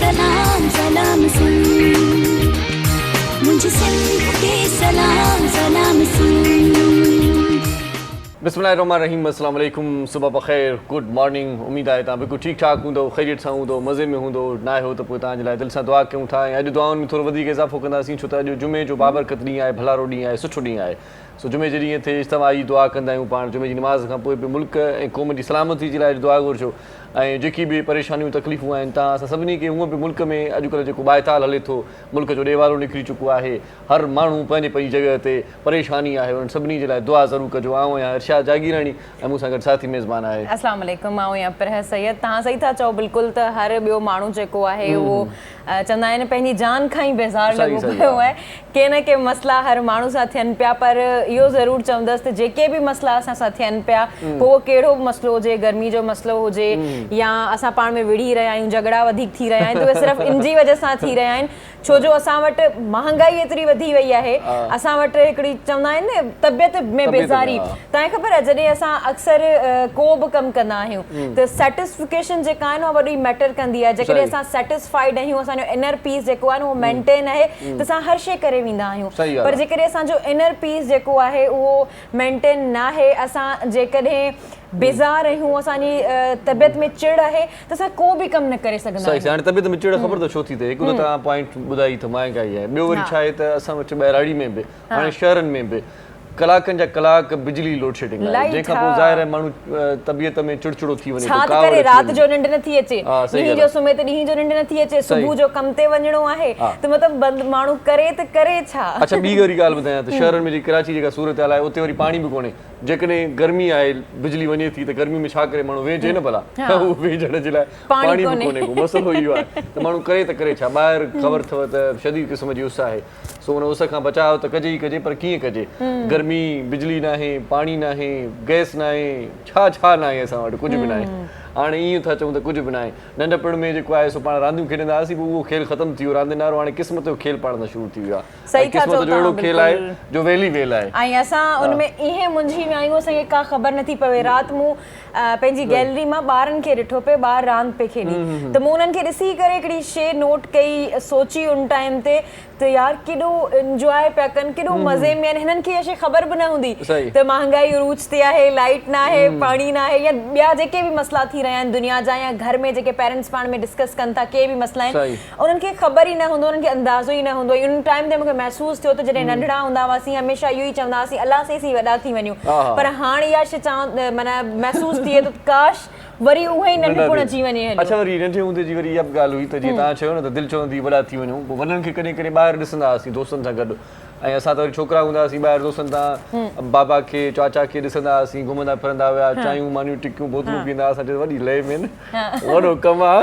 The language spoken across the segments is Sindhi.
سلام سلام سنڌ منهنجي سنڌ کي سلام سلام سنڌ. بسم الله الرحمن الرحيم السلام عليڪم صبح بخير گڊ مارننگ اميد آهي توهان بلڪل ٺيڪ ٺاڪ هوندؤ خيريت سان هوندؤ مزي ۾ هوندؤ ناهيو ته پوء توهان جي لاء دل سان دعا ڪيون ٿا ۽ اڄ دعائن ۾ ٿورو وڌيڪ اضافو ڪنداسين ڇو ته اڄ جمعي جو بابرڪت ڏينهن آهي ڀلارو ڏينهن آهي سٺو ڏينهن آهي سو جمعي جي ڏينهن تي اجتماعي دعا ڪندا آهيون پاڻ جمعي جي نماز کان پوء به ملڪ ۽ قوم جي سلامتي جي لاء دعا گهرجو ۽ جيڪي به پريشانيون تڪليفون آهن تان اسان سڀني کي هونء به ملڪ ۾ اڄڪلهه جيڪو ٻائتال هلي ٿو ملڪ جو ڏيوالو نڪري چڪو آهي هر ماڻهو پنهنجي پنهنجي جڳهه تي پريشاني آهي انهن سڀني جي لاء دعا ضرور ڪجو آئون آهيان ارشاد جاگيراڻي ۽ مون سان گڏ ساٿي ميزبان آهي. اسلام عليڪم آئون آهيان پرهه سيد توهان صحيح ٿا چئو بلڪل ته هر ٻيو ماڻهو جيڪو آهي اهو چوندا آهن پنهنجي جان کان ئي بيزار لڳو پيو آهي ڪي نه ڪي مسئلا هر ماڻهو سان ٿين پيا پر اهو ضرور چوندس ته جيڪي به مسئلا اسان سان ٿين پيا پوء اهو ڪهڙو به مسئلو هجي گرمي جو مسئلو هجي يا اسان پاڻ ۾ وڙهي رهيا آهيون جهڳڙا وڌيڪ ٿي رهيا آهن ته اهي صرف ان جي وجه سان ٿي رهيا آهن ڇو جو اسان وٽ مهانگائي ايتري وڌي وئي آهي اسان وٽ هڪڙي چوندا آهن نه طبيعت ۾ بيزاري توهان کي خبر آهي جڏهن اسان اڪثر ڪو به ڪم ڪندا آهيون ته سيٽسفڪيشن جيڪا آهي نه اها وڏي ميٽر ڪندي آهي جيڪڏهن اسان سيٽسفائيڊ آهيون اسان جو انر پيس جيڪو آهي نه اهو مينٽين آهي ته اسان هر شيء ڪري ويندا آهيون پر جيڪڏهن اسان جو انر پيس جيڪو آهي اهو مينٽين ناهي اسان جيڪڏهن بيزار آهيون اسان جي طبيعت ۾ چڙ آهي ته اسان ڪو به ڪم نه ڪري سگهندا آهيون. هاڻي طبيعت ۾ چڙ خبر اٿو ڇو ٿي ٿئي هڪ ته توهان پوائنٽ ٻڌائي ته مهانگائي آهي ٻيو وري ڇا آهي ته اسان وٽ ٻهراڙي ۾ به هاڻي شهرن ۾ به ڪلاڪن جا ڪلاڪ بجلي لوڊشيڊنگ آهي جنهن کان پوء ظاهر آهي ماڻهو طبيعت ۾ چڙچڙو ٿي وڃي ٿو ڇا ته ڪري رات جو ننڊ نٿي اچي ڏينهن جو سمهي ته ڏينهن جو ننڊ نٿي اچي صبح جو ڪم تي وڃڻو آهي ته مطلب بند ماڻهو ڪري ته ڪري ڇا. اڇا ٻي وري ڳالهه ٻڌايان ته شهرن ۾ جيڪي ڪراچي جيڪا صورتحال آهي اتي وري پاڻي به ڪونهي جيڪڏهن گرمي آهي بجلي وڃي ٿي ته گرمي ۾ ڇا ڪري ماڻهو ويهجي نه ڀلا اهو ويهجڻ جي لاء پاڻي به ڪونهي ڪو مسئلو اهو آهي ته ماڻهو ڪري ته ڪري ڇا ٻاهر خبر اٿو ته شديد قسم جي اس آهي سو ان اس کان بچاء ته ڪجي ئي ڪجي پر ڪيئن ڪجي؟ گرمي، بجلي ناهي، پاڻي ناهي، گئس ناهي، ڇا ڇا ناهي اسان وٽ ڪجهه به ناهي. هاڻي ائين ٿا چئون ته ڪجهه به ناهي. ننڍپڻ ۾ جيڪو آهي سو پاڻ رانديون کيڏندا هئاسين پوء اهو کيل ختم ٿي ويو راندين وارو هاڻي قسمت جو کيل پاڻ سان شروع ٿي ويو آهي صحيح ۽ ٿا قسمت چئو جو اهڙو توهان کيل آهي بلڪل. جو ويل ئي ويل آهي. ۽ اسان ان ۾ ائين منجهي ويا آهيون اسان کي ڪا خبر نٿي پوي رات مون پنهنجي گيلري مان ٻارن کي ڏٺو پئي ٻار راند پئي کيڏي ته مون انهن کي ڏسي ڪري هڪڙي شي نوٽ ڪئي سوچي ان ٽائيم تي ته يار ڪيڏو انجواء پيا ڪن ڪيڏو مزي ۾ آهن هنن کي اها شي خبر به نه هوندي ته مهانگائي عروج تي آهي لائيٽ ناهي پاڻي ناهي يا ٻيا جيڪي به مسئلا ٿي رهيا آهن دنيا جا يا گهر ۾ جيڪي پيرنٽس پاڻ ۾ ڊسڪس ڪن ٿا ڪي به مسئلا آهن انهن کي خبر ئي نه هوندو انهن کي اندازو ئي نه هوندو ۽ ان ٽائيم تي مون کي محسوس ٿيو ته جڏهن ننڍڙا هوندا هئاسين هميشه اهو ئي چوندا هئاسين الله سائين اسين وڏا ٿي وڃون پر هاڻ اها شي چوان معنيٰ محسوس ٿئي ٿو ته ڪاش وري اهو ئي ننڍپڻ اچي وڃي هليو. اڇا وري ننڍي هوندي جي وري اها به ڳالهه هئي ته جيئن توهان چيو نه ته دل چوندي هئي وڏا ٿي وڃون پوء وڏن کي ڪڏهن ڪڏهن ٻاهر ڏسندا هئاسين دوستن سان گڏ ۽ اسان ته وري ڇوڪرا هوندا هئاسين ٻاهر دوستن سان بابا کي چاچا کي ڏسندا هئاسين گهمندا ڦرندا هيا چانهيون مانيون ٽڪيون بوتلون پيئندا هئا اسان چيو وڏي لئي ۾ وڏو ڪم آ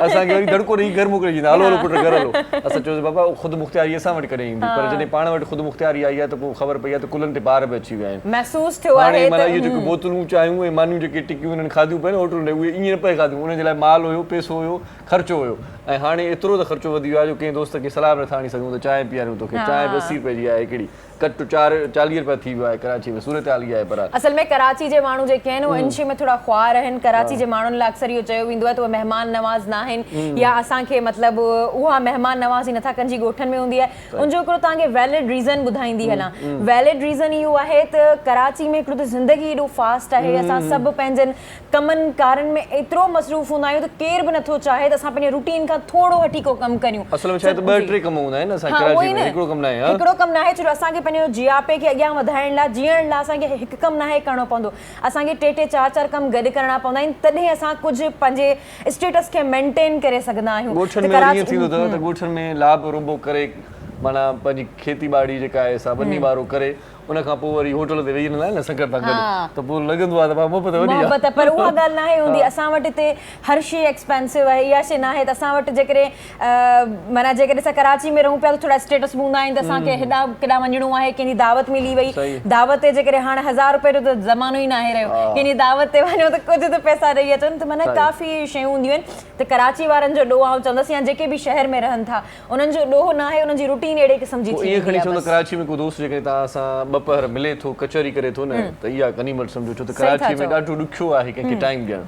اسان کي وري دڙڪو ڏئي گهر موڪلي ڇڏيندا هلو هلو پٽ گهر هلو اسان چيوسين بابا خود مختياري اسان وٽ ڪڏهن ايندي پر جڏهن پاڻ وٽ خود مختياري آئي آ ته پوء خبر پئي آ ته ڪلهن تي بار به اچي ويا آهن محسوس ٿيو هاڻي آهي معنيٰ ته اهي جيڪي بوتلون چانهيون ۽ مانيون جيڪي ٽڪيون هنن کاڌيون پئي نه هوٽلن تي اهي ائين نه پئي کاڌيون انهن جي لاء مال هيو پئسو هيو خرچو هيو ۽ هاڻي ايترو ته خرچو وڌي ويو آهي جو ڪنهن دوست کي صلاح به نٿا آڻي سگهون ته چانهه پياريون توکي چانهه به 80 رپئي جي آهي هڪڙي ڪٽ چار چاليهه رپيا ٿي ويو آهي ڪراچي ۾ صورتحال اها آهي بهرحال. اصل ۾ ڪراچي جي ماڻهو جيڪي آهن اهي ان شي ۾ ٿورا خوار آهن ڪراچي جي ماڻهن لاء اڪثر اهو چيو ويندو آهي ته اهي مهمان نواز ناهن يا اسان کي مطلب اها مهمان نوازي نٿا ڪن جي ڳوٺن ۾ هوندي آهي ان جو هڪڙو توهان کي ويلڊ ريزن ٻڌائيندي هلان ويلڊ ريزن اهو آهي ته ڪراچي ۾ هڪڙو ته زندگي ايڏو فاسٽ آهي اسان سڀ پنهنجن ڪمن ڪارن ۾ ايترو مصروف هوندا آهيون ته ڪير به نٿو چاهي ته اسان پنهنجي روٽين کان ٿورو هٽي ڪو ڪم ڪريون. اصل ۾ ڇا آهي ته ٻه ٽي ڪم هوندا آهن اسان ڪراچي ۾ هڪڙو ڪم ناهي ها. هڪڙو ڪم ناهي ڇو جو اسان کي پنهنجو جياپي کي اڳيان وڌائڻ لاء جيئڻ لاء اسان کي هڪ ڪم ناهي ڪرڻو پوندو اسان کي ٽي ٽي چار چار ڪم گڏ ڪرڻا پوندا آهن تڏهن اسان ڪجهه پنهنجي اسٽيٽس کي مينٽين ڪري سگهندا آهيون ڳوٺن ۾ وري ائين ٿيندو اٿو ته ڳوٺن ۾ لاڀ رنبو ڪري معنيٰ پنهنجي کيتي ٻاڙي جيڪا آهي سا ٻني ٻارو ڪري ان کان پوء وري هوٽل تي ويهي رهندا آهن نه سنگت سان گڏ ته پوء لڳندو آهي ته ڀاء محبت وڏي آهي. محبت پر اها ڳالهه ناهي هوندي اسان وٽ هتي هر شيء ايڪسپينسو آهي اها شيء ناهي ته اسان وٽ جيڪڏهن معنيٰ جيڪڏهن اسان ڪراچي ۾ رهون پيا ته ٿورا اسٽيٽس به هوندا آهن ته اسان کي هيڏانهن ڪيڏانهن وڃڻو آهي ڪنهن جي دعوت ملي وئي دعوت تي جيڪڏهن هاڻ هزار روپئي جو ته زمانو ئي ناهي رهيو ڪنهن جي دعوت تي وڃو ته ڪجهه ته پئسا ڏئي اچن ته معنيٰ ڪافي شيون هونديون آهن ته ڪراچي وارن جو ڏوهه آئون چوندس يا جيڪي به شهر ۾ رهن ٿا انهن جو ڏوهه ناهي انهن جي روٽين اهڙي قسم جي پوء ٿي ائين ويندي کڻي آهي چئون ته بس. ڪراچي ۾ ڪو دوست جيڪڏهن توهان سان ٻه پهر ملي ٿو ڪچهري ڪري ٿو نه ته اها غنيمت سمجهو ڇو ته صحيح ٿا ڪراچي ۾ چئو. ڏاڍو ڏکيو آهي ڪنهن کي ٽائيم ڏيڻ.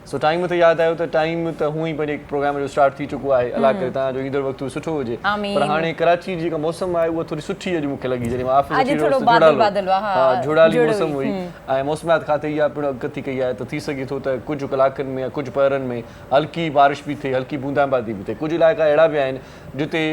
سو ٽائيم تي ياد آيو ته ٽائيم ته هونئن ئي پنهنجي پروگرام جو اسٽارٽ ٿي چڪو آهي الله ڪري توهان جو ايندڙ وقت به سٺو هجي پر هاڻي ڪراچي جي جيڪا موسم آهي اها ٿوري سٺي اڄ مون کي لڳي جڏهن مان آفيس اچي رهيو هوس ته جهڙالو ها جهڙالي موسم هئي ۽ موسميات کاتي اها پڻ اڳڪٿي ڪئي آهي ته ٿي سگهي ٿو ته ڪجهه ڪلاڪن ۾ يا ڪجهه پهرن ۾ هلڪي بارش به ٿئي هلڪي بوندا باندي به ٿئي ڪجهه علائقا اهڙا به آهن جتي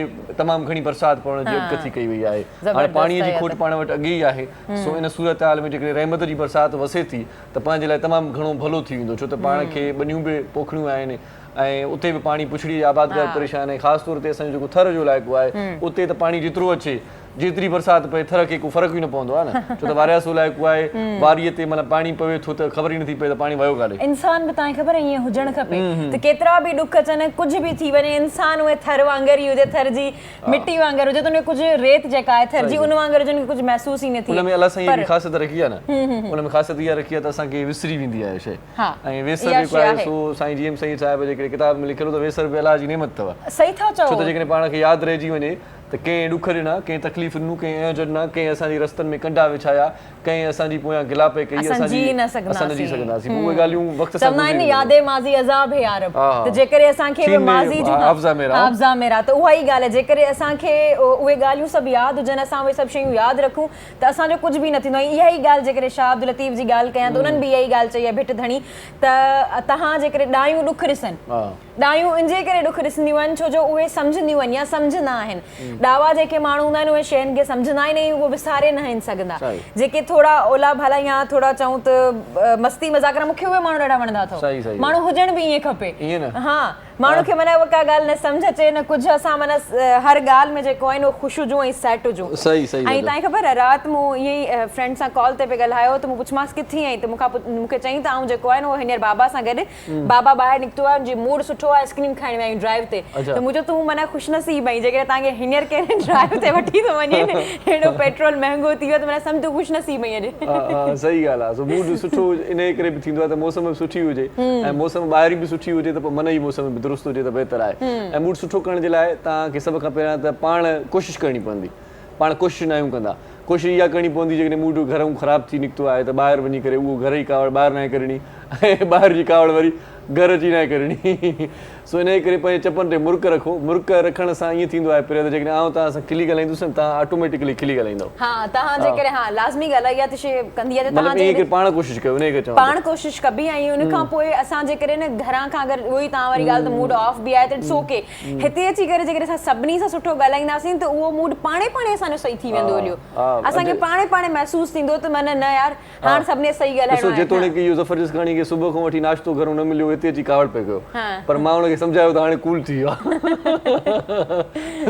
تمام گهڻي برسات پوڻ جي اڳڪٿي ڪئي وئي آهي هاڻي پاڻي جي کوٽ پاڻ وٽ اڳي ئي آهي سو ان صورتحال ۾ جيڪڏهن رحمت جي برسات وسي ٿي ته پنهنجي لاء تمام گهڻو ڀلو ٿي ويندو ڇو ته پاڻ کي ٻنيون به پوکڻيون آهن ۽ اتي به پاڻي پڇڙي جا آبادگار پريشان ۽ خاص طور تي اسان جو جيڪو ٿر جو علائقو آهي اتي ته پاڻي جيترو اچي جيتري برسات پئي ٿر کي ڪو فرق ئي نه پوندو آهي نه ڇو ته وارياسو علائقو آهي واريء تي معنيٰ پاڻي پوي ٿو ته خبر ئي نٿي پئي ته پاڻي ويو ڪاڏي. انسان به تانکي خبر ائين هجڻ کپي ته ڪيترا به ڏک اچن ڪجهه به ٿي وڃي انسان اهي ٿر وانگر ئي هجي ٿر جي مٽي وانگر هجي ته ان کي ڪجهه ريت جيڪا آهي ٿر جي ان وانگر هجي ان کي ڪجهه محسوس ئي نه ٿئي ان ۾ الله سائين هڪڙي خاصيت رکي آهي نه ان ۾ خاصيت اها رکي آهي ته اسان کي وسري ويندي آهي شيء ۽ ويسر جيڪو آهي سو سائين جي ايم سيد صاحب جي هڪڙي ڪتاب ۾ لکيل هو ته ويسر به الله جي نعمت اٿو. صحيح ٿا چئو. ڇو ته جيڪڏهن پاڻ کي ياد رهجي وڃي ته ڪنهن ڏک ڏنا، ڪنهن تڪليف ڏنو، ڪنهن اهنج ڏنا، ڪنهن اسان جي رستن ۾ ڪنڊا وڇايا، ڪنهن اسان جي پويان گلا پئي ڪئي، اسان جي نه اسان نه جي سگهنداسين. پوء اهي ڳالهيون وقت سان چوندا آهن گذري نه وينديون. ياد ماضي عذاب هي يارب ته جيڪڏهن اسان کي اهي ماضي جون حافظه ميرا حافظه ميرا ته اها ئي ڳالهه آهي جيڪڏهن اسان کي اهي ڳالهيون سڀ ياد هجن اسان اهي سڀ شيون ياد رکون ته اسان جو ڪجهه به نه ٿيندو ۽ اها ئي ڳالهه جيڪڏهن شاهه عبداللطيف جي ڳالهه ڪيان ته انهن به اها ئي ڳالهه چئي آهي ڀٽ ڌڻي ته توهان جيڪڏهن ڏايون ڏک ڏسن ڏايون ان جي ڪري ڏک ڏسنديون آهن ڇو جو اهي سمجهنديون آهن يا سمجهندا آهن. ڏاوا جيڪي ماڻهو هوندا آهن اهي شين کي سمجهندا آهن ۽ اهو وساري ناهن سگهندا. جيڪي ٿورا اولا ڀالا يا ٿورا چئون ته مستي مذاق وارا مون کي اهي ماڻهو ڏاڍا وڻندا اٿو. ماڻهو هجڻ به ائين کپي. ها ماڻهو کي معنيٰ ڪا ڳالهه نه سمجهه اچي نه ڪجهه اسان معنيٰ هر ڳالهه ۾ جيڪو آهي نه خوش هجون ۽ سيٽ هجون. ۽ توهان کي خبر آهي رات مون ائين ئي فرينڊ سان ڪال تي پئي ڳالهايو ته مون پڇيومانس ڪٿي آهين ته مون کان مون کي چيائين ته آئون جيڪو آهي نه اهو هينئر بابا سان گڏ بابا ٻاهر نڪتو آهي ان جي موڊ سٺو آهي آئسڪريم کائڻ ويا آهيون ڊرائيو تي ته مون چيو تون معنيٰ خوش نصيب آهين جيڪڏهن توهان کي هينئر ڪنهن ڊرائيو تي وٺي ٿو وڃي هيڏو پيٽرول مهنگو ٿي ويو ته معنيٰ سمجهه تون خوش نصيب آهين اڄ. ها ها صحيح ڳالهه آهي سو موڊ سٺو انهي ڪري به ٿيندو آهي ته موسم به سٺي هجي ۽ موسم ٻاهرين به سٺي هجي ته پوء من جي موسم به درست هجي ته بهتر آهي ۽ موڊ سٺو ڪرڻ جي لاء توهان کي سڀ کان پهريان ته پاڻ ڪوشش ڪرڻي پوندي پاڻ ڪوشش ناهيون ڪندا ڪوشش اها ڪرڻي پوندي جيڪڏهن موڊ گهرئون خراب ٿي نڪتو آهي ته ٻاهر وڃي ڪري اهو گهر جي ڪاوڙ ٻاهر ناهي ڪرڻي ۽ ٻاهر جي ڪاوڙ وري گهر اچي ناهي ڪرڻي سو انهيء ڪري پنهنجي چپن تي مرڪ رکو مرڪ رکڻ سان ائين ٿيندو آهي پريا ته جيڪڏهن آئون توهان سان کلي ڳالهائيندس نه توهان آٽوميٽيڪلي کلي ڳالهائيندؤ. ها توهان جيڪڏهن ها لازمي ڳالهه آهي اها ته شيء ڪندي آهي ته مطلب توهان ائين ڪري جيڪڏهن پاڻ ڪوشش ڪيو انهيء ڪري چوان ٿو. پاڻ ڪوشش ڪبي ۽ ان کان پوء اسان جيڪڏهن نه گهران کان اگر اهو ئي توهان واري ڳالهه ته موڊ آف به آهي ته it's okay هتي اچي ڪري جيڪڏهن اسان سڀني سان سٺو ڳالهائينداسين ته اهو موڊ پاڻهي پاڻهي اسان جو صحيح ٿي ويندو هليو اسان کي پاڻهي پاڻهي محسوس ٿيندو ته معنيٰ نه يار هاڻ سڀني صحيح ڳالهائڻو ڏسو آهي جيتوڻيڪ اهو ظفر جسڪاڻي کي صبح کان وٺي ناشتو گهرون نه مليو هتي اچي ڪاوڙ پئي ڪيو پر مان ان کي سمجهايو ته هاڻي ڪول ٿي ويو آهي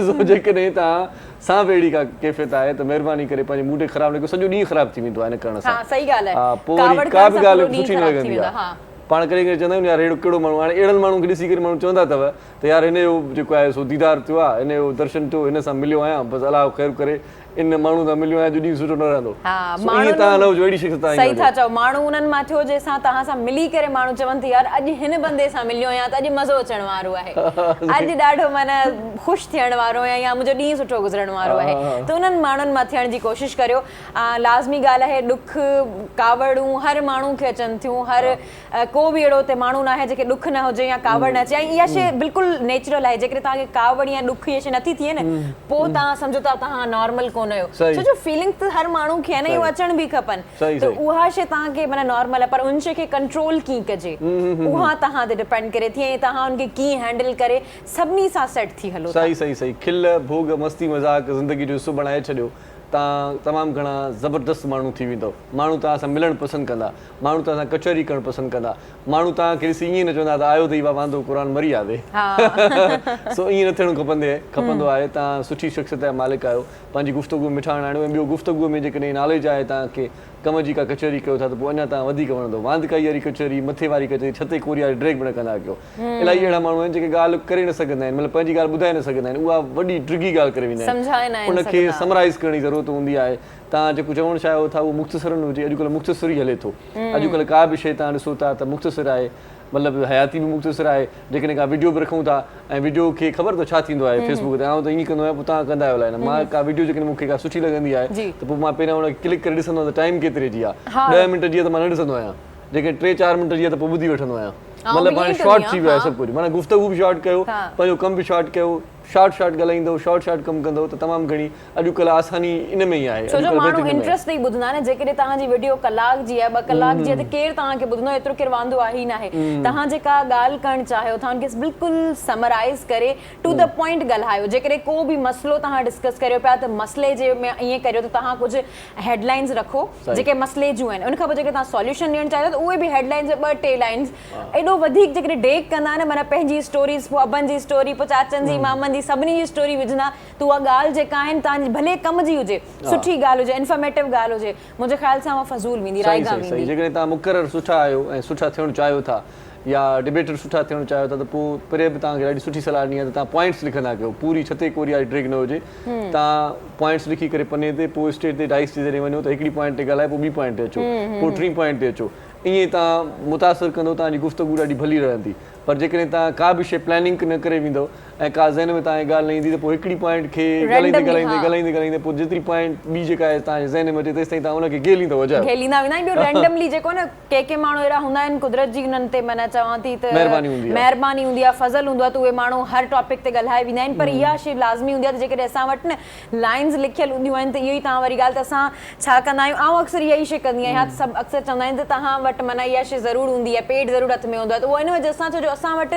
سو جيڪڏهن توهان سان به اهڙي ڪا ڪيفيت آهي ته مهرباني ڪري پنهنجي موڊ کي خراب نه ڪيو سڄو ڏينهن خراب ٿي ويندو آهي ان ڪرڻ سان صحيح ڳالهه آهي پوء وري ڪا به ڳالهه سٺي نه لڳندي آهي پاڻ ڪڏهن ڪڏهن چوندا آهيون نه يار اهڙو ڪهڙو ماڻهو هاڻي اهڙن ماڻهن کي ڏسي ڪري ماڻهو چوندا اٿو ته يار هن جو جيڪو آهي سو ديدار ٿيو آهي، هن جو درشن ٿيو، هن سان مليو آهيان، بس الله خير ڪري ان ماڻهو سان مليو آهيان جو ڏينهن سٺو نه رهندو. ها سو ائين توهان نه هجو، اهڙي شخص توهان صحيح نه ٿا هجو. چئو، ماڻهو انهن مان ٿيو جنهن سان توهان سان ملي ڪري ماڻهو چون ته يار اڄ هن بندي سان مليو آهيان ته اڄ مزو اچڻ وارو آهي، اڄ ڏاڍو معنيٰ خوش ٿيڻ وارو آهيان يا منهنجو ڏينهن سٺو گذرڻ وارو آهي ته انهن ماڻهن مان ٿيڻ جي ڪوشش ڪريو. لازمي ڳالهه آهي ڏک، ڪاوڙون هر ماڻهو کي اچن ٿيون، هر ڪو به اهڙو اتي ماڻهو ناهي جنهن کي ڏک نه هجي يا ڪاوڙ نه اچي ۽ اها شيء بلڪل نيچرل آهي جيڪڏهن توهان کي ڪاوڙ يا ڏک اها شيء نٿي ٿئي نه پوء توهان سمجهو ته توهان نارمل ڪونه آهيو ڇو جو فيلنگ ته هر ماڻهو کي آهي نه اهو اچڻ به کپن ته اها شيء توهان کي معنيٰ نارمل آهي پر ان شيء کي ڪنٽرول ڪيئن ڪجي اها توهان تي ڊپينڊ ڪري ٿي ۽ توهان ان کي ڪيئن هينڊل ڪري سڀني سان سيٽ ٿي هلو ٿا. صحيح صحيح صحيح کل ڀوڳ مستي مذاق زندگي جو حصو بڻائي ڇڏيو توهان تمام گهڻا زبردست ماڻهو ٿي ويندؤ ماڻهو توهان سان ملڻ پسند ڪندا ماڻهو توهان سان ڪچهري ڪرڻ پسند ڪندا. ماڻهو توهان کي ڏسي ائين نه چوندا ته آيو اٿئي وا واندو قرآن مري آوي. سو ائين نه ٿيڻو کپندي کپندو آهي. توهان سٺي شخصيت جا مالڪ آهيو. پنهنجي گفتگو ۾ مٺاڻ آڻيو ۽ ٻيو گفتگو ۾ جيڪڏهن ناليج آهي توهان کي ڪم جي ڪا ڪچهري ڪيو ٿا ته پوء اڃا توهان وڌيڪ وڻندو. واندڪائي واري ڪچهري، مٿي واري ڪچهري، ڇتي ڪوري واري ڊريگ به نه ڪندا ڪيو. الاهي اهڙا ماڻهو آهن جيڪي ڳالهه ڪري نه سگهندا آهن مطلب پنهنجي ڳالهه ٻڌائي نه سگهندا آهن اها وڏي ڊگهي ڳالهه ڪري ويندا آهن. ان کي سمرائيز ڪرڻ جي ضرورت هوندي آهي. توهان جيڪو چوڻ چاهيو ٿا اهو مختصراً هجي، اڄڪلهه مختصر ئي هلي ٿو. اڄڪلهه ڪا به شيء توهان ڏسو ٿا ته مختصر آهي، مطلب حياتي به مختصر آهي، جيڪڏهن ڪا وڊيو به رکون ٿا ۽ وڊيو کي خبر اٿو ڇا ٿيندو آهي فيس بڪ تي آئون ته ائين ڪندو آهيان پوء توهان ڪندا آهيو الائي نه مان ڪا وڊيو جيڪڏهن مون کي ڪا سٺي لڳندي آهي ته پوء مان پهريان ان کي ڪلڪ ڪري ڏسندو آهيان ته ٽائيم ڪيتري جي آهي، ڏهه منٽ جي آهي ته مان نه ڏسندو آهيان، جيڪڏهن ٽي چار منٽ جي آهي ته پوء ٻڌي وٺندو آهيان. مطلب هاڻي شارٽ ٿي ويو آهي سڀ ڪجهه معنيٰ گفتگو به شارٽ ڪيو پنهنجو ڪم به شارٽ ڪيو شارٽ شارٽ ڳالهائيندو شارٽ شارٽ ڪم ڪندو ته تمام گهڻي اڄڪلهه آساني ان ۾ ئي آهي. ڇو جو ماڻهو انٽرسٽ ڏئي ٻڌندا آهن جيڪڏهن توهان جي وڊيو ڪلاڪ جي آهي ٻه ڪلاڪ جي آهي ته ڪير توهان کي ٻڌندو ايترو ڪير واندو آهي ئي ناهي توهان جيڪا ڳالهه ڪرڻ چاهيو ٿا ان کي بلڪل سمرائز ڪري ٽو the point ڳالهايو جيڪڏهن ڪو به مسئلو توهان ڊسڪس ڪريو پيا ته مسئلي جي ۾ ائين ڪريو ته توهان ڪجهه هيڊ لائنز رکو جيڪي مسئلي جون آهن ان کان پوء جيڪڏهن توهان سوليوشن ڏيڻ چاهيو ٿا ته اهي به هيڊ لائنز ٻه ٽي لائنز ايڏو وڌيڪ جيڪڏهن ڊيگ ڪندا نه معنيٰ پنهنجي اسٽوريز پوء ابن جي اسٽوري پوء چاچن جي مامن جي سڀني جي اسٽوري وجهندا ته اها ڳالهه جيڪا آهن توهان جي ڀلي ڪم جي هجي سٺي ڳالهه هجي انفارميٽو ڳالهه هجي منهنجي خيال سان اها فضول ويندي صحيح رائيگان صحيح صحيح ويندي. جيڪڏهن توهان مقرر سٺا آهيو ۽ سٺا ٿيڻ چاهيو ٿا يا ڊبيٽر سٺا ٿيڻ چاهيو ٿا ته پوء پري به توهان کي ڏاڍي سٺي صلاح ڏني آهي ته توهان پوائنٽس لکندا ڪيو پوري ڇتي ڪوري واري ڊريگ نه هجي توهان پوائنٽس لکي ڪري پني تي پوء اسٽيج تي ڊائس تي جڏهن وڃو ته هڪڙي پوائنٽ تي ڳالهائي پوء ٻي پوائنٽ تي اچو پوء ٽين پوائنٽ تي اچو ائين توهان متاثر ڪندو توهان جي گفتگو ڏاڍي ڀلي رهندي پر جيڪڏهن توهان ڪا به شيء پلاننگ نه ڪري ويندؤ ۽ ڪا ذهن ۾ توهان کي ڳالهه نه ايندي ته پوء هڪڙي پوائنٽ کي ڳالهائيندي ڳالهائيندي ڳالهائيندي ڳالهائيندي پوء جيتري پوائنٽ ٻي جيڪا آهي توهان جي ذهن ۾ اچي تيستائين توهان ان کي گهيليندؤ اجايو. گهيليندا ويندا ۽ ٻيو رينڊملي جيڪو نه ڪي ڪي ماڻهو اهڙا هوندا آهن قدرت جي انهن تي معنيٰ چوان ٿي ته مهرباني هوندي آهي. مهرباني هوندي آهي فضل هوندو آهي ته اهي ماڻهو هر ٽاپڪ تي ڳالهائي ويندا آهن پر اها شيء لازمي هوندي آهي ته جيڪڏهن اسان وٽ نه لائنز لکيل هونديون آهن ته اهو ئي توهان واري ڳالهه ته اسان ڇا ڪندا آهيون آئون اڪثر اها ئي شيء ڪندي آهيان ته سڀ اڪثر چوندا آهن ته توهان وٽ معنيٰ اها شيء ضرور هوندي آهي پيڊ ضرور هٿ ۾ هوندو آهي ته اهو ان وجه سان ڇو جو اسان وٽ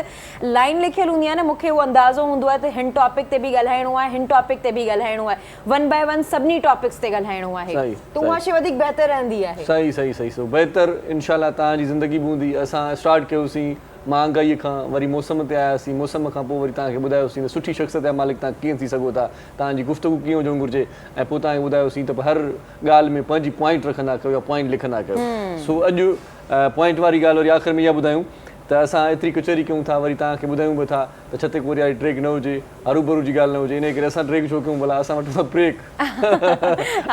لائن لکيل هوندي آهي نه مون کي اهو اندازو هوندو آهي ته هن ٽاپڪ تي به ڳالهائڻو آهي هن ٽاپڪ تي به ڳالهائڻو آهي ون باء ون سڀني ٽاپڪس تي ڳالهائڻو آهي ته اها شيء وڌيڪ بهتر رهندي آهي. صحيح صحيح صحيح سو بهتر انشاء الله توهان جي زندگي به هوندي اسان اسٽارٽ ڪيوسين مهانگائي کان وري موسم تي آياسين موسم کان پوء وري توهان کي ٻڌايوسين ته سٺي شخصيت جا مالڪ توهان ڪيئن ٿي سگهو ٿا توهان جي گفتگو ڪيئن هجڻ گهرجي ۽ پوء توهان کي ٻڌايوسين ته هر ڳالهه ۾ پنهنجي پوائنٽ رکندا ڪيو يا پوائنٽ لکندا ڪيو سو اڄ پوائنٽ واري ڳالهه وري آخر ۾ اها ٻڌايون ته اسان ايتري ڪچهري ڪيون ٿا وري توهان کي ٻڌايون به ٿا ته ڇتي ڪوريا واري ڊريگ نه هجي هروڀرو جي ڳالهه نه هجي انهي ڪري اسان ڊريگ ڇو ڪيون ڀلا اسان وٺون ٿا بريڪ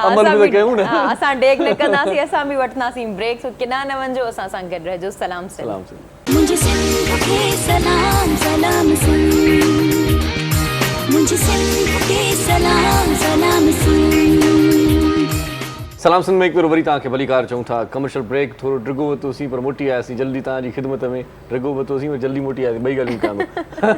عمل به ته ڪيون نه. اسان ڊريگ نه ڪنداسين اسان به وٺنداسين بريڪ سو ڪيڏانهن نه وڃجو اسان سان گڏ رهجو سلام سنڌ. سلام سنڌ. منهنجي سنڌ کي سلام سلام سنڌ منهنجي سنڌ کي سلام سلام سنڌ. سلام سنڌ ۾ هڪ ڀيرو وري توهان کي ڀليڪار چئون ٿا. ڪمرشل بريڪ ٿورو ڊگهو ورتوسين پر موٽي آياسين جلدي توهان جي خدمت ۾ ڊگهو ورتوسين پر جلدي موٽي آياسين ٻئي ڳالهيون ڪيان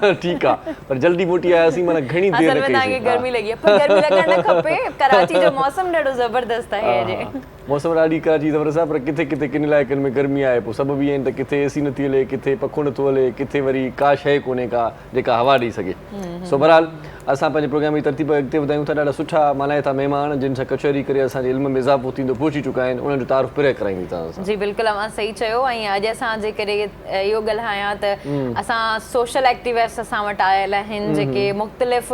ٿو ٺيڪ آ پر جلدي موٽي آياسين معنيٰ گهڻي دير اصل نه ۾ توهان کي ڪئيسين گرمي لڳي آ پر گرمي لڳڻ نه کپي ڪراچي جو موسم ڏاڍو زبردست آهي اڄ. موسم ڏاڍي ڪراچي زبردست آهي پر ڪٿي ڪٿي ڪن علائقن ۾ گرمي آهي پوء سبب اهي آهن ته ڪٿي اي سي نٿي هلي ڪٿي پکو نٿو هلي ڪٿي وري ڪا شيء ڪونهي ڪا جيڪا هوا ڏئي سگهي سو بهرحال اسان پنهنجي پروگرام جي ترتيب اڳتي وڌايون ٿا ڏاڍا سٺا مانائتا مهمان جن سان ڪچهري ڪري اسان جي علم ۾ اضافو ٿيندو پهچي چڪا آهن انهن جو تعارف پرهه ڪرائيندي توهان سان. جي بلڪل اوهان صحيح چيو ۽ اڄ اسان جيڪڏهن اهو ڳالهايان ته اسان سوشل ايڪٽيوسٽ اسان وٽ آيل آهن جيڪي مختلف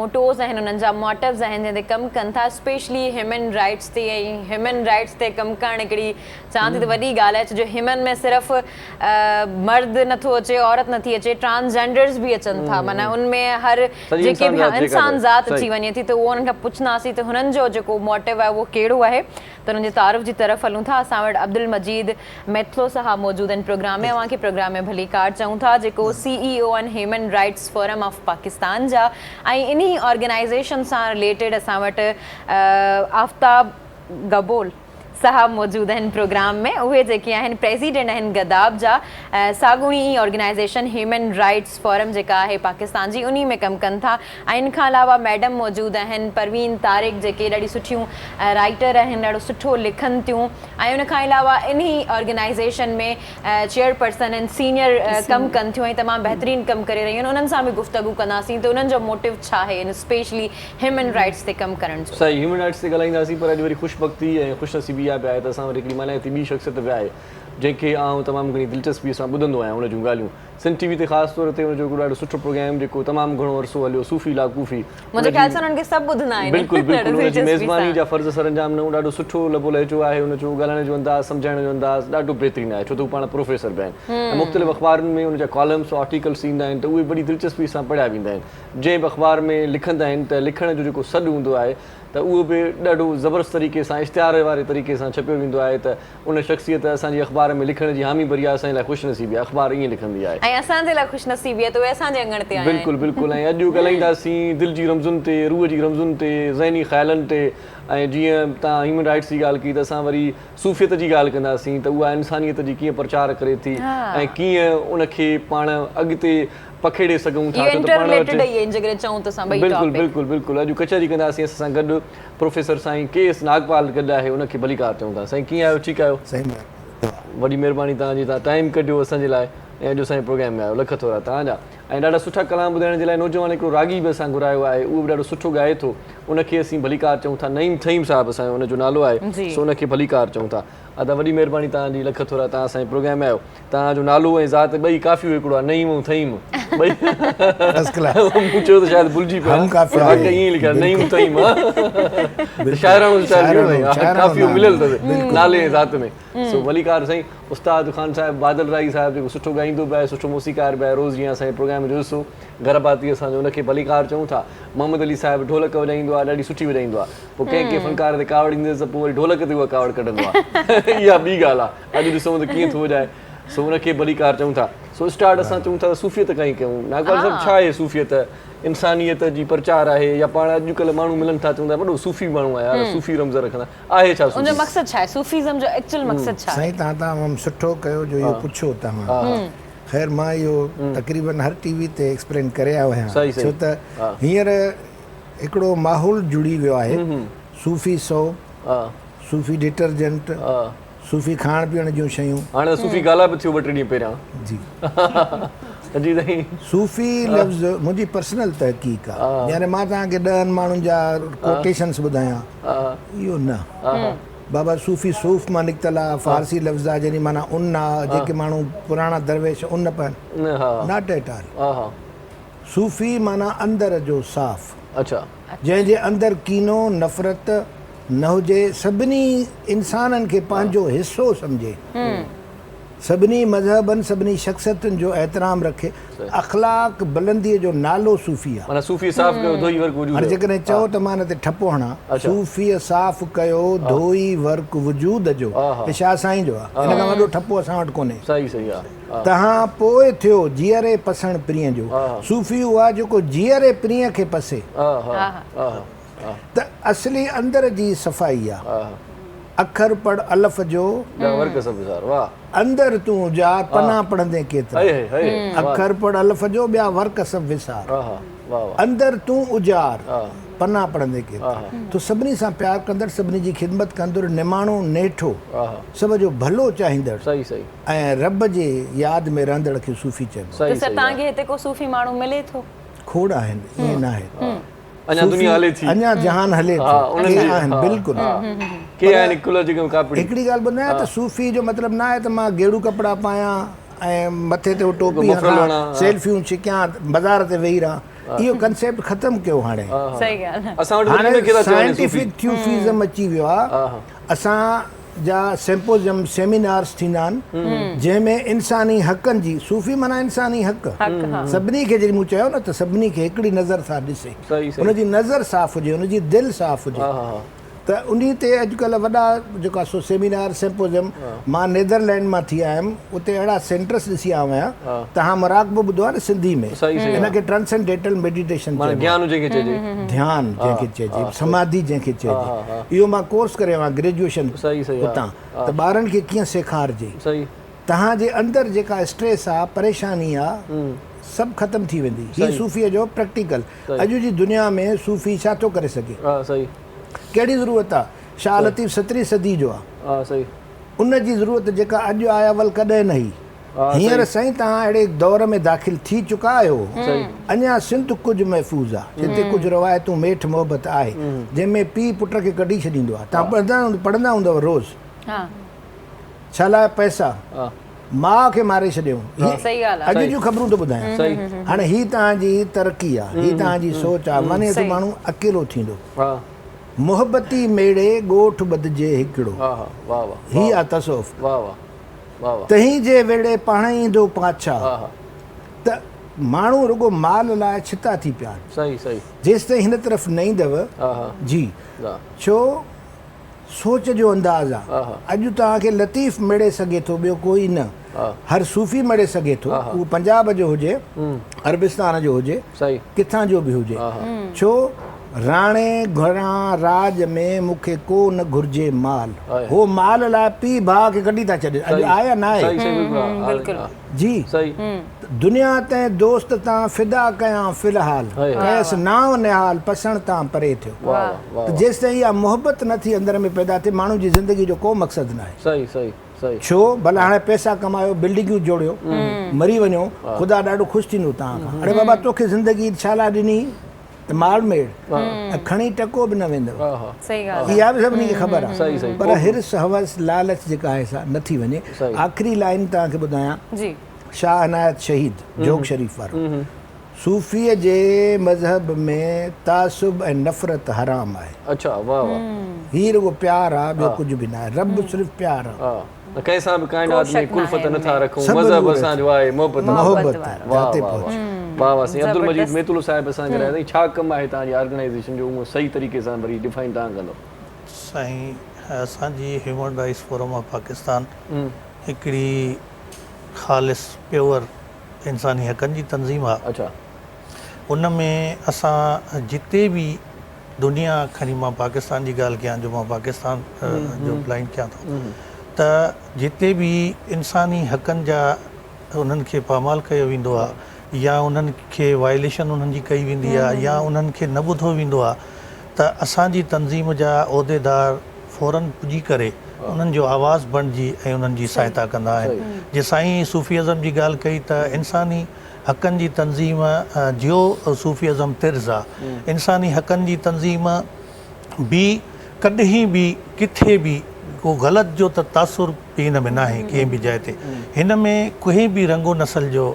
موٽوز آهن انهن جا موٽوز آهن جنهن تي ڪم ڪن ٿا اسپيشلي هيومن رائٽس تي ۽ هيومن رائٽس تي ڪم ڪرڻ هڪڙي چوان ٿي ته وڏي ڳالهه آهي ڇو جو هيومن ۾ صرف مرد نٿو اچي عورت نٿي اچي ٽرانس جينڊرز به اچن ٿا معنيٰ ان ۾ هر جيڪي به انسان ذات اچي وڃي ٿي ته اهو انهن کان پڇنداسين ته هنن جو جيڪو موٽو آهي اهو ڪهڙو آهي ته انهن جي تعارف جي طرف هلون ٿا اسان وٽ عبدالمجيد ميٿلو صاحب موجود آهن پروگرام ۾ اوهان کي پروگرام ۾ ڀليڪار چئون ٿا جيڪو سي اي او آهن human rights forum of Pakistan جا ۽ انهي آرگنائيزيشن سان رليٽيڊ اسان وٽ آفتاب گبول صاحب موجود آهن پروگرام ۾ اهي جيڪي آهن پريزيڊنٽ آهن گداب جا ساڳوڻي ئي آرگنائيزيشن هيومن رائٽس فورم جيڪا آهي پاڪستان جي انهي ۾ ڪم ڪن ٿا ۽ ان کان علاوه ميڊم موجود آهن پروين طارق جيڪي ڏاڍي سٺيون رائيٽر آهن ڏاڍو سٺو لکن ٿيون ۽ ان کان علاوه انهي آرگنائيزيشن ۾ چيئرپرسن آهن سينئر ڪم ڪن ٿيون ۽ تمام بهترين ڪم ڪري رهيون آهن انهن سان به گفتگو ڪنداسين ته انهن جو موٽو ڇا آهي ان اسپيشلي هيومن رائٽس تي ڪم ڪرڻ جو. صحيح هيومن رائٽس تي ڳالهائينداسين پر اڄ وري خوش بختي ۽ خوش نصيبي اها به آهي ته اسان وٽ هڪڙي مانائتي ٻي شخصيت به آهي جنهن کي آئون تمام گهڻي دلچسپي سان ٻڌندو آهيان ان جون ڳالهيون سنڌ ٽي وي تي خاص طور تي ان جو هڪڙو ڏاڍو سٺو پروگرام جيڪو تمام گهڻو عرصو هليو صوفي لا ڪوفي ان منهنجي جي خيال سان انهن کي سڀ ٻڌندا آهن بلڪل ڏاڍو بلڪل ان جي دلچسپي ميزباني سان. جا فرض سرانجام ڏنو ڏاڍو سٺو لب و لهجو آهي ان جو ڳالهائڻ جو انداز سمجهائڻ جو انداز ڏاڍو بهترين آهي ڇو ته هو پاڻ پروفيسر به آهن ۽ مختلف اخبارن ۾ ان جا ڪالمس آرٽيڪلس ايندا آهن ته اهي وڏي دلچسپي سان پڙهيا ويندا آهن جنهن به اخبار ۾ لکندا آهن ته لکڻ جو جيڪو سڏ هوندو آهي ته اهو به ڏاڍو زبردست طريقي سان اشتهار واري طريقي سان ڇپيو ويندو آهي ته ان شخصيت اسان جي اخبار اخبار ۾ لکڻ جي حامي ڀري آهي اسان جي لاء خوش نصيبي آهي اخبار ائين لکندي آهي. ۽ اسان جي لاء خوش نصيبي آهي ته اهي اسان جي اڱڻ تي آيا آهن. بلڪل بلڪل ۽ اڄ ڳالهائينداسين دل جي رمزن تي روح جي رمزن تي ذهني خيالن تي ۽ جيئن توهان هيومن رائٽس جي ڳالهه ڪئي ته اسان وري صوفيت جي ڳالهه ڪنداسين ته اها انسانيت جي ڪيئن پرچار ڪري ٿي ۽ ڪيئن ان کي پاڻ اڳتي پکيڙي سگهون ٿا اهو ڇو ته پاڻ وٽ انٽر رليٽيڊ ئي آهن جيڪڏهن چئون ته اسان ٻئي بلڪل ٽاپڪ. بلڪل بلڪل اڄ ڪچهري ڪنداسين اسان سان گڏ پروفيسر سائين ڪي ايس ناگپال گڏ آهي ان کي ڀليڪار چئون ٿا سائين ڪيئن آهيو ٺيڪ آهيو. سائين مهرباني. وڏي مهرباني توهان جي توهان ٽائيم ڪڍيو اسان جي لاء ۽ اڄ اسان جي پروگرام ۾ آيو لک ٿورا توهان جا ۽ ڏاڍا سٺا ڪلام ٻڌائڻ جي لاء نوجوان هڪڙو راڳي به اسان گهرايو آهي اهو به ڏاڍو سٺو ڳائي ٿو ان کي اسين ڀليڪار چئون ٿا نعيم ٿهيم صاحب اسان جو ان جو نالو آهي سو ان کي ڀليڪار چئون ٿا ادا وڏي مهرباني توهان جي لک ٿورا توهان اسان جي پروگرام ۾ آيو توهان جو نالو ۽ ذات ٻئي قافيو هڪڙو آهي نعيم ۽ ٿهيم ٻئي فرسٽ ڪلاس مون چيو ته شايد ڀلجي پيا هم قافيه واقعي ائين ئي لکيل نعيم ٿهيم ها شاعراڻو اسٽائل ٿيو سائين قافيو مليل اٿس نالي ۽ ذات ۾ سو ڀليڪار سائين استاد خان صاحب بادل راهي صاحب جيڪو سٺو ڳائيندو به آهي سٺو موسيقار به آهي روز جيئن اسان جي پروگرام جو حصو گهر ڀاتي اسان جو ان کي ڀليڪار چئون ٿا. محمد علي صاحب ڍولڪ وڄائيندو آهي ڏاڍي سٺي وڄائيندو آهي. پوء ڪنهن ڪنهن فنڪار تي ڪاوڙ ايندس ته پوء وري ڍولڪ تي اها ڪاوڙ ڪڍندو آهي. اها ٻي ڳالهه آهي. اڄ ڏسون ته ڪيئن ٿو وڄائي. سو ان کي ڀليڪار چئون ٿا. سو اسٽارٽ اسان چئون ٿا ته صوفيت کان ئي ڪيون. ناگپال صاحب ڇا آهي صوفيت؟ انسانيت جي پرچار آهي يا پاڻ اڄڪلهه ماڻهو ملن ٿا چون ٿا وڏو صوفي ماڻهو آهي يار صوفي رمز رکندا آهي ڇا ان جو صوفي؟ مقصد ڇا آهي؟ صوفيزم جو ايڪچوئل مقصد ڇا آهي؟ سائين توهان تمام سٺو ڪيو جو اهو پڇيو توهان. خير مان اهو تقريبن هر ٽي وي تي ايڪسپلين ڪري آيو آهيان ڇو ته هينئر هڪڙو ماحول جڙي ويو آهي صوفي سوپ، صوفي ڊٽرجنٽ، صوفي کائڻ پيئڻ جون شيون. هاڻي ته صوفي گالا به ٿيو ٻه ٽي ڏينهن پهريان. جي. جي سائين. صوفي لفظ منهنجي پرسنل تحقيق آهي يعني مان توهان کي ڏهن ماڻهن جا ڪوٽيشنس ٻڌايان اهو نه. بابا صوفي صوف مان نڪتل آ، فارسي لفظ آ جنهن جي معنيٰ ان آ، جيڪي ماڻهو پراڻا درويش ان پائن، not at all. صوفي معنيٰ اندر جو صاف، جنهن جي اندر ڪينو، نفرت، نه هجي، سڀني انسانن کي پنهنجو حصو سمجهي. سڀني مذهبن، سڀني شخصيتن جو احترام رکي، اخلاق بلنديء جو نالو صوفي آ. معنيٰ صوفيء صاف ڪيو ڌوئي ورق وجود جو. هاڻي جيڪڏهن چئو ته مان ان تي ٺپو هڻان، صوفيء صاف ڪيو ڌوئي ورق وجود جو، هي شاهه سائين جو آ، ان کان وڏو ٺپو اسان وٽ ڪونهي. صحيح صحيح آ. تهان پوء ٿيو جيئري پسڻ پرينء جو، صوفي اهو آ جيڪو جيئري پرينء کي پسي. ته اصلي اندر جي صفائي آ. اکر پڙھ الف جو. ٻيا ورق سڀ وسار. واھ. اندر تون جا پنا پڙھندين ڪيترا. اکر پڙھ الف جو ٻيا ورق سڀ وسار. اندر تون اجار پنا پڙھندين ڪيترا. تو سڀني سان پيار ڪندڙ سڀني جي خدمت ڪندڙ نماڻو نيٺو سڀ جو ڀلو چاھيندڙ ۽ رب جي ياد ۾ رھندڙ کي صوفي چئبو. ته سر توھان کي ھتي ڪو صوفي ماڻھو ملي ٿو؟ کوڙ آھن ائين ناھي. اڃا دنيا هلي ٿي. اڃا جهان هلي ٿو. ڪي آهن بلڪل. ڪي آهن ڪلهه جي ڪاپڙي. هڪڙي ڳالهه ٻڌايان ته صوفي جو مطلب نه آهي ته مان گيڙو ڪپڙا پايان ۽ مٿي تي ٽوپي هڻان سيلفيون ڇڪيان بازار تي ويهي رهان اهو ڪنسيپٽ ختم ڪيو هاڻي. صحيح ڳالهه. اسان وٽ وري هاڻي سائنٽيفڪ ٿيوفيزم اچي ويو آهي. اسان جا سيمپوزيم سيمينارز ٿيندا آهن جنهن ۾ انساني حقن جي صوفي معنيٰ انساني حق سڀني کي جڏهن مون چيو نه ته سڀني کي هڪڙي نظر سان ڏسي ان جي نظر صاف هجي ان جي دل صاف هجي ته انهي تي اڄڪلهه وڏا جيڪو آهي سو سيمينار سيمپوزيم مان نيدرلينڊ مان ٿي آيم اتي اهڙا سينٽرس ڏسي آيو آهيان تهان مراقبو ٻڌو آهي نه سنڌي ۾ ان کي ٽرانسينڊيٽل ميڊيٽيشن چئبو آهي گيان جنهن کي چئجي ڌيان جنهن کي چئجي سماڌي جنهن کي چئجي اهو مان ڪورس ڪري آيو آهيان گريجوئيشن اتان ته ٻارن کي ڪيئن سيکارجي تهان جي اندر جيڪا اسٽريس آ پريشاني آ سڀ ختم ٿي ويندي هي صوفي جو پريڪٽيڪل اڄ جي دنيا ۾ صوفي ڇا ٿو ڪري سگهي ڪهڙي ضرورت آ شاهه لطيف سترهين صدي جو آ ان جي ضرورت جيڪا اڄ آهي اول ڪڏهن نه هئي. هينئر سائين توهان اهڙي دور ۾ داخل ٿي چڪا آهيو. اڃا سنڌ ڪجهه محفوظ آ، جتي ڪجهه روايتون ميٺ محبت آهي، جنهن ۾ پيء پٽ کي ڪڍي ڇڏيندو آ. توهان پڙهندا هوندؤ روز. ڇا لاء پئسا. ماء کي ماري ڇڏيائون. هي اڄ جون خبرون ٿو ٻڌايان. هاڻي هي توهان جي ترقي آ، هي توهان جي سوچ آ. معني ته ماڻهو اڪيلو ٿيندو. محبتي ميڙي ڳوٺ ٻڌجي هڪڙو. هي آ تصوف. تنهين جي ويڙهي پاڻهي ايندو پاڇا. ته ماڻهو رڳو مال لاء ڇتا ٿي پيا آهن. جيستائين هن طرف نه ايندؤ. جي ڇو سوچ جو انداز آ. اڄ توهان کي لطيف ميڙي سگهي ٿو ٻيو ڪوئي نه. هر صوفي مڙي سگهي ٿو اهو پنجاب جو هجي عربستان جو هجي ڪٿان جو به هجي. ڇو راڻي گهران راڄ ۾ مون کي ڪو نه گهرجي مال. هو مال لاء پيء ڀاء کي ڪڍي ٿا ڇڏين. اڄ آهي يا ناهي؟ جي دنيا تنهن دوست تان فدا ڪيان في الحال ڪيس نانء نهال پسڻ تان پري ٿيو. ته جيستائين اها محبت نه ٿي اندر ۾ پيدا ٿئي ماڻهو جي زندگي جو ڪو مقصد ناهي. ڇو ڀلا هاڻي پئسا ڪمايو بلڊنگيون جوڙيو مري وڃو خدا ڏاڍو خوش ٿيندو توهان کان اڙي بابا توکي زندگي ڇا لاء ڏني ته مال ميڙ ۽ کڻي ٽڪو به نه ويندو اها به سڀني کي خبر آهي پر حرص هوس لالچ جيڪا آهي سا نه ٿي وڃي آخري لائن توهان کي ٻڌايان شاهه عنايت شهيد جوڳ شريف وارو صوفيء جي مذهب ۾ تعصب ۽ نفرت حرام آهي. اڇا واه واه. هي رڳو پيار آ ٻيو ڪجهه به ناهي. رب صرف پيار آ. ها نه ڪنهن سان به ڪائنات ۾ ڪلفت نه ٿا رکون مذهب اسان جو آهي محبت محبت جاتي پهچ. واه واه سائين عبدالمجيد ميتلو صاحب اسان کي سائين ڇا ڪم آهي توهان جي آرگنائيزيشن جو اهو صحيح طريقي سان وري ڊفائن توهان ڪندو. سائين اسان جي human rights forum of Pakistan هڪڙي خالص پيور انساني حقن جي تنظيم آ ان ۾ اسان جتي به دنيا کڻي مان پاڪستان جي ڳالهه ڪيان جو مان پاڪستان جو بلائنڊ ڪيان ٿو ته جتي به انساني حقن جا انهن کي پامال ڪيو ويندو آ يا انهن کي وائليشن انهن جي ڪئي ويندي آ يا انهن کي نه ٻڌو ويندو آ ته اسان جي تنظيم جا عهديدار فورن پڄي ڪري انهن جو آواز بڻجي ۽ انهن جي سهائتا ڪندا آهن. جي سائين صوفي ازم جي ڳالهه ڪئي ته انساني حقن جي تنظيم جو صوفي ازم طرز آ. انساني حقن جي تنظيم به ڪڏهن به ڪٿي به ڪو غلط جو ته تاثر به هن ۾ ناهي ڪنهن به جاء تي. هن ۾ ڪنهن به رنگ و نسل جو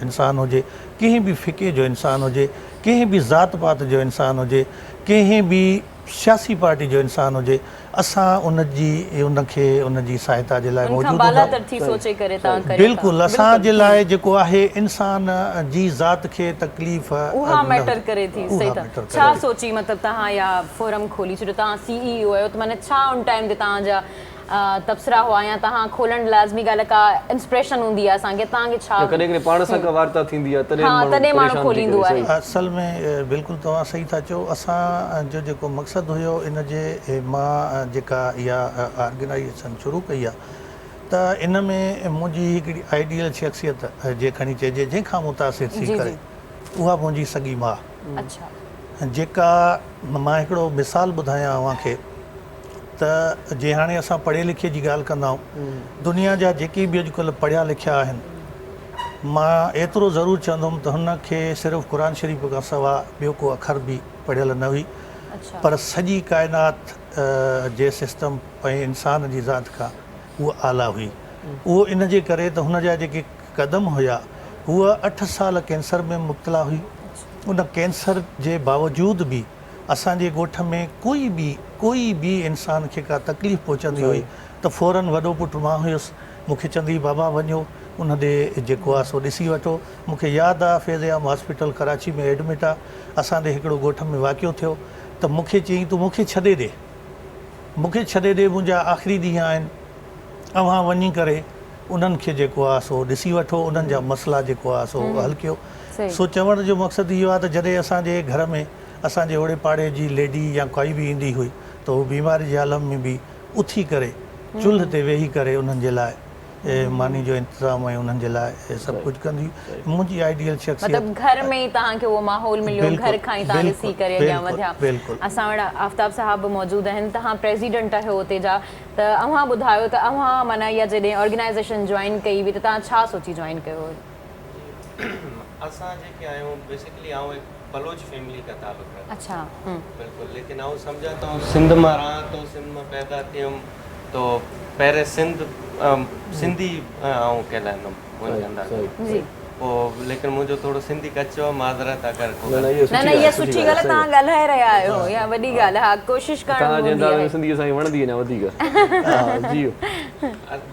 انسان هجي، ڪنهن به فقه جو انسان هجي، ڪنهن به ذات پات جو انسان هجي، ڪنهن به سياسي پارٽي جو انسان هجي اسان ان جي ان کي ان جي سهائتا جي لاء ان کان موجود هوندا بالاتر ٿي سوچي ڪري توهان ڪريو ٿا. بلڪل اسان جي لاء جيڪو آهي انسان جي ذات کي تڪليف اها نه ميٽر هجي ڪري ٿي اها صحيح ٿا ميٽر ڇا ڪري ٿي. سوچي مطلب توهان اها فورم کولي ڇو جو توهان سي اي او آهيو ته معنيٰ ڇا ان ٽائيم تي توهان جا تبصرا هئا يا توهان کولڻ لازمي ڳالهه ڪا انسپريشن هوندي آهي اسان کي توهان کي ڇا يا ڪڏهن ڪڏهن پاڻ سان ڪا وارتا ٿيندي آهي تڏهن ها ماڻهو تڏهن ماڻهو پريشان ٿي کوليندو ڪري آهي. صحيح. اصل ۾ بلڪل توهان صحيح ٿا چئو اسان جو جيڪو مقصد هيو ان جي مان جيڪا اها آرگنائيزيشن شروع ڪئي آهي ته ان ۾ منهنجي هڪڙي آئيڊيل شخصيت جي کڻي چئجي جنهن کان متاثر ٿي جي ڪري جي اها منهنجي سڳي ماء اڇا. جيڪا مان هڪڙو مثال ٻڌايان اوهان کي ته جي هاڻي اسان پڙهي لکي جي ڳالهه ڪندا آهيون دنيا جا جيڪي به اڄڪلهه پڙهيا لکيا آهن مان ايترو ضرور چوندم ته هن کي صرف قرآن شريف کان سوا ٻيو ڪو اکر به پڙهيل نه هئي پر سڄي ڪائنات جي سسٽم ۽ انسان جي ذات کان هوء اعليٰ هئي اهو ان جي ڪري ته هن جا جيڪي قدم هيا هوء اٺ سال ڪينسر ۾ مبتلا هئي ان ڪينسر جي باوجود به اسان جي ڳوٺ ۾ ڪوئي به ڪوئي به انسان کي ڪا تڪليف پهچندي هئي ته فورن وڏو پٽ مان هيس مون کي چوندي هئي بابا وڃو ان ڏي جيڪو آ سو ڏسي وٺو مون کي ياد آ فيض عام هاسپيٽل ڪراچي ۾ ايڊمٽ آ اسان ڏي هڪڙو ڳوٺ ۾ واقعو ٿيو ته مون کي چيائين تون مون کي ڇڏي ڏي مون کي ڇڏي ڏي منهنجا آخري ڏينهن آهن اوهان وڃي ڪري انهن کي جيڪو آ سو ڏسي وٺو انهن جا مسئلا جيڪو آ سو حل ڪيو سو چوڻ جو مقصد اهو آ ته جڏهن اسان جي گهر ۾ اسان جي اوڙي پاڙي جي ليڊي يا ڪائي به ايندي هئي ته هو بيماري جي عالم ۾ به اٿي ڪري چلهه تي ويهي ڪري انهن جي لاء ماني جو انتظام ۽ انهن جي لاء سڀ ڪجهه ڪندي هئي. منهنجي آئيڊيل شخصيت. مطلب گهر ۾ ئي توهان کي اهو ماحول مليو گهر کان ئي توهان ڏسي ڪري اڳيان وڌيا. اسان وٽ آفتاب صاحب به موجود آهن توهان پريزيڊنٽ آهيو اتي جا ته اوهان ٻڌايو ته اوهان معنيٰ اها جڏهن آرگنائيزيشن جوائن ڪئي هئي ته توهان ڇا سوچي جوائن ڪيو هو؟ جي اسان جيڪي آهيون بيسيڪلي آئون هڪ بلوچ فيملي کان تعلق رکان اڇا ٿو بلڪل ليڪن آئون سمجهان ٿو آئون سنڌ مان رهان ٿو سنڌ مان پيدا ٿيم تو پهرين سنڌ سنڌي آئون ڪهلائيندم منهنجي انداز جي پوء ليڪن منهنجو ٿورو سنڌي ڪچو آهي معذرت اگر ڪو نه نه اها نه نه اها سٺي ڳالهه آهي توهان ڳالهائي رهيا آهيو اها وڏي ڳالهه آهي ها ڪوشش ڪرڻ توهان جي هوندي انداز آهي ۾ سنڌي اسان کي وڻندي اڃا وڌيڪ ها جي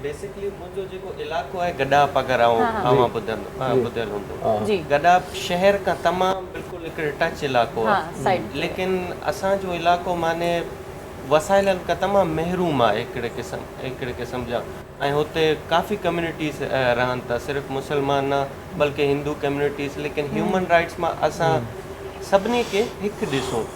بيسڪلي منهنجو جيڪو علائقو آهي گڏاپ اگر اوهان ٻڌل هوندو گڏاپ شهر کان تمام بلڪل هڪڙي ٽچ علائقو آهي ليڪن اسان جو علائقو معني وسائلن کان تمام محروم آهي هڪڙي قسم هڪڙي قسم جا ۽ هتي ڪافي ڪميونٽيز رهن ٿا صرف مسلمان نه بلڪه هندو ڪميونٽيز ليڪن هيومن رائٽس مان اسان سڀني کي هڪ ڏسون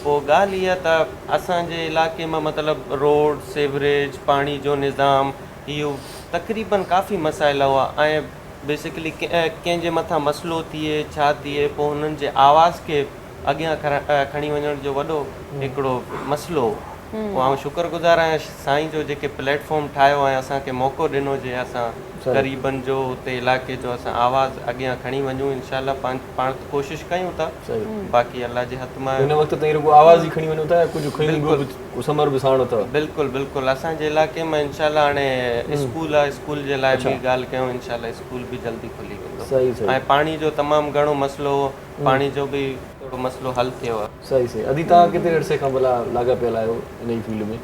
پوء ڳالهه اها ته اسان جي علائقي مان مطلب روڊ سيوريج پاڻي جو نظام اهو تقريبن ڪافي مسائل هئا ۽ بيسڪلي ڪنهن جي مٿان مسئلو ٿئي ڇا ٿئي پوء هنن جي آواز کي اڳيان کڻي وڃڻ جو وڏو هڪڙو مسئلو هو. پوء آئون شڪر گذار آهيان سائين جو جيڪي پليٽ فارم ٺاهيو ۽ اسان کي موقعو ڏنو جي اسان غريبن جو اتي علائقي جو اسان آواز اڳيان کڻي وڃون انشاء الله پاڻ ته ڪوشش ڪيون ٿا باقي الله جي هٿ مان هن وقت تائين رڳو آواز ئي کڻي وڃو ٿا يا ڪجهه کڻي ٻيو به ڪو ثمر به ساڻ اٿو؟ بلڪل بلڪل اسان جي علائقي مان انشاء الله هاڻي اسڪول آ اسڪول جي لاء به ڳالهه ڪيون انشاء الله اسڪول به جلدي کلي ويندو ۽ پاڻي جو تمام گهڻو مسئلو هو پاڻي جو به ٿورو مسئلو حل ٿيو آ. صحيح صحيح ادي توهان ڪيتري عرصي کان ڀلا لاڳاپيل آهيو انهي فيلڊ ۾؟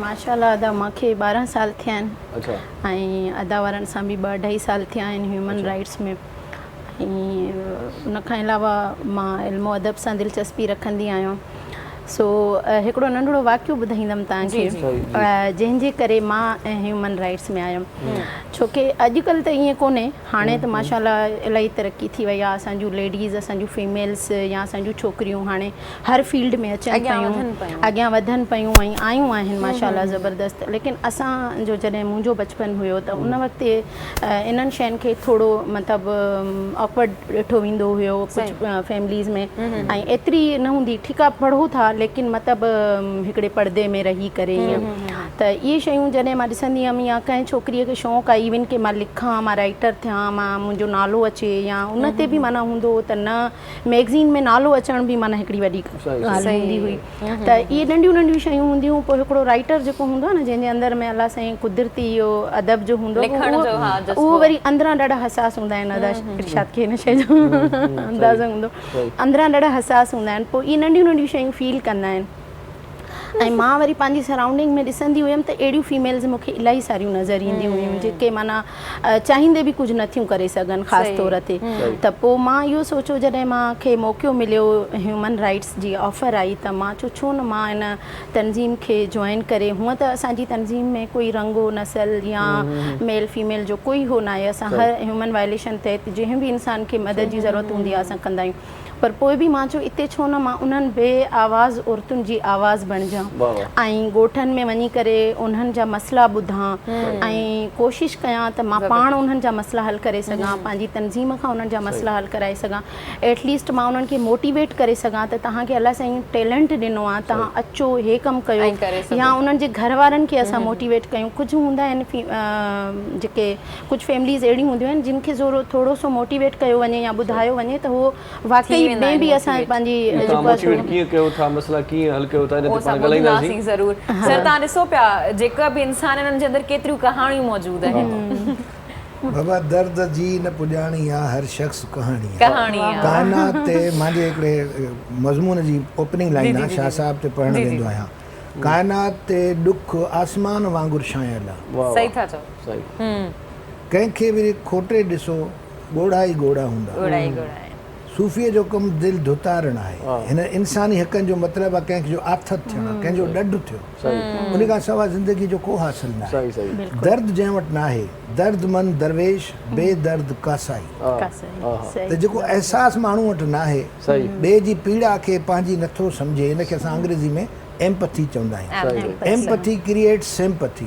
ماشاء الله ادا مان کي 12 سال ٿيا آهن اڇا ۽ ادا وارن سان به ٻه اڍائي سال ٿيا آهن هيومن رائيٽس ۾ ۽ ان کان علاوه مان علم و ادب سان دلچسپي رکندي آهيان سو هڪڙو ننڍڙو واقعو ٻڌائيندم توهان کي جنهن جي ڪري مان هيومن رائيٽس ۾ آيم ڇو ڪي اڄڪلهه ته ائين ڪونهي هاڻي ته ماشاء الله الاهي ترقي ٿي وئي آهي اسان جون ليڊيز اسان جون فيميلز يا اسان جون ڇوڪريون هاڻي هر فيلڊ ۾ اچن پيون اڳيان وڌن پيون ۽ آيون آهن ماشاء الله زبردست ليڪن اسان جو جڏهن منهنجو بچپن هيو ته ان وقت انهن شين کي ٿورو مطلب آڪورڊ ڏٺو ويندو هيو ڪجهه فيمليز ۾ ۽ ايتري نه هوندي ٺيڪ آهي پڙهو ٿا ليڪن مطلب هڪڙي پردي ۾ رهي ڪري ائين ته اهي شيون جڏهن مان ڏسندي هيم يا ڪنهن ڇوڪريء کي شوق آهي ايون ڪي مان لکان مان رائيٽر ٿيان مان منهنجو نالو اچي يا ان تي به معنيٰ هوندو هو ته نه ميگزين ۾ نالو اچڻ به معنيٰ هڪڙي وڏي ڳالهه هوندي هئي ته اهي ننڍيون ننڍيون شيون هونديون هيون پوء هڪڙو رائيٽر جيڪو هوندو آهي نه جنهن جي اندر ۾ الله سائين قدرتي اهو ادب جو هوندو اهو وري اندران ڏاڍا حساس هوندا آهن ادا ارشاد کي هن شيء جو اندازو هوندو اندران ڏاڍا حساس هوندا آهن پوء اهي ننڍيون ننڍيون شيون فيل ڪندا آهن ۽ مان وري پنهنجي سرائونڊنگ ۾ ڏسندي هيم ته اهڙيون فيميلز مون کي الاهي ساريون نظر اينديون هيون جيڪي معنيٰ چاهيندي به ڪجهه نٿيون ڪري سگهن خاص طور تي ته پوء مان اهو سوچيو جڏهن مان کي موقعو مليو هيومن رائٽس جي آفر آئي ته مان چيو ڇو نه مان ان تنظيم کي جوائن ڪري هونء ته اسان جي تنظيم ۾ ڪوئي رنگ و نسل يا ميل فيميل جو ڪوئي هو ناهي اسان هر هيومن وائليشن تحت جنهن به انسان کي مدد جي ضرورت هوندي آهي اسان ڪندا آهيون پر پوء به مان چيو اتي ڇو نه مان انهن بي آواز عورتن جي آواز بڻجان ۽ ڳوٺن ۾ وڃي ڪري انهن جا مسئلا ٻڌان ۽ ڪوشش ڪيان ته مان پاڻ انهن جا مسئلا حل ڪري سگهان پنهنجي تنظيم کان انهن جا مسئلا حل ڪرائي سگهان ايٽ ليسٽ مان انهن کي موٽيويٽ ڪري سگهان ته توهان کي الله سائين ٽيلنٽ ڏنو آهي توهان اچو هي ڪم ڪيو يا انهن جي گهر وارن کي اسان موٽيويٽ ڪيون ڪجهه هوندا آهن جيڪي ڪجهه فيمليز اهڙيون هونديون آهن جن کي ذرو ٿورو سو موٽيويٽ ڪيو وڃي يا ٻڌايو وڃي ته هو واقعي ۾ به اسان پنهنجي توهان موٽيويٽ ڪيئن ڪيو ٿا مسئلا ڪيئن حل ڪيو ٿا ان تي پاڻ ڳالهائينداسين ضرور سر توهان ڏسو پيا جيڪا به انسان آهن انهن جي اندر ڪيتريون ڪهاڻيون موجود آهن. بابا درد جي نه پڄاڻي آ هر شخص ڪهاڻي آ ڪائنات تي مانجي هڪڙي مضمون جي اوپننگ لائين آ شاهه صاحب تي پڙهڻ ويندو آهيان ڪائنات تي ڏک آسمان وانگر ڇانيل آ. صحيح ٿا چئو. ڪنهن کي به کوٽي ڏسو ڳوڙها ئي ڳوڙها هوندا. ڳوڙها ئي ڳوڙها آهن. صوفيء جو ڪم دل ڌتارڻ آهي. هن انساني حقن جو مطلب آهي ڪنهن جو آٿت ٿيڻ، ڪنهن جو ڏڍ ٿيو. ان کان سواء زندگي جو ڪو حاصل ناهي. درد جنهن وٽ ناهي، درد مند درويش، بي درد ڪاسائي. ته جيڪو احساس ماڻهو وٽ ناهي، ٻئي جي پيڙا کي پنهنجي نٿو سمجهي، ان کي اسان انگريزي ۾ ايمپٿي چوندا آهيون. ايمپٿي ڪريئيٽس سيمپٿي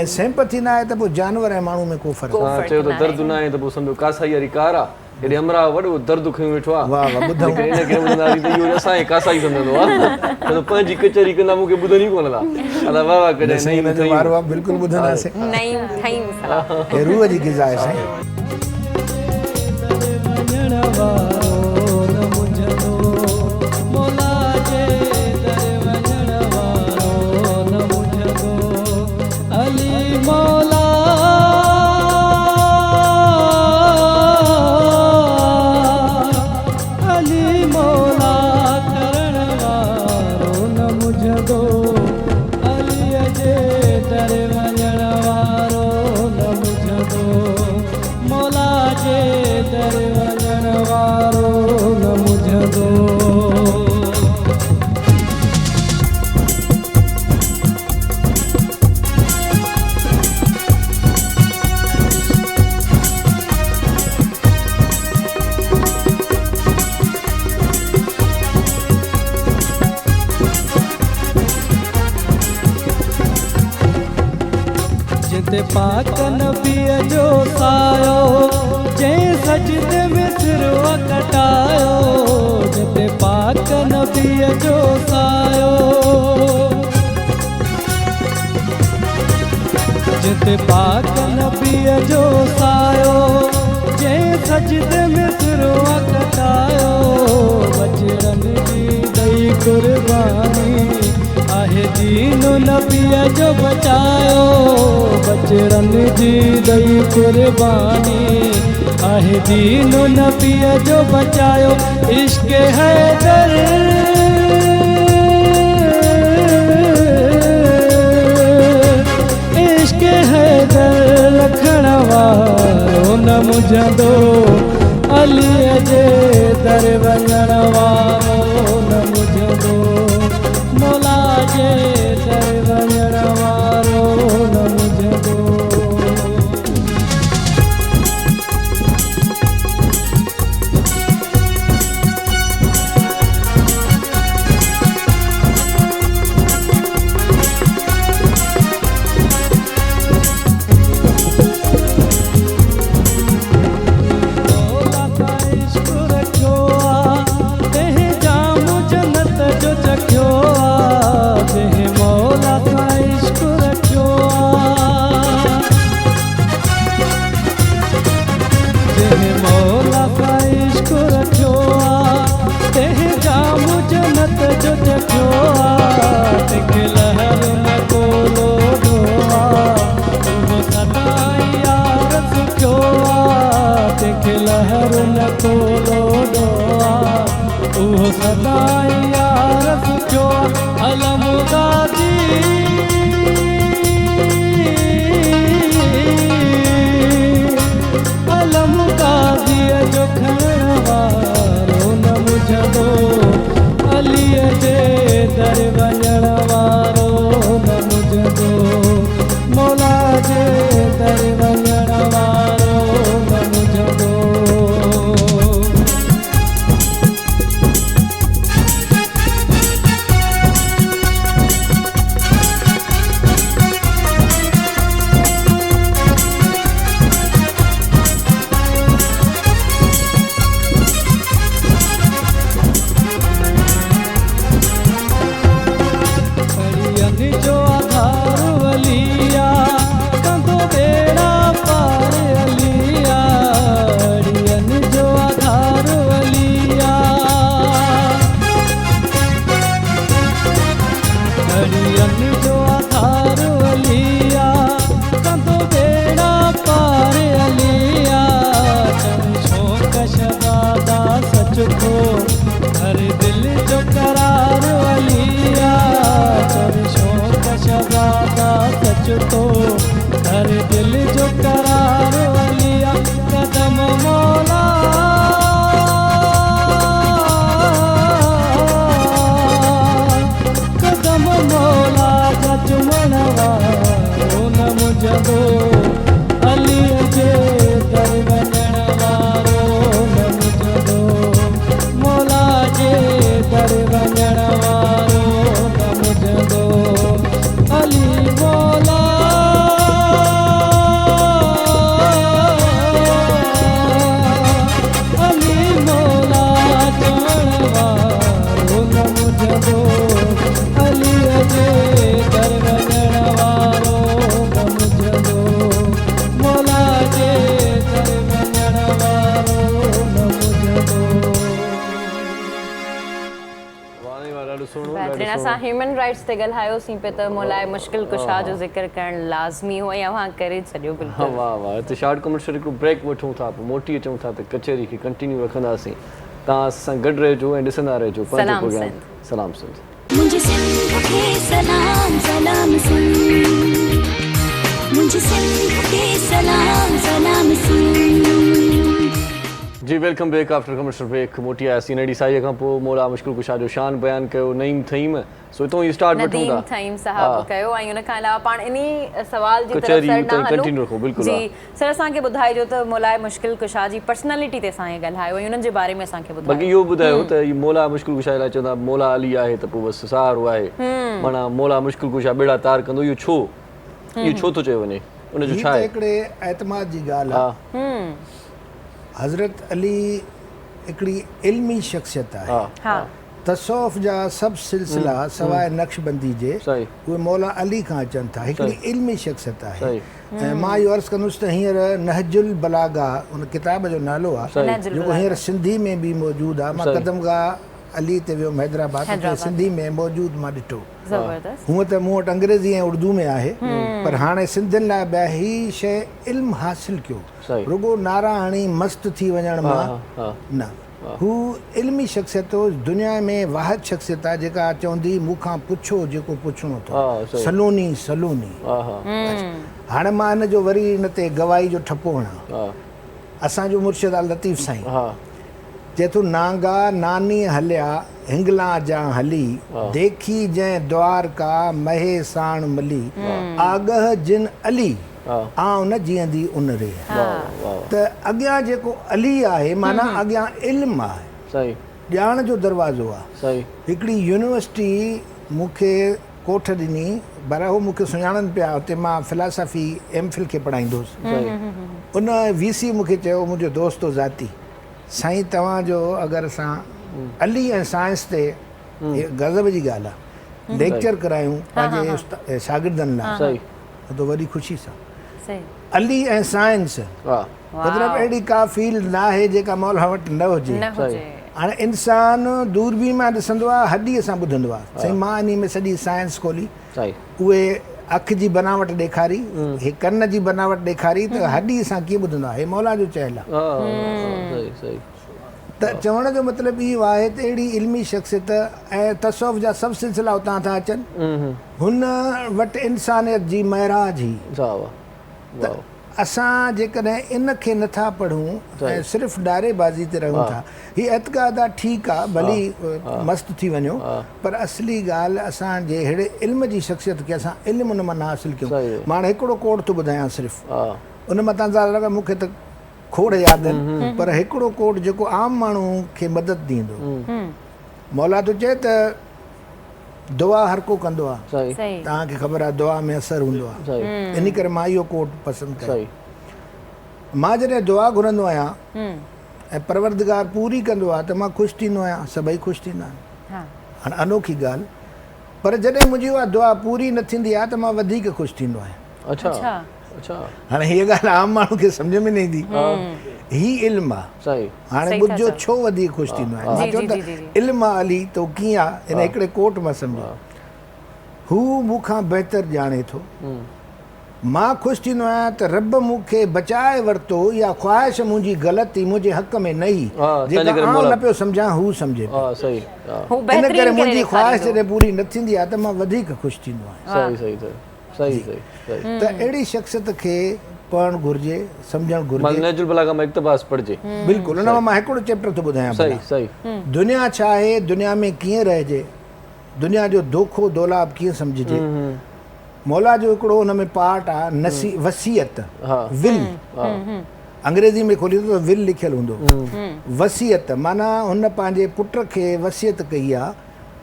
۽ سيمپٿي نه آهي ته پوء جانور ۽ ماڻهو ۾ ڪو فرق توهان چيو ته درد نه آهي ته پوء سمجهو ڪاسائي واري ڪار آ. هيڏي همراهه وڏو درد کنيو ويٺو آ. واهه واهه ٻڌون. ليڪن ان کي نه ٻڌنداسين ته اهو اسان کي ڪاسائي سمجهندو آ. ته پنهنجي ڪچهري ڪندا مون کي ٻڌن ئي ڪونه ٿا. ادا واهه واهه ڪجانء نعيم ٿهيم. وارو آ بلڪل ٻڌنداسين. نعيم ٿهيم سلام. هي روح جي غذا آهي سائين. جتي پاڪ نبيء جو سايو، جنهن سجدي ۾ سر آ ڪٽايو، جتي پاڪ نبيء جو سايو. جتي پاڪ نبيء جو سايو، جنهن سجدي ۾ سر آ ڪٽايو، ٻچڙن جي ڏئي قرباني، آهي دين نبيء جو بچايو، ٻچڙن جي ڏئي قرباني، آهي دين نبيء جو بچايو، عشق حيدر عشق حيدر رکڻ وارو نه منجهندو، عليء جي در وڃڻ وارو نه منجهندو، مولا جي در وڃڻ وارو نه منجهندو. مولا سان عشق رکيو آ، تنهن جام جنت جو چکيو آ، جنهن مولا سان عشق رکيو آ، جنهن مولا سان عشق رکيو آ، تنهن جام جنت جو چکيو آ، تنهن کي لهر نه ڪو لوڏو آ، اهو سدائين يار سکيو آ، تنهن کي لهر نه ڪو لوڏو آ، اهو سدائين يار سکيو آ، علم غازي علم غازيء جو کڻڻ وارو نه مجهندو، عليء جي در وڃڻ وارو نه مجهندو، مولا جي در وڃڻ وارو نه مجهندو. اڙين جو آڌار ولي آ، ڪندو ٻيڙا پار علي آ، اڙين جو آڌار ولي آ. اڙين جو آڌار علي آ، ڪندو ٻيڙا پار علي آ، چوي شوق شهزادا سچ ٿو، هر دل جو قرار علي آ، چوي شوق شهزادا سچ ٿو، هر دل جو قرار علي آ، قدم مولا قدم مولا جا چمڻ وارو نه مجهندو، عليء جي در وڃڻ وارو نه مجهندو، مولا جي در وڃڻ وارو نه مجهندو، علي مولا علي مولا چوڻ وارو نه مجهندو، عليء جي در وڃڻ وارو نه مجهندو، مولا جي در وڃڻ وارو نه مجهندو. بهترين اسان هيومن رائٽس تي ڳالهايوسين پئي ته مولائي مشڪل ڪشا جو ذڪر ڪرڻ لازمي هو ۽ اوهان ڪري ڇڏيو بلڪل. واه واه هتي شارٽ ڪمرشل هڪڙو بريڪ وٺون ٿا پوء موٽي اچون ٿا ته ڪچهري کي ڪنٽينيو رکنداسين توهان اسان سان گڏ رهجو ۽ ڏسندا رهجو پنهنجو سلام پروگرام سنڌ. سلام سنڌ. منهنجي سنڌ کي سلام سلام سنڌ منهنجي سنڌ کي سلام سلام سنڌ. جي welcome back after commercial break موٽي آياسين نڙي سائيء کان پوء مولا مشڪل ڪشا جو شان بيان ڪيو نعيم ٿهيم سو اتون ئي اسٽارٽ وٺون نديم ٿا ٿهيم ها صاحب ڪيو ۽ ان کان علاوه پاڻ انهي سوال جي طرف ڪچهري سر اتان ئي ڏانهن هلون ڪنٽينيو رکو بلڪل جي ها. سر اسان کي ٻڌائجو ته مولائي مشڪل ڪشا جي پرسنالٽي تي اسان کي ڳالهايو ۽ انهن جي باري ۾ اسان کي باقي ٻڌايو. اهو ٻڌايو ته هي مولا مشڪل ڪشا لاء چوندا مولا علي آهي ته پوء بس سهارو آهي معنيٰ مولا مشڪل ڪشا ٻيڙا تار ڪندو اهو ڇو اهو ڇو ٿو چيو وڃي. ان جو هي ڇا ته آهي؟ هڪڙي اعتماد جي ڳالهه آهي. حضرت علي هڪڙي علمي شخصيت آهي. تصوف جا سڀ سلسلا سواء نقشبندي جي اهي مولا علي کان اچن ٿا. هڪڙي علمي شخصيت آهي ۽ مان اهو عرض ڪندس ته هينئر نهج البلاغه ان ڪتاب جو نالو آهي جيڪو هينئر سنڌي ۾ به موجود آهي. مان قدمگاهه علي تي ويم حيدرآباد اتي سنڌي ۾ موجود مان ڏٺو. هونء ته مون وٽ انگريزي ۽ اردو ۾ آهي پر هاڻي سنڌين لاء به آهي. هي شيء علم حاصل ڪيو رڳو نعرا هڻي مست ٿي وڃڻ مان نه. هو علمي شخصيت هو، دنيا ۾ واحد شخصيت آهي جيڪا چوندي مون کان پڇو جيڪو پڇڻو اٿو، سلوني سلوني. هاڻي مان ان جو وري ان تي گواهي جو ٺپو هڻان. اسان جو مرشد آ لطيف سائين چئي ٿو نانگا ناني هليا هنگلان جان هلي، ديکي جنهن دوارڪا مهي ساڻ ملي، آڳهه جن علي. آئون نه جيئندي ان ريء. ته اڳيان جيڪو علي آهي معنيٰ اڳيان علم آهي. ڄاڻ جو دروازو آهي. هڪڙي يونيورسٽي مون کي ڪوٺ ڏني، بهرحال هو مون کي سڃاڻن پيا، اتي مان فلاسافي ايم فل کي پڙهائيندو هوس. ان وي سي مون کي چيو، منهنجو دوست هو ذاتي، سائين توهان جو اگر اسان علي ۽ سائنس تي غضب جي ڳالهه آهي، ليڪچر ڪرايون پنهنجي شاگردن لاء. ته وڏي خوشي سان علي ۽ سائنس مطلب اهڙي ڪا فيلڊ ناهي جيڪا مولا وٽ نه هجي هاڻي انسان دوربين مان ڏسندو آهي هڏي سان ٻڌندو آهي سائين مان انهي ۾ سڄي سائنس کولي اهي اک جي بناوٽ ڏيکاري هي ڪن جي بناوٽ ڏيکاري ته هڏي سان ڪيئن ٻڌندو آهي هي مولا جو چيل آهي ته چوڻ جو مطلب اهو آهي ته اهڙي علمي شخصيت ۽ تصوف جا سڀ سلسلا اتان ٿا اچن. هن وٽ انسانيت جي معراج هئي. ته اسان جيڪڏهن ان کي نه ٿا پڙهون ۽ صرف نعري بازي تي رهون ٿا. هي اعتقاد آ ٺيڪ آ ڀلي مست ٿي وڃو پر اصلي ڳالهه اسان جي ههڙي علم جي شخصيت کي اسان علم ان مان نه حاصل ڪيون. مان هاڻي هڪڙو ڪوٽ ٿو ٻڌايان صرف ان متان اندازو لڳائي مون کي ته کوڙ ياد آهن پر هڪڙو ڪوٽ جيڪو عام ماڻهو کي مدد ڏيندو. مولا ٿو چئي ته دعا هر ڪو ڪندو آهي. توهان کي خبر آهي دعا ۾ اثر هوندو آهي. انهي ڪري مان اهو ڪوٽ پسند ڪيو. مان جڏهن دعا گهرندو آهيان ۽ پروردگار پوري ڪندو آهي ته مان خوش ٿيندو آهيان، سڀئي خوش ٿيندا آهن. هاڻي انوکي ڳالهه پر جڏهن منهنجي اها دعا پوري نه ٿيندي آهي ته مان وڌيڪ خوش ٿيندو آهيان. هاڻي هيء ڳالهه عام ماڻهو کي سمجهه ۾ نه ايندي. هي علم آ. هاڻي ٻڌجو ڇو وڌيڪ خوش ٿيندو آهيان. مان چيو ته علم آ علي تو ڪيئن آ ان هڪڙي ڪوٽ مان سمجهو. هو مون کان بهتر ڄاڻي ٿو. مان خوش ٿيندو آهيان ته رب مون کي بچائي ورتو اها خواهش منهنجي غلط هئي منهنجي حق ۾ نه هئي جيڪا آئون نه پيو سمجهان هو سمجهي پيو. ان ڪري منهنجي خواهش جڏهن پوري نه ٿيندي آهي ته مان وڌيڪ خوش ٿيندو آهيان. ته اهڙي شخصيت کي پڙهڻ گهرجي، سمجهڻ گهرجي. معنيٰ نهج البلاغه مان اقتباس پڙهجي. بلڪل ان مان مان هڪڙو چيپٽر ٿو ٻڌايان ڀلا. دنيا ڇا آهي، دنيا ۾ ڪيئن رهجي، دنيا جو دوکو دولاب ڪيئن سمجهجي. مولا جو هڪڙو ان ۾ پارٽ آ نصي وصيت، Will، انگريزي ۾ کوليندو ته Will لکيل هوندو. وصيت معنيٰ هن پنهنجي پٽ کي وصيت ڪئي آ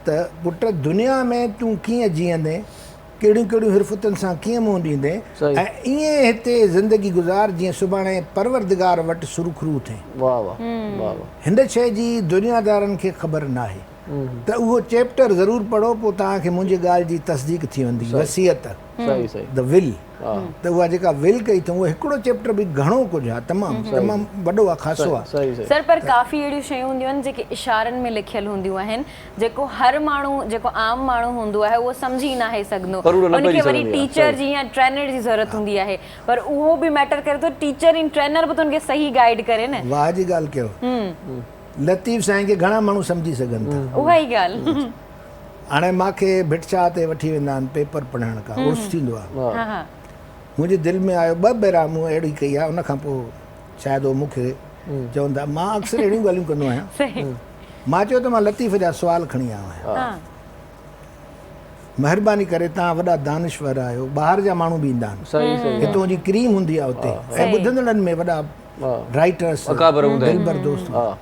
ته پٽ دنيا ۾ تون ڪيئن جيئندين، ڪهڙيون ڪهڙيون حرفتن سان ڪيئن منهن ڏيندين ۽ ائين هتي زندگي گذار جيئن سڀاڻي پروردگار وٽ سرخرو ٿين. هن شيء جي دنيادارن کي خبر ناهي ته اهو چيپٽر ضرور پڙهو پوء توهان کي منهنجي ڳالهه جي تصديق ٿي ويندي. وصيت، The Will، ته اها جيڪا Will ڪئي اٿئون اهو هڪڙو چيپٽر به گهڻو ڪجهه آهي تمام تمام وڏو آهي خاصو آهي. سر پر ڪافي اهڙيون شيون هونديون آهن جيڪي اشارن ۾ لکيل هونديون آهن جيڪو هر ماڻهو جيڪو عام ماڻهو هوندو آهي اهو سمجهي ناهي سگهندو ان کي وري ٽيچر جي يا ٽرينر جي ضرورت هوندي آهي پر اهو به ميٽر ڪري ٿو ٽيچر ۽ ٽرينر به ته ان کي صحيح گائيڊ ڪري نه. واهه جي ڳالهه ڪيو لطيف سائين کي گهڻا ماڻهو سمجهي سگهن ٿا. اها ئي ڳالهه. هاڻي مان کي ڀٽ شاهه تي وٺي ويندا آهن پيپر پڙهائڻ ڪا عرس ٿيندو آهي منهنجي دل ۾ آيو ٻه ڀيرا مون اهڙي ڪئي آهي ان کان پوء شايد هو مون کي چون ٿا مان اڪثر اهڙيون ڳالهيون ڪندو آهيان مان چيو ته مان لطيف جا سوال کڻي آيو آهيان. مهرباني ڪري توهان وڏا دانشور آهيو، ٻاهر جا ماڻهو به ايندا آهن. هتون جي ڪريم هوندي آهي اتي ۽ ٻڌندڙن ۾ وڏا رائيٽرس دلبر دوست هوندا آهن.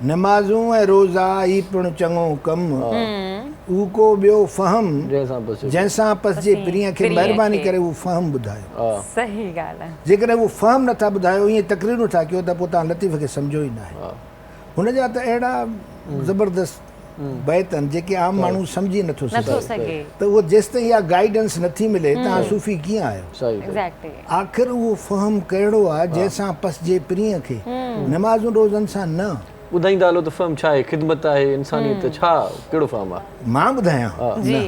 نمازون ۽ روزا هي پڻ چڱو ڪم، اهو ڪو ٻيو فهم جنهن سان پسجي پرينء کي مهرباني ڪري اهو فهم ٻڌايو. صحيح ڳالهه آهي. جيڪڏهن اهو فهم نه ٿا ٻڌايو ائين تقريرون ٿا ڪيو ته پوء توهان لطيف کي سمجهيو ئي ناهي. هن جا ته اهڙا زبردست بيت آهن جيڪي عام ماڻهو سمجهي نه ٿو سگهي ته اهو جيستائين اها گائيڊنس نه ٿي ملي توهان صوفي ڪيئن آهيو؟ آخر اهو فهم ڪهڙو آهي جنهن سان پسجي پرينء کي نمازن روزن سان نه. ٻڌائيندا هلو ته فهم ڇا آهي؟ خدمت آهي، انسانيت ڇا ڪهڙو فهم آهي؟ مان ٻڌايان؟ نه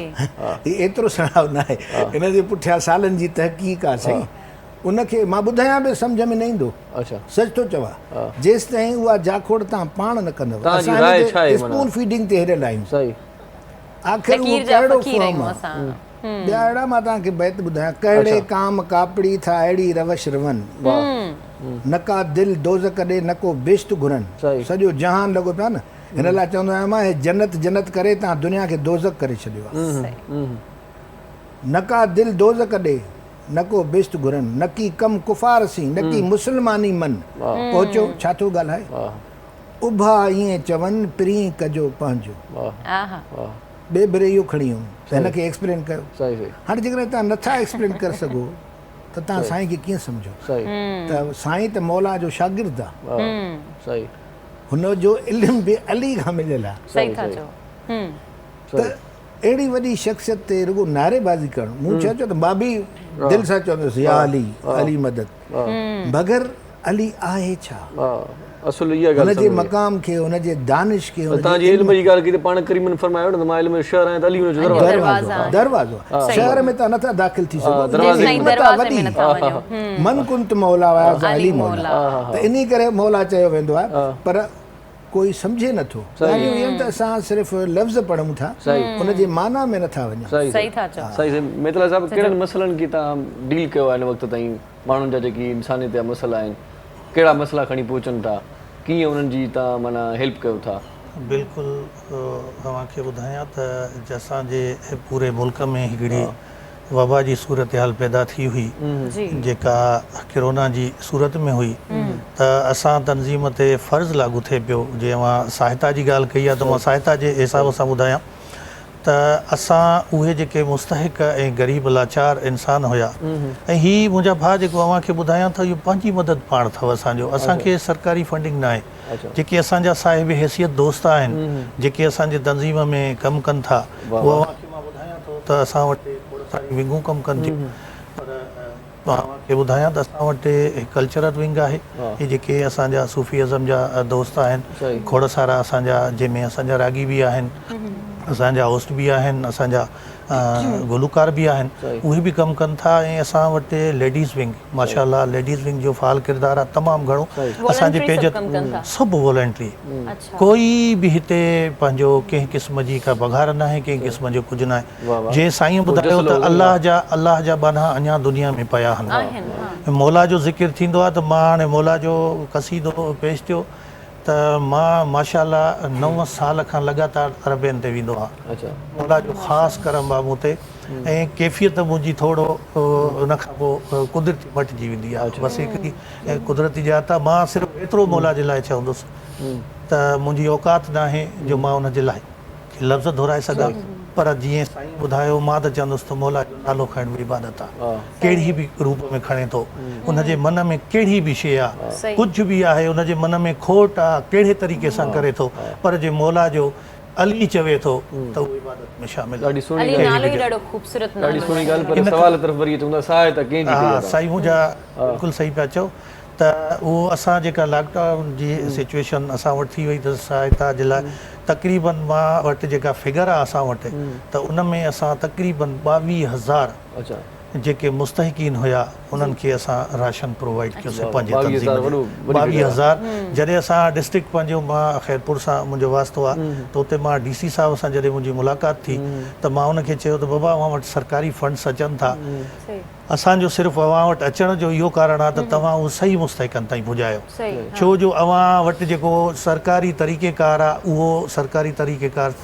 هي ايترو سڻائو ناهي. ان جي پٺيان سالن جي تحقيق آهي سائين. ان کي مان ٻڌايان به سمجهه ۾ نه ايندو. سچ ٿو چوان. جيستائين اها جاکوڙ توهان پاڻ نه ڪندؤ. اسان هن تي اسپون فيڊنگ تي هريل آهيون. آخر اهو ڪهڙو فهم آهي؟ ٻيا اهڙا مان توهان کي بيت ٻڌايان، ڪهڙي ڪام ڪاپڙي ٿا اهڙي روش رون، نه ڪا دل دوزخ ڏي نه ڪو بهشت گهرن، سڄو جهان لڳو پيو آهي نه، هن لاء چوندو آهيان مان هي جنت جنت ڪري توهان دنيا کي دوزخ ڪري ڇڏيو آهي. نه ڪا دل دوزخ ڏي نه ڪو بهشت گهرن، نه ڪي ڪم ڪفار سين نه ڪي مسلماني من، پهچو ڇا ٿو ڳالهائي، اڀا ائين چون پرين ڪجو پنهنجو. ٻئي ڀيري اهو کڻي ويم ته هن کي ايڪسپلين ڪيو. هاڻي جيڪڏهن توهان نٿا ايڪسپلين ڪري سگهو ته توهان سائين کي ڪيئن سمجهو ته سائين ته مولا جو شاگرد آ. هن جو علم به علي کان مليل آ. ته اهڙي وڏي شخصيت تي رڳو نعري بازي ڪرڻ مون ڇا چيو ته مان به دل سان چوندس يا علي علي مدد مگر علي آهي ڇا؟ اصل اها ڳالهه هن جي مقام کي، هن جي دانش کي، هن جي علم جي ڳالهه ڪئي ته پاڻ ڪريمن فرمايو نه ته مان علم جو شهر آهيان ته علي هن جو دروازو آهي. دروازو آهي. شهر ۾ توهان نٿا داخل ٿي سگهو. حڪمت آهي وڏي. من ڪنت مولا وهذا علي مولا. ته انهي ڪري مولا چيو ويندو آهي پر ڪوئي سمجهي نه ٿو. ڳالهيون اهي آهن ته اسان صرف لفظ پڙهون ٿا ان جي معنيٰ ۾ نه ٿا وڃون. صحيح ٿا چئو. صحيح صحيح ميتلا صاحب ڪهڙن مسئلن کي توهان ڊيل ڪيو آهي هن وقت تائين؟ ماڻهن جا جيڪي انسانيت جا مسئلا آهن ڪهڙا مسئلا کڻي پهچن ٿا ڪيئن انهن جي توهان معنيٰ هيلپ ڪيو ٿا. بلڪل اوهان کي ٻڌايان ته اسان جي پوري ملڪ ۾ هڪڙي وبا جي صورتحال پيدا ٿي هئي جيڪا ڪرونا جي صورت ۾ هئي ته اسان تنظيم تي فرض لاڳو ٿئي پيو جي اوهان سهائتا جي ڳالهه ڪئي آهي ته مان سهائتا جي حساب سان ٻڌايان ته اسان اهي جيڪي مستحق ۽ غريب لاچار انسان هيا ۽ هي منهنجا ڀاء جيڪو اوهان کي ٻڌايان ٿو اهو پنهنجي مدد پاڻ اٿو اسان جو اسان کي سرڪاري فنڊنگ ناهي جيڪي اسان جا صاحب حيثيت دوست آهن جيڪي اسان جي تنظيم ۾ ڪم ڪن ٿا اهو اوهان کي مان ٻڌايان ٿو ته اسان وٽ کوڙ ساريون ونگون ڪم ڪن ٿيون پر مان اوهان کي ٻڌايان ته اسان وٽ هڪ ڪلچرل ونگ آهي هي جيڪي اسان جا صوفي ازم جا دوست آهن کوڙ سارا اسان جا جنهن ۾ اسان جا راڳي به آهن اسان جا هوسٽ به آهن اسان جا گلوڪار به آهن اهي به ڪم ڪن ٿا ۽ اسان وٽ ليڊيز ونگ ماشاء الله ليڊيز ونگ جو فعال ڪردار آهي تمام گهڻو اسان جي پيج سڀ والنٽري ڪوئي به هتي پنهنجو ڪنهن قسم جي ڪا پگهار ناهي ڪنهن قسم جو ڪجهه ناهي جي سائين ٻڌايو ته الله جا الله جا ٻانها اڃا دنيا ۾ پيا آهن مولا جو ذڪر ٿيندو آهي ته مان هاڻي مولا جو قصيدو پيش ٿيو ته مان ماشاء الله نو سال کان لڳاتار عربين تي ويندو آهيان مولا جو خاص ڪرم آهي مون تي ۽ ڪيفيت منهنجي ٿورو ان کان پوء قدرتي مٽجي ويندي آهي بس هڪڙي قدرتي ذات آهي مان صرف ايترو مولا جي لاء چوندس ته منهنجي اوقات ناهي جو مان ان جي لاء ڪي لفظ دهرائي سگهان پر جيئن سائين ٻڌايو مان ته چوندس ته مولا جو نالو کڻڻ به عبادت آ ڪهڙي به روپ ۾ کڻي ٿو ان جي من ۾ ڪهڙي به شيء آ ڪجهه به آهي ان جي من ۾ کوٽ آ ڪهڙي طريقي سان ڪري ٿو پر جي مولا جو علي چوي ٿو ته اهو عبادت ۾ شامل آ ڏاڍي سهڻي علي ڳالهه نالو ئي ڏاڍو خوبصورت نالو ڏاڍي سهڻي ڳالهه پر سوال طرف وري اچون ٿا سهائتا ڪنهن جي ڪئي ها سائين منهنجا بلڪل صحيح پيا چئو ته اهو اسان جيڪا لاڪ ڊائون جي سچويشن اسان وٽ ٿي وئي ته سهائتا جي لاء تقريبن مان وٽ جيڪا فگر آ اسان وٽ ته ان ۾ اسان تقريبن 22 هزار جيڪي مستحقين هيا انهن کي اسان راشن پرووائيڊ ڪيوسين پنهنجي تنظيم جي 22 هزار. جڏهن اسان ڊسٽرڪٽ پنهنجو مان خيرپور سان منهنجو واسطو آ ته اتي مان ڊي سي صاحب سان جڏهن منهنجي ملاقات ٿي ته مان ان کي چيو ته بابا اوهان وٽ سرڪاري فنڊس اچن ٿا اسان جو صرف اوهان وٽ اچڻ جو اهو ڪارڻ آهي ته توهان اهو صحيح مستحقن تائين پڄايو ڇو جو اوهان وٽ جيڪو سرڪاري طريقيڪار آهي اهو سرڪاري طريقيڪار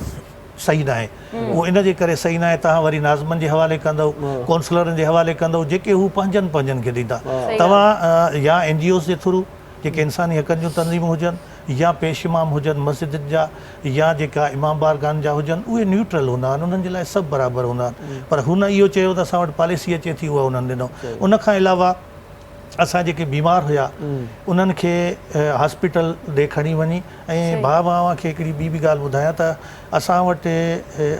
صحيح ناهي اهو ان جي ڪري صحيح ناهي توهان وري ناظمن جي حوالي ڪندؤ ڪونسلرن جي حوالي ڪندؤ جيڪي هو پنهنجن پنهنجن کي ڏيندا توهان يا اين جي اوز جي ٿرو جيڪي انساني حقن جون تنظيمون هجن. يا پيش امام هجن مسجدن جا يا جيڪا امام بارگاهن جا هجن اهي نيوٽرل هوندا آهن انهن جي لاء سڀ برابر هوندا آهن پر هن اهو چيو ته اسان وٽ پاليسي اچي ٿي اها انهن ڏنو ان کان علاوه اسان جيڪي بيمار هيا انهن کي هاسپيٽل ڏي کڻي وڃي ۽ ڀاء مان اوهان کي هڪڙي ٻي به ڳالهه ٻڌايان ته اسان وٽ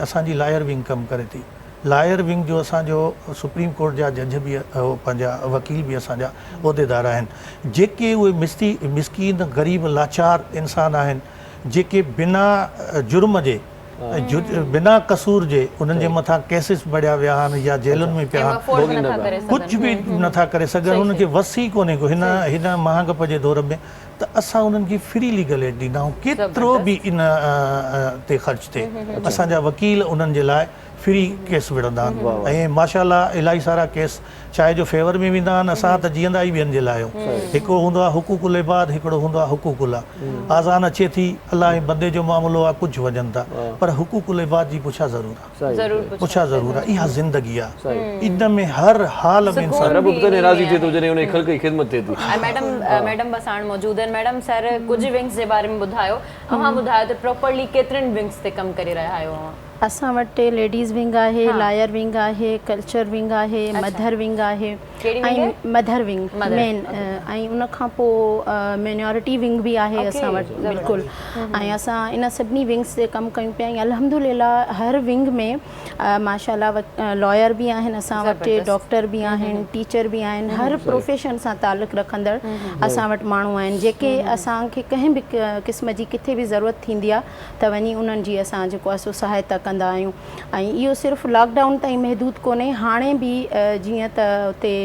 اسان جي لائر ونگ ڪم ڪري ٿي لائر ونگ جو اسان جو سپريم ڪورٽ جا جج به پنهنجا وڪيل به اسان جا عهديدار آهن جيڪي اهي مستي مسڪين غريب لاچار انسان آهن جيڪي بنا جرم جي بنا قصور جي انهن جي مٿان ڪيسز مڙهيا ويا آهن يا جيلن ۾ پيا آهن ڪجهه به نٿا ڪري سگهن انهن کي وس ئي ڪونهي ڪو هن هن مهانگپ جي دور ۾ ته اسان انهن کي فري ليگل ايڊ ڏيندا آهيون ڪيترو به ان تي خرچ ٿئي اسان جا وڪيل انهن جي لاء فري ڪيس وڙهندا آهن ۽ ماشاء الله الاهي سارا ڪيس ڇا آهي جو فيور ۾ ويندا آهن اسان ته جيئندا ئي ٻين جي لاء آهيون هڪڙو هوندو آهي حقوق العباد هڪڙو هوندو آهي حقوق الله آذان اچي ٿي الله ۽ بندي جو معاملو آهي ڪجهه وڃن ٿا پر حقوق العباد جي پڇا ضرور آهي پڇا ضرور آهي اها زندگي آهي ان ۾ هر حال ۾ انسان رب به تڏهن راضي ٿئي ٿو جڏهن ان جي خلق جي خدمت ٿئي ٿي. ۽ ميڊم ميڊم به اسان وٽ موجود آهن ميڊم سر ڪجهه ونگس جي باري ۾ ٻڌايو اوهان ٻڌايو ته پراپرلي ڪيترين ونگس تي ڪم ڪري رهيا آهيو اوهان. اسان وٽ ليڊيز ونگ آهي، لائر ونگ آهي، ڪلچر ونگ آهي، مڌر ونگ آهي ۽ مڌر ونگ مين ۽ ان کان پوء مينارٽي ونگ به آهي اسان وٽ بلڪل ۽ اسان ان سڀني ونگس تي ڪم ڪيون پيا ۽ الحمدلله هر ونگ ۾ ماشاء الله لائر به آهن اسان وٽ ڊاڪٽر به آهن ٽيچر به آهن هر پروفيشن سان تعلق رکندڙ اسان وٽ ماڻهو آهن جيڪي اسان کي ڪنهن به قسم جي ڪٿي به ضرورت ٿيندي آهي ته وڃي انهن جي اسان جيڪو آهي سو سهائتا ڪندا آهيون ۽ اهو صرف لاڪ ڊائون تائين محدود ڪونهي هاڻي به جيئن ته اتي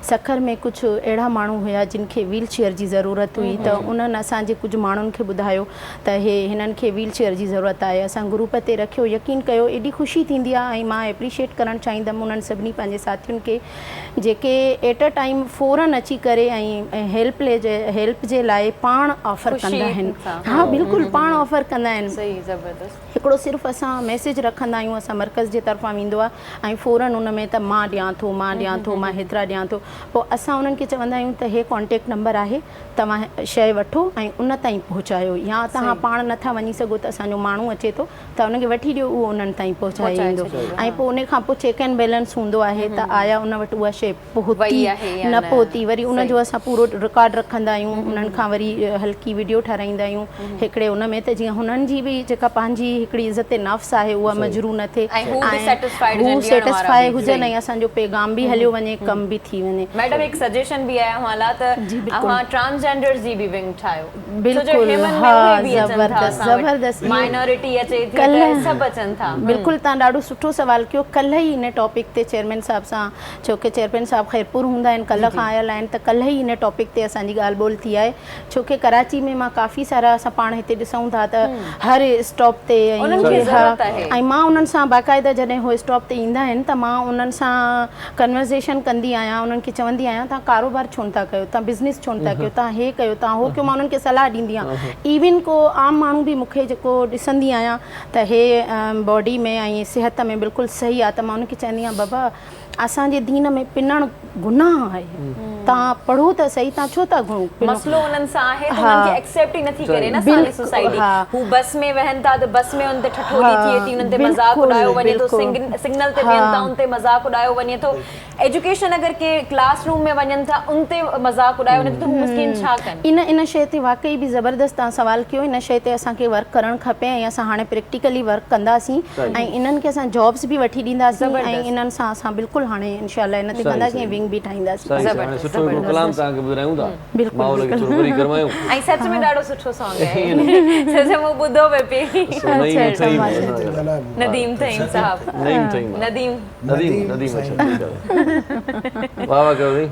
سکر ۾ ڪجهه اهڙا ماڻهو هيا جن کي ويل چيئر جي ضرورت هئي ته انهن اسان جي ڪجهه ماڻهن کي ٻڌايو ته هي هنن کي ويل چيئر جي ضرورت آهي اسان گروپ تي رکيو يقين ڪيو ايڏي خوشي ٿيندي آهي ۽ مان ايپريشيٽ ڪرڻ چاهيندم انهن سڀني پنهنجي ساٿين کي جيڪي ايٽ ا ٽائيم فورن اچي ڪري ۽ هيلپ لي هيلپ جي لاء پاڻ آفر ڪندا آهن ها بلڪل پاڻ آفر ڪندا آهن هڪڙو صرف اسان ميسيج رکندا آهيون اسان مرڪز جي طرفان ويندو آهي ۽ فورن ان ۾ ته مان ڏيان ٿو مان ڏيان ٿو مان هيترا ڏيان ٿو پوء اسان انهن کي چوندا آهيون ته هي ڪانٽيڪٽ نمبر آهي توهان شيء وٺو ۽ ان تائين پهچايو يا توهان پاڻ نٿا وڃي سگهو ته اسان جو ماڻهو اچي ٿو ته ان کي وٺي ڏيو اهو انهن تائين پهچائي ايندو ۽ پوء ان کان پوء چيڪ اينڊ بيلنس هوندو آهي ته آيا ان وٽ اها شيء پهتي نه پهتي وري ان جو اسان پورو رڪارڊ رکندا آهيون انهن کان وري هلڪي وڊيو ٺهرائيندا آهيون هڪڙي ان ۾ ته جيئن هنن جي به جيڪا پنهنجي هڪڙي عزت نفس آهي اها مجروح نه ٿئي ۽ هو سيٽسفائي هجن ۽ اسان جو پيغام به هليو وڃي ڪم به ٿي وڃي. ميڊم هڪ سجيشن به آهي اوهان لاء ته اوهان ٽرانسجينڊرز جي به ونگ ٺاهيو. بلڪل ها زبردست زبردست ڪلهه بلڪل تان ڏاڍو سٺو سوال ڪيو ڪلهه ئي ان ٽاپڪ تي چيئرمين صاحب سان ڇو ڪي چيئرمين صاحب خيرپور هوندا آهن ڪلهه کان آيل آهن ته ڪلهه ئي ان ٽاپڪ تي اسان جي ڳالهه ٻولهه ٿي آهي ڇو ڪي ڪراچي ۾ مان ڪافي سارا اسان پاڻ هتي ڏسون ٿا ته هر اسٽاپ تي ۽ مان انهن سان باقاعده جڏهن هو اسٽاپ تي ايندا آهن ته مان انهن سان ڪنورزيشن ڪندي آهيان انهن کي چوندي آهيان توهان ڪاروبار ڇو نٿا ڪيو توهان بزنس ڇو نٿا ڪيو توهان هي ڪيو توهان هو ڪيو مان انهن کي صلاح ڏيندي آهيان ايون ڪو عام ماڻهو به مون کي جيڪو ڏسندي آهيان ته هي باڊي ۾ ۽ صحت ۾ بلڪل صحيح آهي ته مان انهن کي چوندي آهيان بابا اسان جي دين ۾ پنڻ گناهه آهي توهان پڙهو ته صحيح توهان ڇو ٿا پنو مسئلو انهن سان آهي ته انهن کي ايڪسيپٽ ئي نٿي ڪري نه اسان جي سوسائٽي هو بس ۾ ويهن ٿا ته بس ۾ انهن تي ٺٺولي ٿئي ٿي انهن تي مذاق اڏايو وڃي ٿو سگنل تي ويهن ٿا ان تي مذاق اڏايو وڃي ٿو ايجوڪيشن اگر ڪي ڪلاس روم ۾ وڃن ٿا ان تي مذاق اڏايو وڃي ٿو ته هو مسڪين ڇا ڪن. ان ان شيء تي واقعي به زبردست توهان سوال ڪيو ان شيء تي اسان کي ورڪ ڪرڻ کپي ۽ اسان هاڻي پريڪٽيڪلي ورڪ ڪنداسين ۽ انهن کي اسان جابس به وٺي ڏينداسين ۽ انهن سان اسان بلڪل هاڻي انشاء الله ان تي ڪنداسين ۽ ونگ به ٺاهينداسين. هاڻي سٺو هڪڙو ڪلام توهان کي ٻڌرايون ٿا. بلڪل ماحول کي ٿورو وري گرمايون. ۽ سچ ۾ ڏاڍو سٺو سانگ آهي سچ مون ٻڌو پئي پئي. نديم ٿهيم صاحب. نعيم ٿهيم. نديم. نديم نديم اڇا ٺيڪ آهي واه واه ڪيو سائين.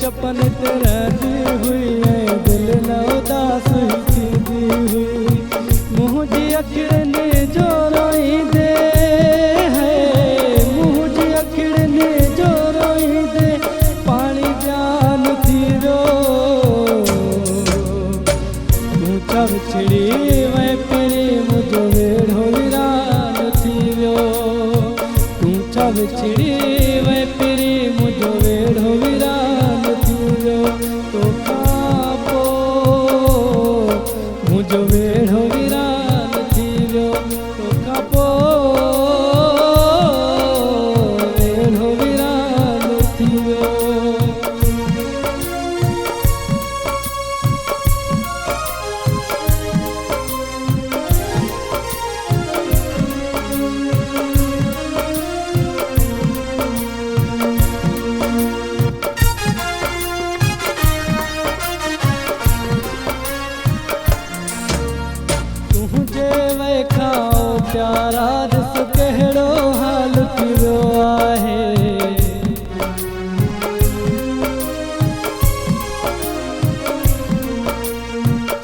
چپن تي رهندي هئي ۽ دل نه اداس ئي ٿيندي هئي منهنجي اکڙين جو روئيندي هي منهنجي اکڙين جو روئيندي پاڻي بيان ٿي ويو تون ڇا وڇڙي وئين پرين منهنجو ويڙهو ويران ٿي ويو تون ڇا وڇڙي وئين پرين منهنجو ويڙهو ويران ٿي ويو توکان پو منهنجو ويڙهو ويران ٿي ويو توکان پو ويڙهو ويران ٿي ويو. تنهنجي وئي کان او پيارا ڏس ڪهڙو حال ٿي ويو آهي.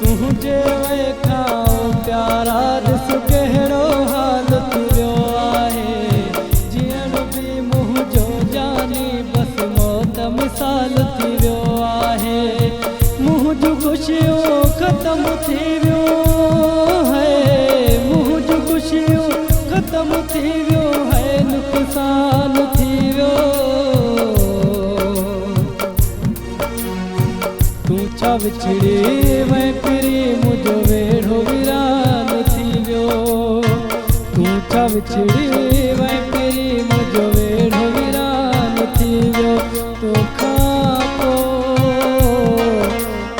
تنهنجي وئي کان او پيارا ڏس ڪهڙو حال ٿي ويو آهي جيئڻ به منهنجو جاني بس موت مثال ٿي ويو آهي منهنجون خوشيون ختم ٿي ويون هي منهنجون خوشيون ختم ٿي ويون هي نقصان ٿي ويو. تون ڇا وڇڙي وئين پرين منهنجو ويڙهو ويران ٿي ويو تون ڇا وڇڙي وئين پرين منهنجو ويڙهو ويران ٿي ويو توکان پو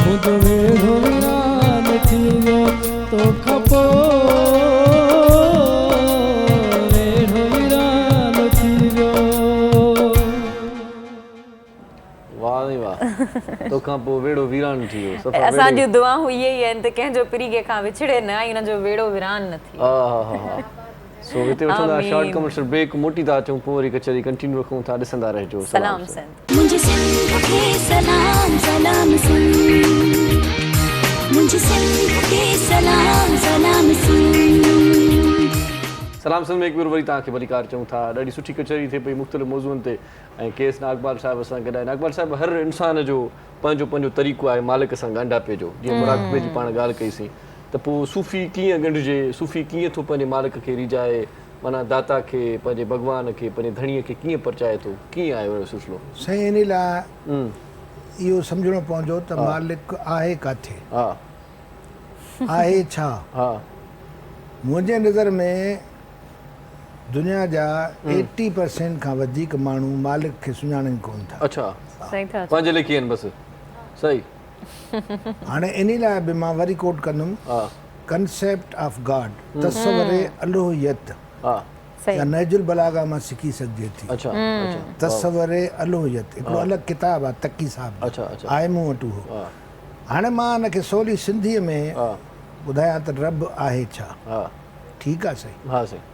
منهنجو ويڙهو ويران ٿي ويو توکان پو ويڙهو ويران ٿي ويو. واه سائين واه توکان پوء ويڙهو ويران ٿي ويو صفا ويڙهي. اسان جون دعائون اهي ئي آهن ته ڪنهن جو پرين ڪنهن کان وڇڙي نه ۽ ان جو ويڙهو ويران نه ٿئي. آهاهاها سو هتي وٺون ٿا شارٽ ڪمرشل بريڪ موٽي ٿا اچون پوء وري ڪچهري ڪنٽينيو رکون ٿا ڏسندا رهجو سلام سنڌ. منهنجي سنڌ کي سلام سلام سنڌ منهنجي سنڌ کي سلام سلام سنڌ. سلام سنڌ ۾ هڪ ڀيرو وري توهان کي ڀليڪار چئون ٿا ڏاڍي سٺي ڪچهري ٿئي پئي مختلف موضوعن تي ۽ ڪي ايس ناگپال صاحب اسان گڏ آهن. ناگپال صاحب هر انسان جو پنهنجو پنهنجو طريقو آهي مالڪ سان ڳانڍاپي جو جيئن مراقبي جي پاڻ ڳالهه ڪئي سين ته پوء صوفي ڪيئن ڳنڍجي صوفي ڪيئن ٿو پنهنجي مالڪ کي ريجهائي معنيٰ داتا کي پنهنجي ڀڳوان کي پنهنجي ڌڻيء کي ڪيئن پرچائي ٿو ڪيئن آهي اهو سلسلو. سائين انهي لاء اهو سمجهڻو پوندو ته مالڪ آهي ڪاٿي؟ آهي ڇا؟ منهنجي نظر ۾ دنيا جا ايٽي پرسينٽ کان وڌيڪ ماڻهو مالڪ کي سڃاڻن ڪونه ٿا. اڇا پنهنجي ليکي آهن بس صحيح. هاڻي انهي لاء به مان وري ڪوٽ ڪندم ڪنسيپٽ آف گاڊ تصور الوهيت يا نهج البلاغه مان سکي سگهجي ٿي. تصور الوهيت هڪڙو الڳ ڪتاب آهي تقي صاحب جو آهي مون وٽ اهو. هاڻي مان ان کي سولي سنڌيء ۾ ٻڌايان ته رب آهي ڇا؟ ٺيڪ آ سائين. ها سائين.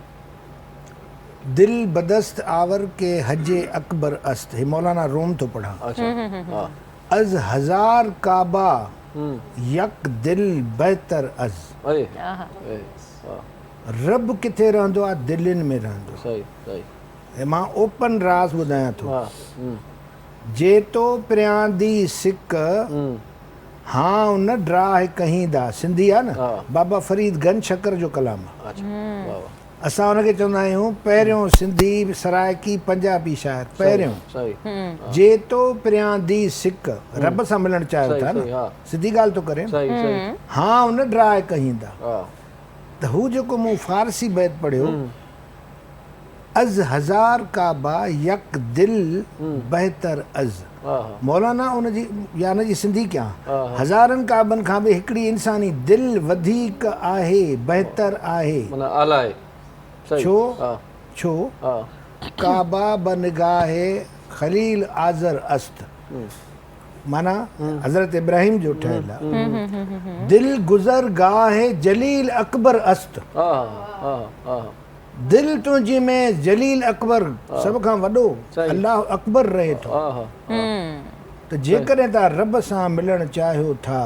دل بدست آور ڪي حج اڪبر است هي مولانا روم ٿو پڙهان. اڇا ها. از هزار ڪعبه يڪ دل بهتر از. اي اي ها. رب ڪٿي رهندو آ دلين ۾ رهندو. صحيح صحيح. هي مان اوپن راز ٻڌايان ٿو. ها. جي تو پريان the سڪ هانء نه ڊراهه ڪهين دا، سنڌي آ نه، بابا فريد گنج شڪر جو ڪلام آ. اسان ان کي چوندا آهيون پهريون سنڌي، سرائڪي، پنجابي شاعر، پهريون. جي تو پريان the سڪ، رب سان ملڻ چاهيو ٿا نه، سڌي ڳالهه ٿو ڪري نه، هانء نه ڊراهه ڪهين دا. ته هو جيڪو مون فارسي بيت پڙهيو، از هزار ڪعبه يڪ دل بهتر از مولانا ان جي يا ان جي سنڌي ڪيان هزارن ڪعبن کان به هڪڙي انساني دل وڌيڪ آهي بهتر آهي. معنيٰ اعليٰ آهي. ڇو ڇو ڪعبه بنگاه خليل آذر است معنيٰ حضرت ابراهيم جو ٺهيل آهي دل گذر گاه جليل اڪبر است. دل تنهنجي ۾ جليل اڪبر سڀ کان وڏو الله اڪبر رهي ٿو. ته جيڪڏهن توهان رب سان ملڻ چاهيو ٿا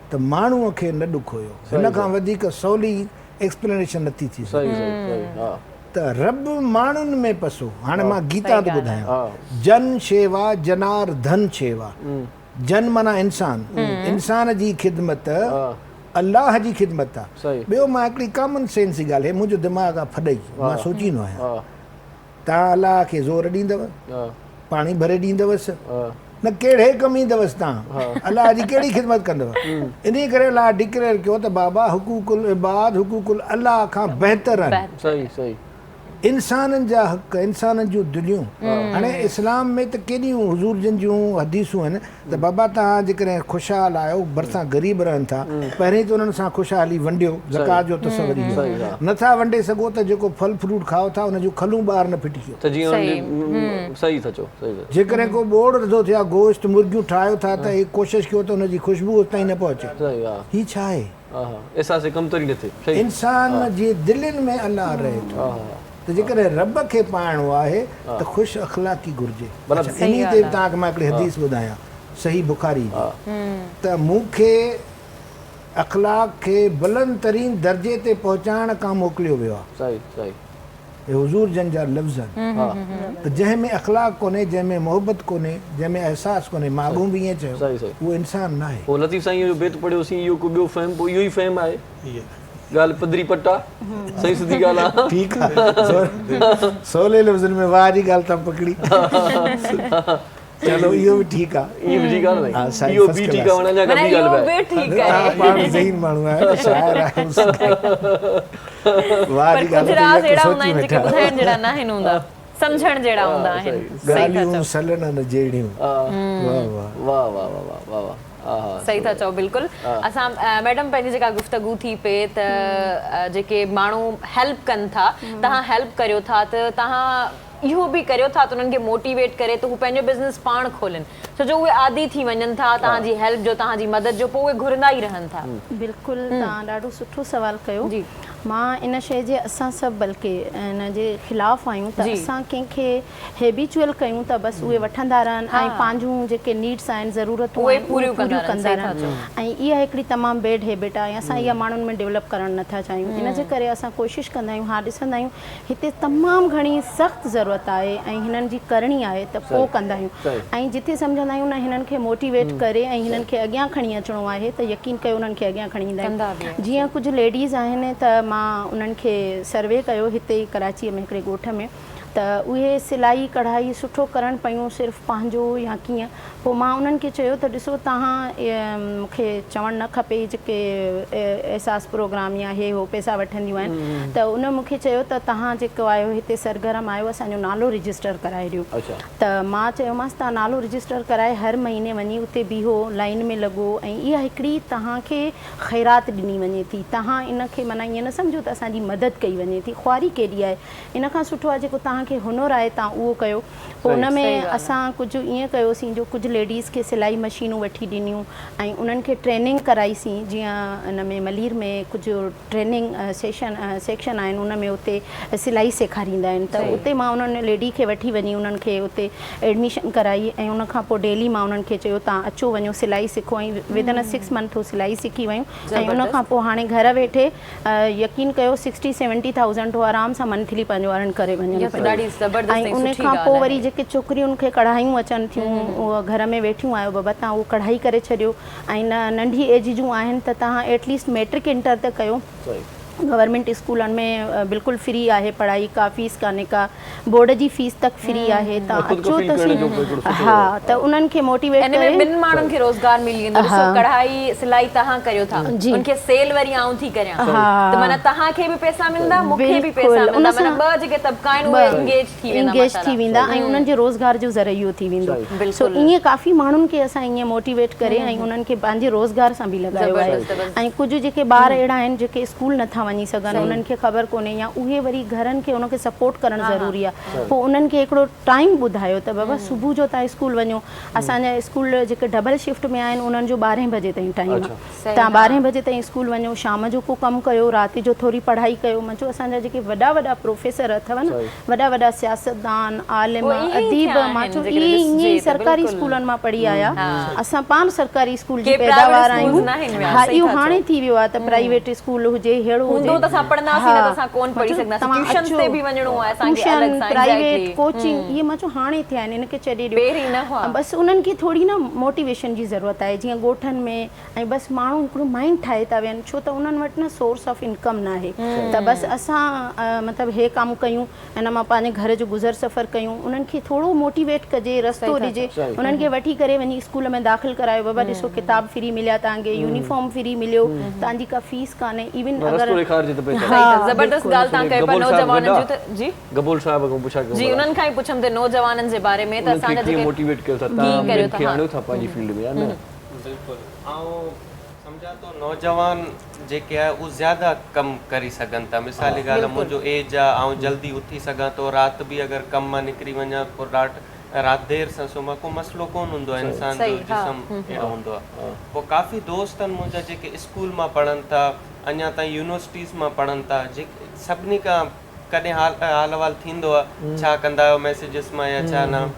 ته ماڻهوء کي نه ڏکويو. هن کان وڌيڪ سولي ايڪسپلينيشن نٿي ٿي سگهي. ته رب ماڻهن ۾ پسو. هاڻي مان گيتا ٿو ٻڌايان. جن شيوا جنار ڌن شيوا. جن معنيٰ انسان. انسان جي خدمت الله جي خدمت آ. ٻيو مان هڪڙي ڪامن سينس جي ڳالهه هي منهنجو دماغ آ ڦڏئي مان سوچيندو آهيان. توهان الله کي زور ڏيندؤ، پاڻي ڀري ڏيندؤس، نه ڪهڙي ڪم ايندؤس توهان الله جي ڪهڙي خدمت ڪندؤ. انهيء ڪري الله ڊڪليئر ڪيو ته بابا حقوق العباد حقوق الله کان بهتر آهن. انسانن جا حق، انسانن جون دليون. هاڻي اسلام ۾ ته ڪيڏيون حضور جن جون حديثون آهن ته بابا توهان جيڪڏهن خوشحال آهيو، ڀرسان غريب رهن ٿا، پهرين ته انهن سان خوشحالي ونڊيو، زڪوات جو تصور اهو آهي. نه ٿا ونڊي سگهو ته جيڪو ڦل فروٽ کائو ٿا ان جون کلون ٻاهر نه ڦٽي ڪيو. جيڪڏهن ڪو ٻوڙ رڌو ٿو يا گوشت مرغيون ٺاهيو ٿا ته هي ڪوشش ڪيو ته ان جي خوشبو اوستائين نه پهچي. هي ڇا آهي؟ احساس ڪمتري نه ٿئي. انسان جي دلين ۾ الله رهي ٿو ته جيڪڏهن رب کي پائڻو آهي ته خوش اخلاقي گهرجي. اڇا انهي تي به توهان کي مان هڪڙي حديث ٻڌايان صحيح بخاري جي ته مون کي اخلاق کي بلند ترين درجي تي پهچائڻ کان موڪليو ويو آهي. اهي حضور جن جا لفظ آهن ته جنهن ۾ اخلاق ڪونهي، جنهن ۾ محبت ڪونهي، جنهن ۾ احساس ڪونهي، مان اڳهون به ائين چيو، اهو انسان ناهي. پوء لطيف سائينء جو بيت پڙهيوسين، اهو ڪو ٻيو فهم، پوء اهو ئي فهم آهي. ڳالهه پڌري پٽ آ، صحيح سڌي ڳالهه آ. ٺيڪ آ، سولي لفظن ۾ واهه جي ڳالهه تان پڪڙي. چلو اهو به ٺيڪ آ. اهو به ٺيڪ آ نه سائين. اهو به ٺيڪ آ معنيٰ اڃا ڪا ٻي ڳالهه به آهي. توهان پاڻ ذهين ماڻهو آهيو شاعر آهيو. واهه جي ڳالهه ته اهڙا هوندا آهن جيڪي ٻڌائڻ جهڙا ناهن هوندا سمجهڻ جهڙا هوندا آهن. ڳالهيون سلڻ نه جهڙيون. واهه واهه. واهه واهه واهه واهه واهه. صحيح ٿا چئو بلڪل اسان ميڊم پنهنجي جيڪا گفتگو ٿي پئي ته جيڪي ماڻهو هيلپ ڪن ٿا توهان هيلپ ڪريو ٿا ته توهان اهو به ڪريو ٿا ته انهن کي موٽيويٽ ڪري ته هو پنهنجو بزنس پاڻ کولين ڇو جو اهي عادي ٿي وڃن ٿا توهان جي هيلپ جو توهان جي مدد جو پوء اهي گهرندا ئي رهن ٿا. بلڪل توهان ڏاڍو سٺو سوال ڪيو مان ان شئي جي اسان سڀ بلڪه ان جي خلاف آهيون ته اسان ڪنهن کي هيبيچوئل ڪيون ته بس اهي وٺندا رهن ۽ پنهنجون جيڪي نيڊس آهن ضرورتون آهن اهي پوريون ڪندا رهن ۽ اها هڪڙي تمام بيڊ هيبٽ آهي ۽ اسان اها ماڻهن ۾ ڊولپ ڪرڻ نٿا چاهيون ان جي ڪري اسان ڪوشش ڪندا آهيون ها ڏسندا آهيون هتي تمام گهڻي سخت ضرورت آهي ۽ هنن جي ڪرڻي آهي ته پوء ڪندا آهيون ۽ جتي سمجهندا آهيون نه هنن کي موٽيويٽ ڪري ۽ هنن کي اڳيان کڻي اچڻو آهي ته يقين ڪيو انهن کي اڳيان کڻي ايندا آهيون جيئن ڪجهه ليڊيز آهن ته مان انهن کي سروي ڪيو هتي ئي ڪراچيء ۾ هڪڙي ڳوٺ ۾ ته اهي سلائي ڪڙهائي سٺو ڪرڻ پيون صرف پنهنجو يا ڪيئن پوء مان انهن کي چيو ته ڏسو توهان مون کي چوڻ نه کپي جيڪي احساس پروگرام يا هي هو پئسا وٺنديون آهن ته ان مون کي چيو ته توهان جيڪو آهيو هتي سرگرم آهيو اسان جو نالو رجسٽر ڪرائي ڏيو ته مان چيومانس توهان نالو رجسٽر ڪرائي هر مهيني وڃي اتي بيهو لائين ۾ لڳو ۽ اها هڪڙي توهان کي خيرات ڏني وڃي ٿي توهان ان کي معنيٰ ائين نه سمجهو ته اسان جي مدد ڪئي وڃي ٿي خواري ڪيڏي آهي ان کان سٺو آهي جيڪو توهان کي هنر آهي توهان اهو ڪيو پوء ان ۾ اسان ڪجهه ائين ڪيوسين جو ڪجهه ليڊيز کي سلائي مشينون وٺي ڏنيون ۽ انهن کي ٽريننگ ڪرائي سين جيئن ان ۾ ملير ۾ ڪجهه ٽريننگ سيشن سيڪشن آهن ان ۾ اتي سلائي سيکاريندا آهن ته اتي مان انهن ليڊي کي وٺي وڃي انهن کي اتي ايڊميشن ڪرائي ۽ ان کان پوء ڊيلي مان انهن کي چيو تان اچو وڃو سلائي سکو ۽ ودن ا سڪس منٿ هو سلائي سکي ويون ۽ ان کان پوء هاڻي گهر ويٺي يقين ڪيو سڪسٽي سيونٽي ٿائوزنڊ هو آرام سان منٿلي پنهنجو ارن ڪري وڃن پيون ۽ ان کان پوء وري جيڪي ڇوڪرين کي ڪڙهايون اچن ٿيون اهي گهر ۾ ويٺيون آهيو بابا تان اهو ڪڙهائي ڪري ڇڏيو ۽ نه ننڍي ايج جون آهن ته تهان ايٽ ليسٽ ميٽرڪ انٽر ته ڪيو گورنمينٽ اسڪولن ۾ بلڪل فري آهي پڙهائي ڪا فيس ڪانهي ڪا بورڊ جي فيس تڪ فري آهي تان اچو ته سھي ها ته انهن کي موٽيويٽ ڪري. ان ۾ ٻن ماڻهن کي روزگار ملي ويندو ڏسو ڪڙهائي سلائي تهان ڪريو ٿا ان کي سيل وري آئون ٿي ڪريان ته معنيٰ تهان کي به پئسا ملندا مون کي به پئسا ملندا معنيٰ ٻه جيڪي طبقا آهن اهي انگيج ٿي ويندا انگيج ٿي ويندا ۽ انهن جي روزگار جو ذريعو ٿي ويندو سو ائين ڪافي ماڻهن کي اسان ائين موٽيويٽ ڪري ۽ انهن کي پنهنجي روزگار سان به لڳايو آهي ۽ ڪجهه جيڪي ٻار اهڙا آهن جيڪي اسڪول نٿا نٿا وڃي سگهن انهن کي خبر ڪونهي يا اهي وري گهرن کي ان کي سپورٽ ڪرڻ ضروري آهي پوء انهن کي هڪڙو ٽائيم ٻڌايو ته بابا صبح جو توهان اسڪول وڃو اسان جا اسڪول جيڪي ڊبل شفٽ ۾ آهن انهن جو ٻارهين بجي تائين ٽائيم آهي توهان ٻارهين بجي تائين اسڪول وڃو شام جو ڪو ڪم ڪيو رات جو ٿوري پڙهائي ڪيو مان چيو اسان جا جيڪي وڏا وڏا پروفيسر اٿو نه وڏا وڏا سياستدان، عالم، اديب مان چيو اهي ائين ئي سرڪاري اسڪولن مان پڙهي آيا، اسان پاڻ سرڪاري اسڪول جي پيداوار آهيون، ها اهو هاڻي ٿي ويو آهي ته پرائيويٽ اسڪول هجي ههڙو هجي، توهان اچو ٽيوشن، پرائيويٽ ڪوچنگ اهي مان چيو هاڻي ٿيا آهن ان کي ڇڏي ڏيو، بس انهن کي ٿوري نه موٽيويشن جي ضرورت آهي جيئن ڳوٺن ۾ ۽ بس ماڻهو هڪڙو مائنڊ ٺاهي ٿا ويهن ڇو ته انهن وٽ نه سورس آف انڪم ناهي ته بس اسان مطلب هي ڪم ڪيون ان مان پنهنجي گهر جو گذر سفر ڪيون انهن کي ٿورو موٽيويٽ ڪجي رستو ڏجي انهن کي وٺي ڪري وڃي اسڪول ۾ داخل ڪرايو بابا ڏسو ڪتاب فري مليا توهان کي يونيفارم فري مليو توهان جي ڪا فيس ڪانهي ايون اگر رستو ڏيکارجي ته بهتر صحيح ته زبردست ڳالهه توهان ڪئي پر نوجوانن جو ته جي گبول صاحب کان پڇا ڪيون جي انهن کان ئي پڇم ته نوجوانن جي باري ۾ ته اسان جا جيڪي موٽيويٽ ڪيو ٿا توهان ٻين کي آڻيو ٿا پنهنجي فيلڊ ۾ يا نه. بلڪل آئون سمجهان ٿو نوجوان جيڪي آهي اهو زياده ڪم ڪري سگهن ٿا مثال جي ڳالهه منهنجو ايج آ آئون جلدي اٿي سگهان ٿو رات به اگر ڪم مان نڪري وڃان پوء رات رات دير سان سمهان ڪو مسئلو ڪون هوندو آهي انسان جو جسم اهڙو هوندو آ پوء ڪافي دوست آهن منهنجا جيڪي اسڪول مان پڙهن ٿا اڃا تائين يونيورسٽيز مان پڙهن ٿا جيڪي سڀني کان ڪڏهن حال حال احوال ٿيندو آ ڇا ڪندا آهيو ميسيجز مان يا ڇا نه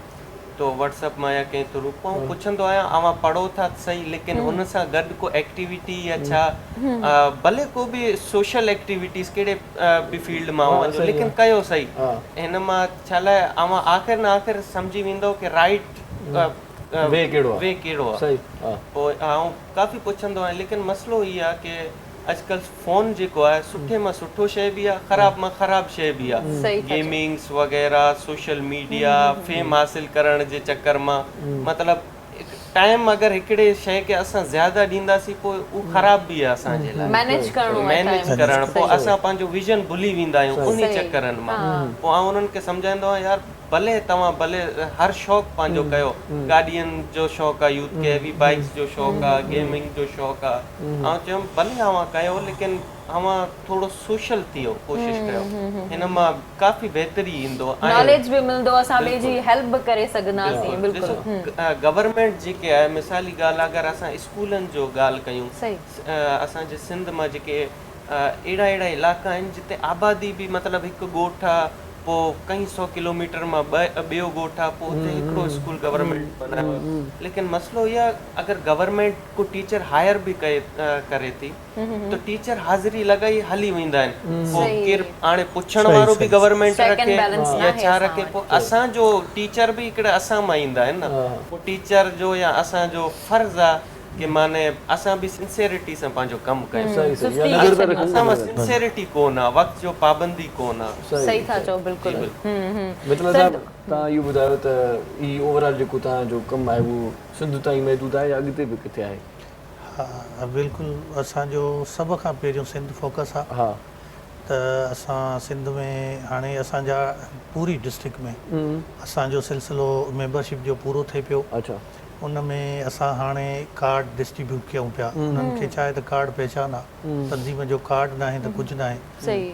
تو واٽس اپ مان يا ڪنهن ٿرو پوء آئون پڇندو آهيان اوهان پڙهو ٿا ته صحيح ليڪن هن سان گڏ ڪو ايڪٽيوٽي يا ڇا ڀلي ڪو به سوشل ايڪٽيوٽيز ڪهڙي به فيلڊ مان وڃو ليڪن ڪيو صحيح هن مان ڇا لاء اوهان آخر نه آخر سمجهي ويندو ڪي رائٽ وي ڪهڙو آهي وي ڪهڙو آهي پوء آئون ڪافي پڇندو آهيان ليڪن مسئلو هي آهي ڪي اڄڪلهه فون جيڪو آهي سٺي مان سٺو شيء به آهي خراب مان خراب شيء به آهي گيمنگس وغيره سوشل ميڊيا فيم حاصل ڪرڻ جي چڪر مان مطلب ٽائيم اگر هڪڙي شيء کي اسان زياده ڏينداسين پوء اهو خراب به آهي اسان جي لاء مينيج ڪرڻو آهي مينيج ڪرڻ پوء اسان پنهنجو ويزن ڀلي ويندا آهيون انهي چڪرن مان پوء آئون انهن کي سمجهائيندو آهيان يار ڀلي توهان ڀلي هر شوق پنهنجو ڪيو گاڏين جو شوق آهي يوٿ کي هيوي بائيڪس جو شوق آهي گيمنگ جو شوق آهي آئون چيم ڀلي اوهان ڪيو ليڪن اوهان ٿورو سوشل ٿيو ڪوشش ڪيو هن مان ڪافي بهتري ايندو ۽ ناليج به ملندو اسان ٻئي جي هيلپ به ڪري سگهنداسين بلڪل ڏسو گورنمينٽ جيڪي آهي مثالي ڳالهه اگر اسان اسڪولن جو ڳالهه ڪيون اسان جي سنڌ مان جيڪي اهڙا اهڙا علائقا آهن جتي آبادي به مطلب هڪ ڳوٺ آ پوء ڪئين سو ڪلوميٽر مان ٻيو ڳوٺ آ پوء اتي هڪڙو اسڪول گورنمينٽ بنايو آ ليڪن مسئلو اهو آ اگر گورنمينٽ ڪو ٽيچر هائر به ڪئي ڪري ٿي ته ٽيچر حاضري لڳائي هلي ويندا آهن پوء ڪير هاڻي پڇڻ وارو به گورنمينٽ رکي يا ڇا رکي پوء اسان جو ٽيچر به هڪڙا اسان مان ايندا آهن نه پوء ٽيچر جو يا اسان جو فرض آ ڪي معني اسان به سنسيرٽي سان پنهنجو ڪم ڪيون اسان مان سنسيرٽي ڪون آ وقت جو پابندي ڪون آ. صحيح ٿا چئو بلڪل. متلا صاحب توهان اهو ٻڌايو ته هي اوور آل جيڪو توهان جو ڪم آهي اهو سنڌ تائين محدود آهي يا اڳتي به ڪٿي آهي؟ ها بلڪل اسان جو سڀ کان پهريون سنڌ فوڪس آ ته اسان سنڌ ۾ هاڻي اسان جا پوري ڊسٽرڪٽ ۾ اسان جو سلسلو ميمبرشپ جو پورو ٿئي پيو ان ۾ اسان هاڻي ڪارڊ ڊسٽريبيوٽ ڪيون پيا انهن کي ڇا آهي ته ڪارڊ پهچان آ تنظيم جو ڪارڊ ناهي ته ڪجهه ناهي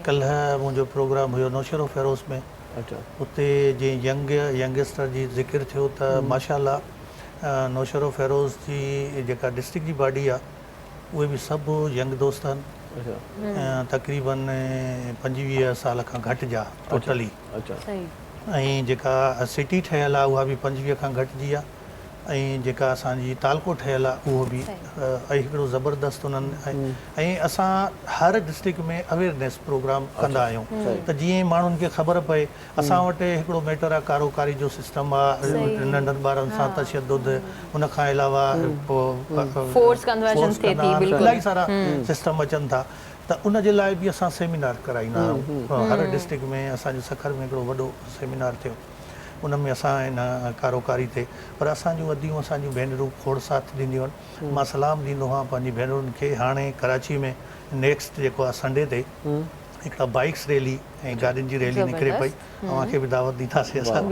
ڪلهه منهنجو پروگرام هيو نوشهرو فيروز ۾ اتي جنهن ينگ ينگسٽر جي ذڪر ٿيو ته ماشاء الله نوشهرو فيروز جي جيڪا ڊسٽرڪٽ جي باڊي آ اهي به سڀ ينگ دوست آهن تقريبن 25 سال کان گهٽ جا ٽوٽلي ۽ جيڪا سٽي ٺهيل آ اها به 25 کان گهٽ جي آ ۽ جيڪا اسان جي تعلقو ٺهيل آ اهو به ۽ هڪڙو زبردست انهن ۽ اسان هر ڊسٽرڪٽ ۾ اويرنيس پروگرام ڪندا آهيون ته جيئن ماڻهن کي خبر پئي اسان وٽ هڪڙو ميٽر آ ڪارو ڪاري جو سسٽم آ ننڍن ٻارن سان تشدد ان کان علاوه فورس ڪنورشن ٿئي ٿي بلڪل الاهي سارا سسٽم اچن ٿا ته ان جي لاء به اسان سيمينار ڪرائيندا آهيون هر ڊسٽرڪٽ ۾ اسان جو سکر ۾ هڪڙو وڏو سيمينار ٿيو ان ۾ اسان ان ڪاروڪاري تي پر اسان جون اديون اسان جون ڀينرون کوڙ ساٿ ڏينديون آهن مان سلام ڏيندو هان پنهنجي ڀينرن کي هاڻي ڪراچي ۾ نيڪسٽ جيڪو آهي سنڊي تي هڪڙا بائيڪس ريلي ۽ گاڏين جي ريلي نڪري پئي اوهان کي به دعوت ڏينداسين اسان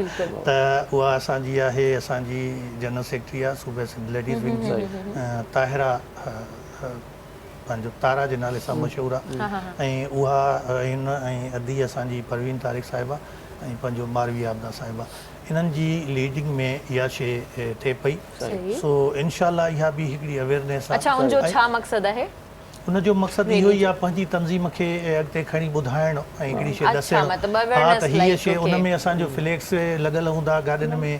ته اها اسان جي آهي اسان جي جنرل سيڪريٽري آهي صوبه سنڌ ليڊيز ونگ جي طاهره. پنهنجو تارا جي نالي سان مشهور آ ۽ اها هن ۽ ادي اسان جي پروين طارق صاحبه ۽ پنهنجو ماروي عابده صاحبه انهن جي ليڊنگ ۾ اها شي ٿئي پئي سو انشاء الله اها به هڪڙي اويرنيس آ. اڇا ان جو ڇا مقصد آهي؟ ان جو مقصد اهو ئي آ پنهنجي تنظيم کي اڳتي کڻي ٻڌائڻ ۽ هڪڙي شي ڏسڻ ها ته هيء شي ان ۾ اسان جو فليڪس لڳل هوندا گاڏين ۾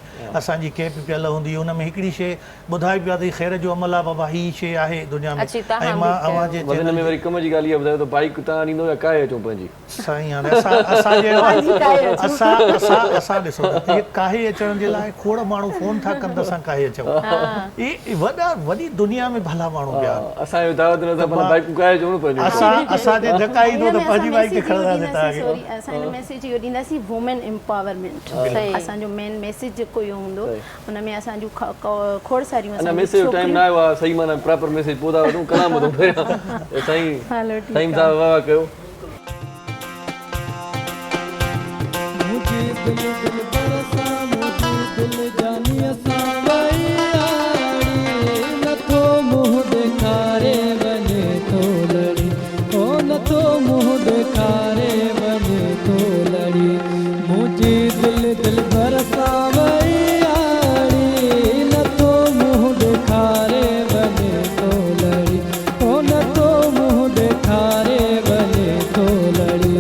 اسان جي ڪيپ پيل هوندي ان ۾ هڪڙي شي ٻڌائي پيو آ ته هي خير جو عمل آ بابا هي شي آهي دنيا ۾ ۽ مان اوهان جي چينل ۾ وري ڪم جي ڳالهه اها ٻڌايو ته بائيڪ تان آڻيندو يا ڪاهي اچون پنهنجي. سائين هاڻي اسان اسان جهڙو اسان اسان اسان ڏسو ته اهي ڪاهي اچڻ جي لاء کوڙ ماڻهو فون ٿا ڪن ته اسان ڪاهي اچون اهي وڏا وڏي دنيا ۾ ڀلا ماڻهو پيا آهن اسان جو دعوت نه ته بائيڪون ڪاهي اچون نه پنهنجون اسان اسان جي ڌڪا ايندو ته پنهنجي بائيڪ تي کڻنداسين توهان کي سوري اسان هن ميسيج اهو ڏينداسين وومين امپاورمينٽ اسان جو مين ميسيج جيڪو اهو هوندو ان ۾ اسان جون کوڙ ساريون اسان جون ميسيج جو ٽائيم نه آيو آ صحيح معنيٰ پراپر ميسيج پوء ٿا وٺون ڪلام ٻڌون پهريان سائين سائين صاحب واھ واھ ڪيو. منهنجي دل دلبر سان منهنجي دل جانيء سان وئي آڙي نٿو منهن ڏيکاري وڃي ٿو لڙي او نٿو منهن ڏيکاري وڃي ٿو لڙي منهنجي دل دلبر سان وئي آڙي نٿو منهن ڏيکاري وڃي ٿو لڙي او نٿو منهن ڏيکاري وڃي ٿو لڙي.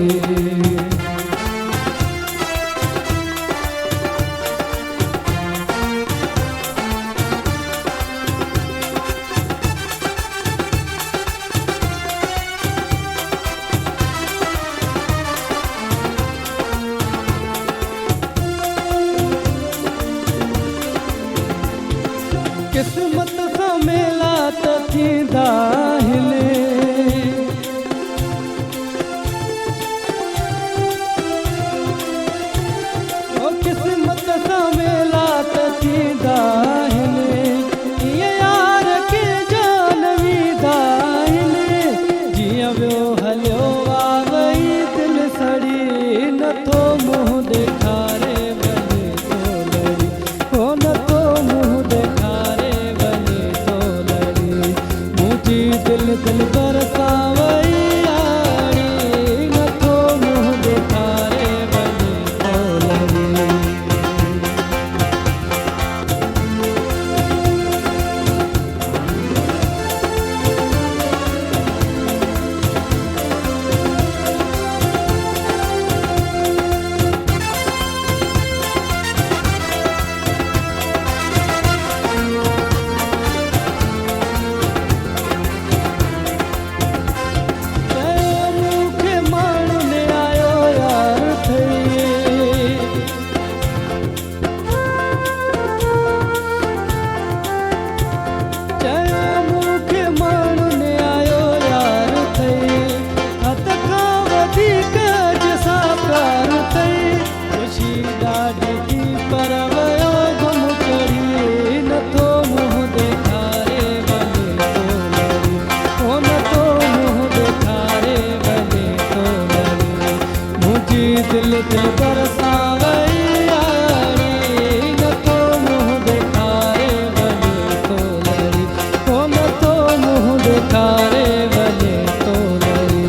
قسمت سان ميلا ته ٿيندا آهن. او قسمت سان ميلا ته ٿيندا آهن. ائين يار ڪنهن جا نه ويندا آهن. جيئن ويو هليو آ وئي دل سڙي نٿو منهن ڏيکاري وڃي ٿو لڙي ڪو نٿو منهن ڏيکاري وڃي ٿو لڙي منهنجي دل دلبر سان وئي آڙي نٿو منهن ڏيکاري وڃي ٿو لڙي. چيو مون کي ماڻهن آيو يار ٿئي. چيو مون کي ماڻهن آيو يار ٿئي حد کان وڌيڪ اڄ سان پيار ٿئي خوشي ڏاڍي ٿي پر ويو غم چڙهي نٿو منهن ڏيکاري وڃي ٿو لڙي ڪو نٿو منهن ڏيکاري وڃي ٿو لڙي منهنجي دل دلبر سان وئي آڙي نٿو منهن ڏيکاري وڃي ٿو لڙي ڪو نٿو منهن ڏيکاري وڃي ٿو لڙي.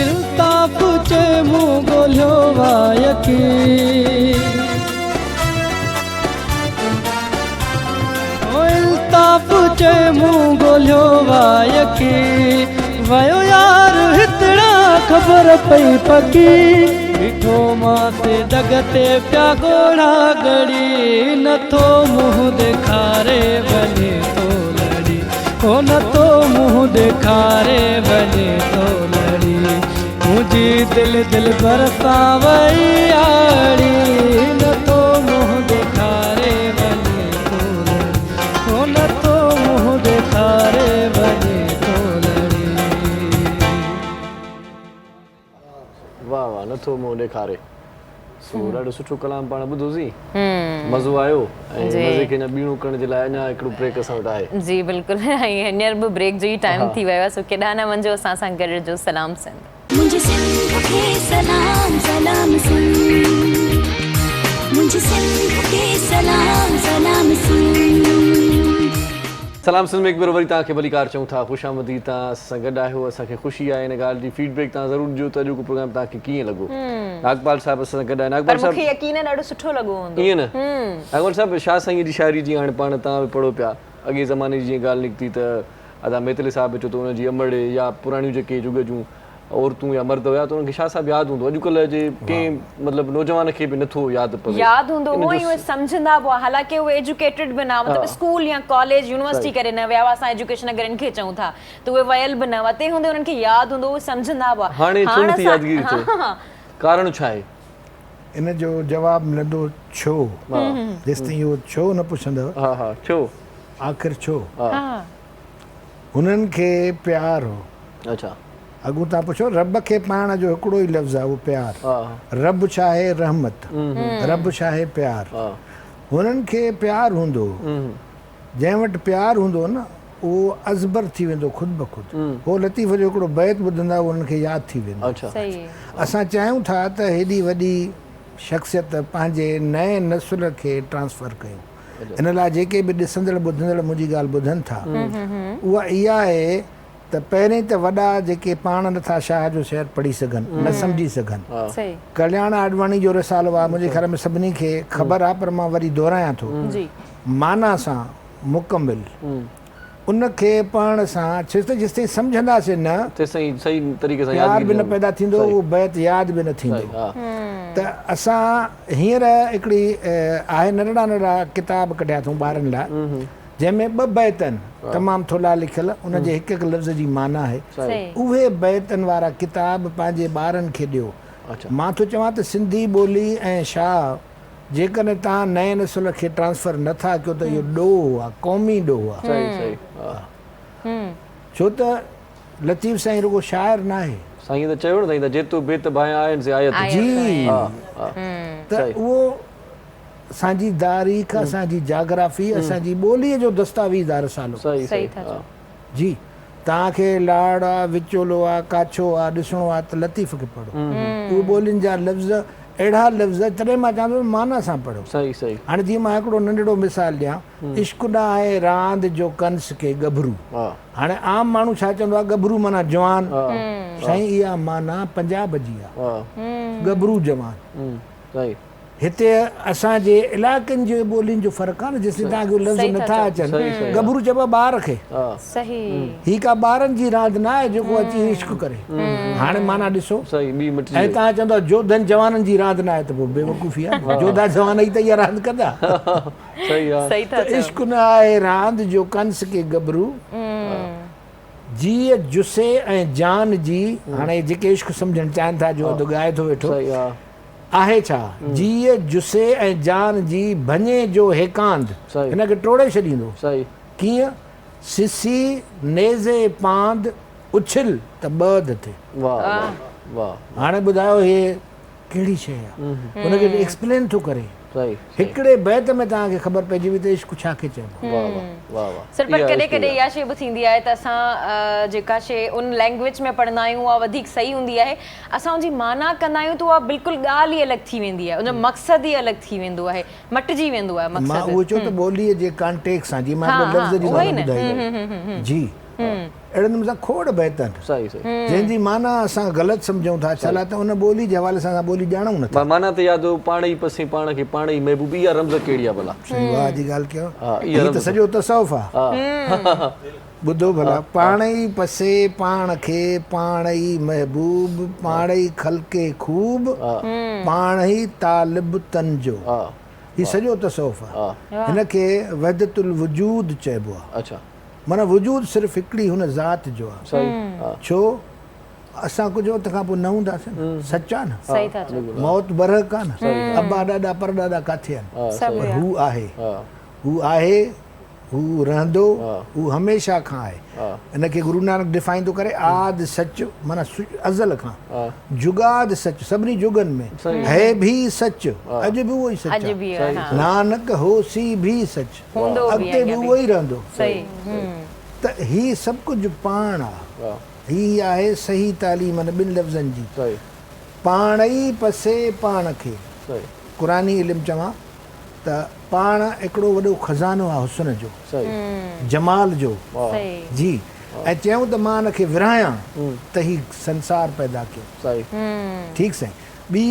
الطاف چئي مون ڳولهيو آ يقين او الطاف چئي مون ڳولهيو آ يقين ويو يار هتڙا خبر پئي پڪي بيٺو مانس دڳ تي پيا ڳوڙها ڳڙي نٿو منهن ڏيکاري وڃي ٿو لڙي ڪو نٿو منهن ڏيکاري وڃي ٿو لڙي منهنجي دل دلبر سان وئي آڙي نٿو منهن ڏيکاري وڃي ٿو لڙي ڪو نٿو منهن ڏيکاري وڃي ٿو لڙي. واه واهه نٿو منهن ڏيکاري. سو ڏاڍو سٺو ڪلام پاڻ ٻڌوسين مزو آيو ۽ مزي کي اڃا ٻيڻو ڪرڻ جي لاء اڃا هڪڙو بريڪ اسان وٽ آهي. جي بلڪل ۽ هينئر به بريڪ جو ئي ٽائيم ٿي ويو آهي سو ڪيڏانهن نه وڃجو اسان سان گڏ رهجو سلام سنڌ. منهنجي سنڌ کي سلام سلام سنڌ منهنجي سنڌ کي سلام سلام سنڌ. سلام سنڌ ۾ هڪ ڀيرو وري توهان کي ڀليڪار چئون ٿا خوش آمديد توهان اسان سان گڏ آهيو اسان کي خوشي آهي ان ڳالهه جي فيڊ بيڪ توهان ضرور ڏجو ته اڄوڪو پروگرام توهان کي ڪيئن لڳو ناگپال صاحب اسان سان گڏ آهي پر ناگپال صاحب مونکي يقينن ڏاڍو سٺو لڳو هوندو. ائين نه ناگپال صاحب شاهه سائينء جي شاعري جيئن هاڻي پاڻ توهان به پڙهو پيا اڳئين زماني جي جيئن ڳالهه نڪتي ته ادا ميتلي صاحب به چيو ته ان جي امڙ يا پراڻيون جيڪي جڳ جون عورتون يا مرد هيا ته انهن کي شاهه صاحب ياد هوندو اڄڪلهه جي ڪنهن مطلب نوجوان کي به نٿو ياد پوي ياد هوندو ان هو جو ۽ اهي سمجهندا به هئا حالانڪه اهي ايجوڪيٽيڊ به نه هئا مطلب اسڪول يا ڪاليج يونيورسٽي ڪري نه ويا هئا اسان ايجوڪيشن اگر ان کي چئون ٿا ته اهي ويل به نه هئا تنهن هوندي انهن کي ياد هوندو هو اهي سمجهندا به هئا هاڻي ڇو هاڻ نٿي اسان يادگيري ٿئي ڪارڻ ڇا آهي؟ ان جو جواب ملندو ڇو جيستائين اهو ڇو نه پڇندؤ ها ها ڇو آخر ڇو هنن کي پيار هو. اڇا. اڳون تان پڇو رب کي پائڻ جو هڪڙو ئي لفظ آهي اهو پيار. رب ڇا آهي رحمت. رب ڇا آهي پيار. هنن کي پيار هوندو هو. جنهن وٽ پيار هوندو هو نه اهو ازبر ٿي ويندو خود بخود. هو لطيف جو هڪڙو بيت ٻڌندا اهو هنن کي ياد ٿي ويندو. اسان چاهيون ٿا ته هيڏي وڏي شخصيت پنهنجي نئين نسل کي ٽرانسفر ڪيون. ان لاء جيڪي به ڏسندڙ ٻڌندڙ منهنجي ڳالهه ٻڌن ٿا اها اها آهي ته پهرين ته وڏا جيڪي پاڻ نٿا شاهه جو شعر پڙهي سگهن نه سمجهي سگهن ڪلياڻ آڏواڻي جو رسالو آهي منهنجي خيال ۾ سڀني کي خبر آهي پر مان وري دهرايان ٿو معنيٰ سان مڪمل ان کي پڙهڻ سان ڇو ته جيستائين سمجهنداسين نه تيستائين صحيح طريقي سان پيار به نه پيدا ٿيندو اهو بيت ياد به نه ٿيندو ته اسان هينئر هڪڙي آهي ننڍڙا ننڍڙا ڪتاب ڪڍيا اٿئون ٻارن لاء جنهن ۾ ٻه بيت آهن تمام ٿلها لکيل ان جي هڪ هڪ لفظ جي معنيٰ آهي اهي بيتن وارا ڪتاب پنهنجي ٻارن کي ڏيو مان ٿو چوان ته سنڌي ٻولي ۽ شاهه جيڪڏهن توهان نئين نسل کي ٽرانسفر نه ٿا ڪيو ته اهو ڏوهه آهي، قومي ڏوهه آهي. ڇو ته لطيف سائين رڳو شاعر ناهي. سائين ته چيو نه سائين ته جيتو بيت ڀانئيان آهن سي آيت. جي ته اهو اسان جي تاريخ، اسان جي جاگرافي، اسان جي ٻوليء جو دستاويز آهي رسالو. جي توهان کي لاڙ آ، وچولو آ، ڪاڇو آ، ڏسڻو آ ته لطيف کي پڙهو. اهي ٻولين جا لفظ اهڙا لفظ تڏهن مان چوان ٿو ته معنيٰ سان پڙهو. هاڻي جيئن مان هڪڙو ننڍڙو مثال ڏيان، عشق نه آهي راند جو ڪنس کي ڳڀرو. هاڻي عام ماڻهو ڇا چوندو آ ڳڀرو معنيٰ جوان. سائين اها معنيٰ پنجاب جي آ. ڳڀرو جوان. هتي اسان جي علائقن جي ٻولين جو فرق آهي نه جيسين توهان کي اهي لفظ نٿا اچن ڳڀرو چئبو آهي ٻار کي هي ڪا ٻارن جي راند نه آهي جيڪو اچي عشق ڪري هاڻي معنيٰ ڏسو ۽ توهان چوندؤ جوڌن جوانن جي راند نه آهي ته پوء بيوقوفي آهي نه جوڌا جوان ئي ته اها راند ڪندا ته عشق نه آهي راند جو ڪنس ڪي ڳڀرو جيء جسي ۽ جان جي هاڻي جيڪي عشق سمجهڻ چاهين ٿا جو اڌ ڳائي ٿو ويٺو آهي ڇا؟ جيء، جسي ۽ جان جي ڀڃي جو هيڪاند، هن کي ٽوڙي ڇڏيندو. ڪيئن؟ سسي، نيزي پاند، اڇل ته ٻه اڌ ٿئي. هاڻي ٻڌايو هي ڪهڙي شيء آ؟ ان کي ايڪسپلين ٿو ڪري. هڪڙي بيت ۾ توهان کي خبر پئجي وئي ته عشق ڇا کي چئبو آ. سر پر ڪڏهن ڪڏهن اها شيء به ٿيندي آهي ته اسان جيڪا شيء ان لينگويج ۾ پڙهندا آهيون اها وڌيڪ صحيح هوندي آهي اسان ان جي معنيٰ ڪندا آهيون ته اها بلڪل ڳالهه ئي الڳ ٿي ويندي آهي ان جو مقصد ئي الڳ ٿي ويندو آهي مٽجي ويندو آهي مان مقصد. اهو چيو ته ٻوليء جي ڪانٽيڪس سان جيئن مان هڪڙو لفظ جي معنيٰ ٻڌائي جي اهڙي نموني سان کوڙ بيت آهن جنهن جي معنيٰ اسان غلط سمجهون ٿا ڇا لاء ته ان ٻولي جي حوالي سان اسان ٻولي ڄاڻون نه ٿا. معنيٰ ته ياد پاڻ ئي پسين پاڻ کي پاڻ ئي محبوب اها رمز ڪهڙي آهي ڀلا. سائين واهه جي ڳالهه ڪيو هي ته سڄو تصوف آهي. ٻڌو ڀلا پاڻ ئي پسي پاڻ کي پاڻ ئي محبوب پاڻ ئي خلقي خوب پاڻ ئي طالب تن جو هي سڄو تصوف آهي هن کي وحدت الوجود چئبو آهي. معنيٰ وجود صرف هڪڙي هن ذات جو آ. ڇو اسان ڪجهه وقت کان پوء نه هونداسين نه. سچ آ نه. موت برحق آ نه. ابا ڏاڏا پرڏاڏا ڪاٿي آهن. پر هو آهي. هو آهي. هو رهندو، هو هميشه کان آهي. ان کي گرو نانڪ ڊفائن ٿو ڪري آد سچ معنيٰ ازل کان، جڳاد سچ سڀني جڳن ۾، هي ڀي سچ اڄ به اهو ئي سچ آهي، نانڪ هوسي ڀي سچ اڳتي به اهو ئي رهندو. ته هي سڀ ڪجهه پاڻ آ. هي آهي صحيح تعليم ان ٻن لفظن جي. پاڻ ئي پسي پاڻ کي. قرآني علم چوان ته پاڻ هڪڙو وڏو خزانو آ حسن جو، جمال جو، جي ۽ چيائون ته مان ان کي ورهايان ته هي سنسار پيدا ڪيو. ٺيڪ سائين. ٻي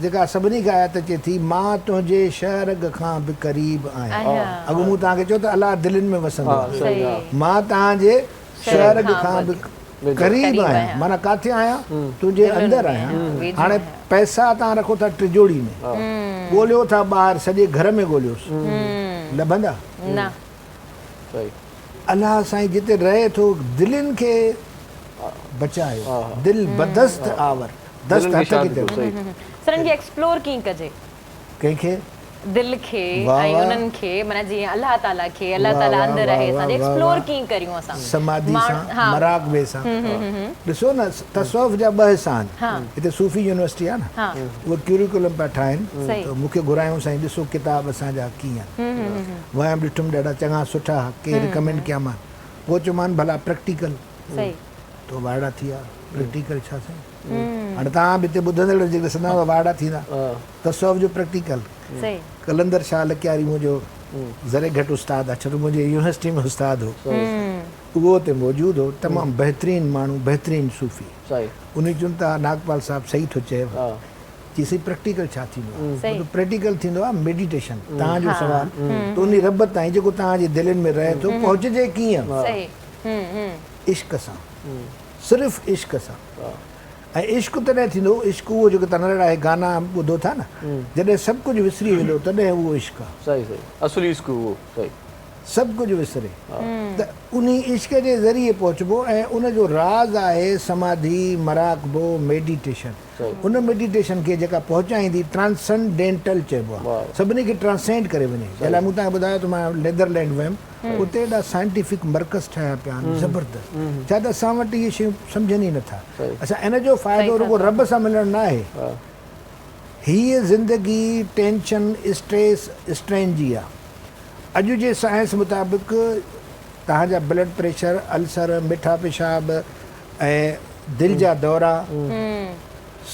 جيڪا سڀني کي آيت اچي ٿي، مان تنهنجي شهه رڳ کان به قريب آهيان. اڳ مون توهان کي چيو ته الله دلين ۾ وسندو آهي. مان توهان جي شهه رڳ کان به قريب آهيان معنيٰ ڪاٿي آهيان؟ تنهنجي اندر آهيان. هاڻي پئسا توهان رکو ٿا ٽجوڙي ۾، ڳوليو ٿا ٻاهر سڄي گهر ۾ ڳوليوس، لڀندا؟ نه. الله سائين جتي رهي ٿو دلين کي بچايو، دل بدست آور، دست هٿ کي چئبو. سر ان کي ايڪسپلور ڪيئن ڪجي؟ ڪنهن کي؟ دل کي ۽ انهن کي معنيٰ جيئن الله تعاليٰ کي الله تعاليٰ اندر آهي اسان جي ايڪسپلور ڪيئن ڪريون اسان سماڌي سان مراقبي سان ڏسو نه تصوف جا ٻه حصا آهن هتي صوفي يونيورسٽي آهي نه اهي ڪيوريڪولم پيا ٺاهن ته مون کي گهرايائون سائين ڏسو ڪتاب اسان جا ڪيئن آهن ويم ڏٺم ڏاڍا چڱا سٺا ڪي رڪمينڊ ڪيامان پوء چيومان ڀلا پريڪٽيڪل تو وائڙا ٿي ويا پريڪٽيڪل ڇا سائين هاڻي توهان به هتي ٻڌندڙ جيڪڏهن ڏسندا ته وائڙا ٿيندا. تصوف جو پريڪٽيڪل قلندر شاهه لڪياري منهنجو ذري گهٽ استاد آهي ڇو ته منهنجي يونيورسٽي ۾ استاد هو اهو اتي موجود هو تمام بهترين ماڻهو بهترين صوفي انهي چون ته ناگپال صاحب صحيح ٿو چئي چي سائين پريڪٽيڪل ڇا ٿيندو آهي پريڪٽيڪل ٿيندو آهي ميڊيٽيشن توهان جو سوال ته انهي رب تائين جيڪو توهان جي دلين ۾ رهي ٿو پهچجي ڪيئن عشق سان صرف عشق سان ۽ عشق تڏهن ٿيندو، عشق اهو جيڪو تان ننڍڙا هي گانا ٻڌو ٿا نه، جڏهن سڀ ڪجهه وسري ويندو تڏهن اهو عشق آ. صحيح صحيح اصلي عشق اهو صحيح. سڀ ڪجهه وسري ته انهي عشق جي ذريعي پهچبو ۽ ان جو راز آهي سماڌي، مراقبو، ميڊيٽيشن. ان ميڊيٽيشن کي جيڪا پهچائيندي ٽرانسنڊينٽل چئبو آ. سڀني کي ٽرانسينڊ ڪري وڃي. جنهن لاء مون توهان کي ٻڌايو ته مان نيدرلينڊ ويم. اتي ايڏا سائنٽيفڪ مرڪز ٺهيا پيا آهن زبردست ڇا ته اسان وٽ اهي شيون سمجهن ئي نٿا اڇا ان جو فائدو رڳو رب سان ملڻ نه آهي هيء زندگي ٽينشن اسٽريس اسٽرين جي آهي اڄ جي سائنس مطابق توهان جا بلڊ پريشر السر مٺا پيشاب ۽ دل جا دورا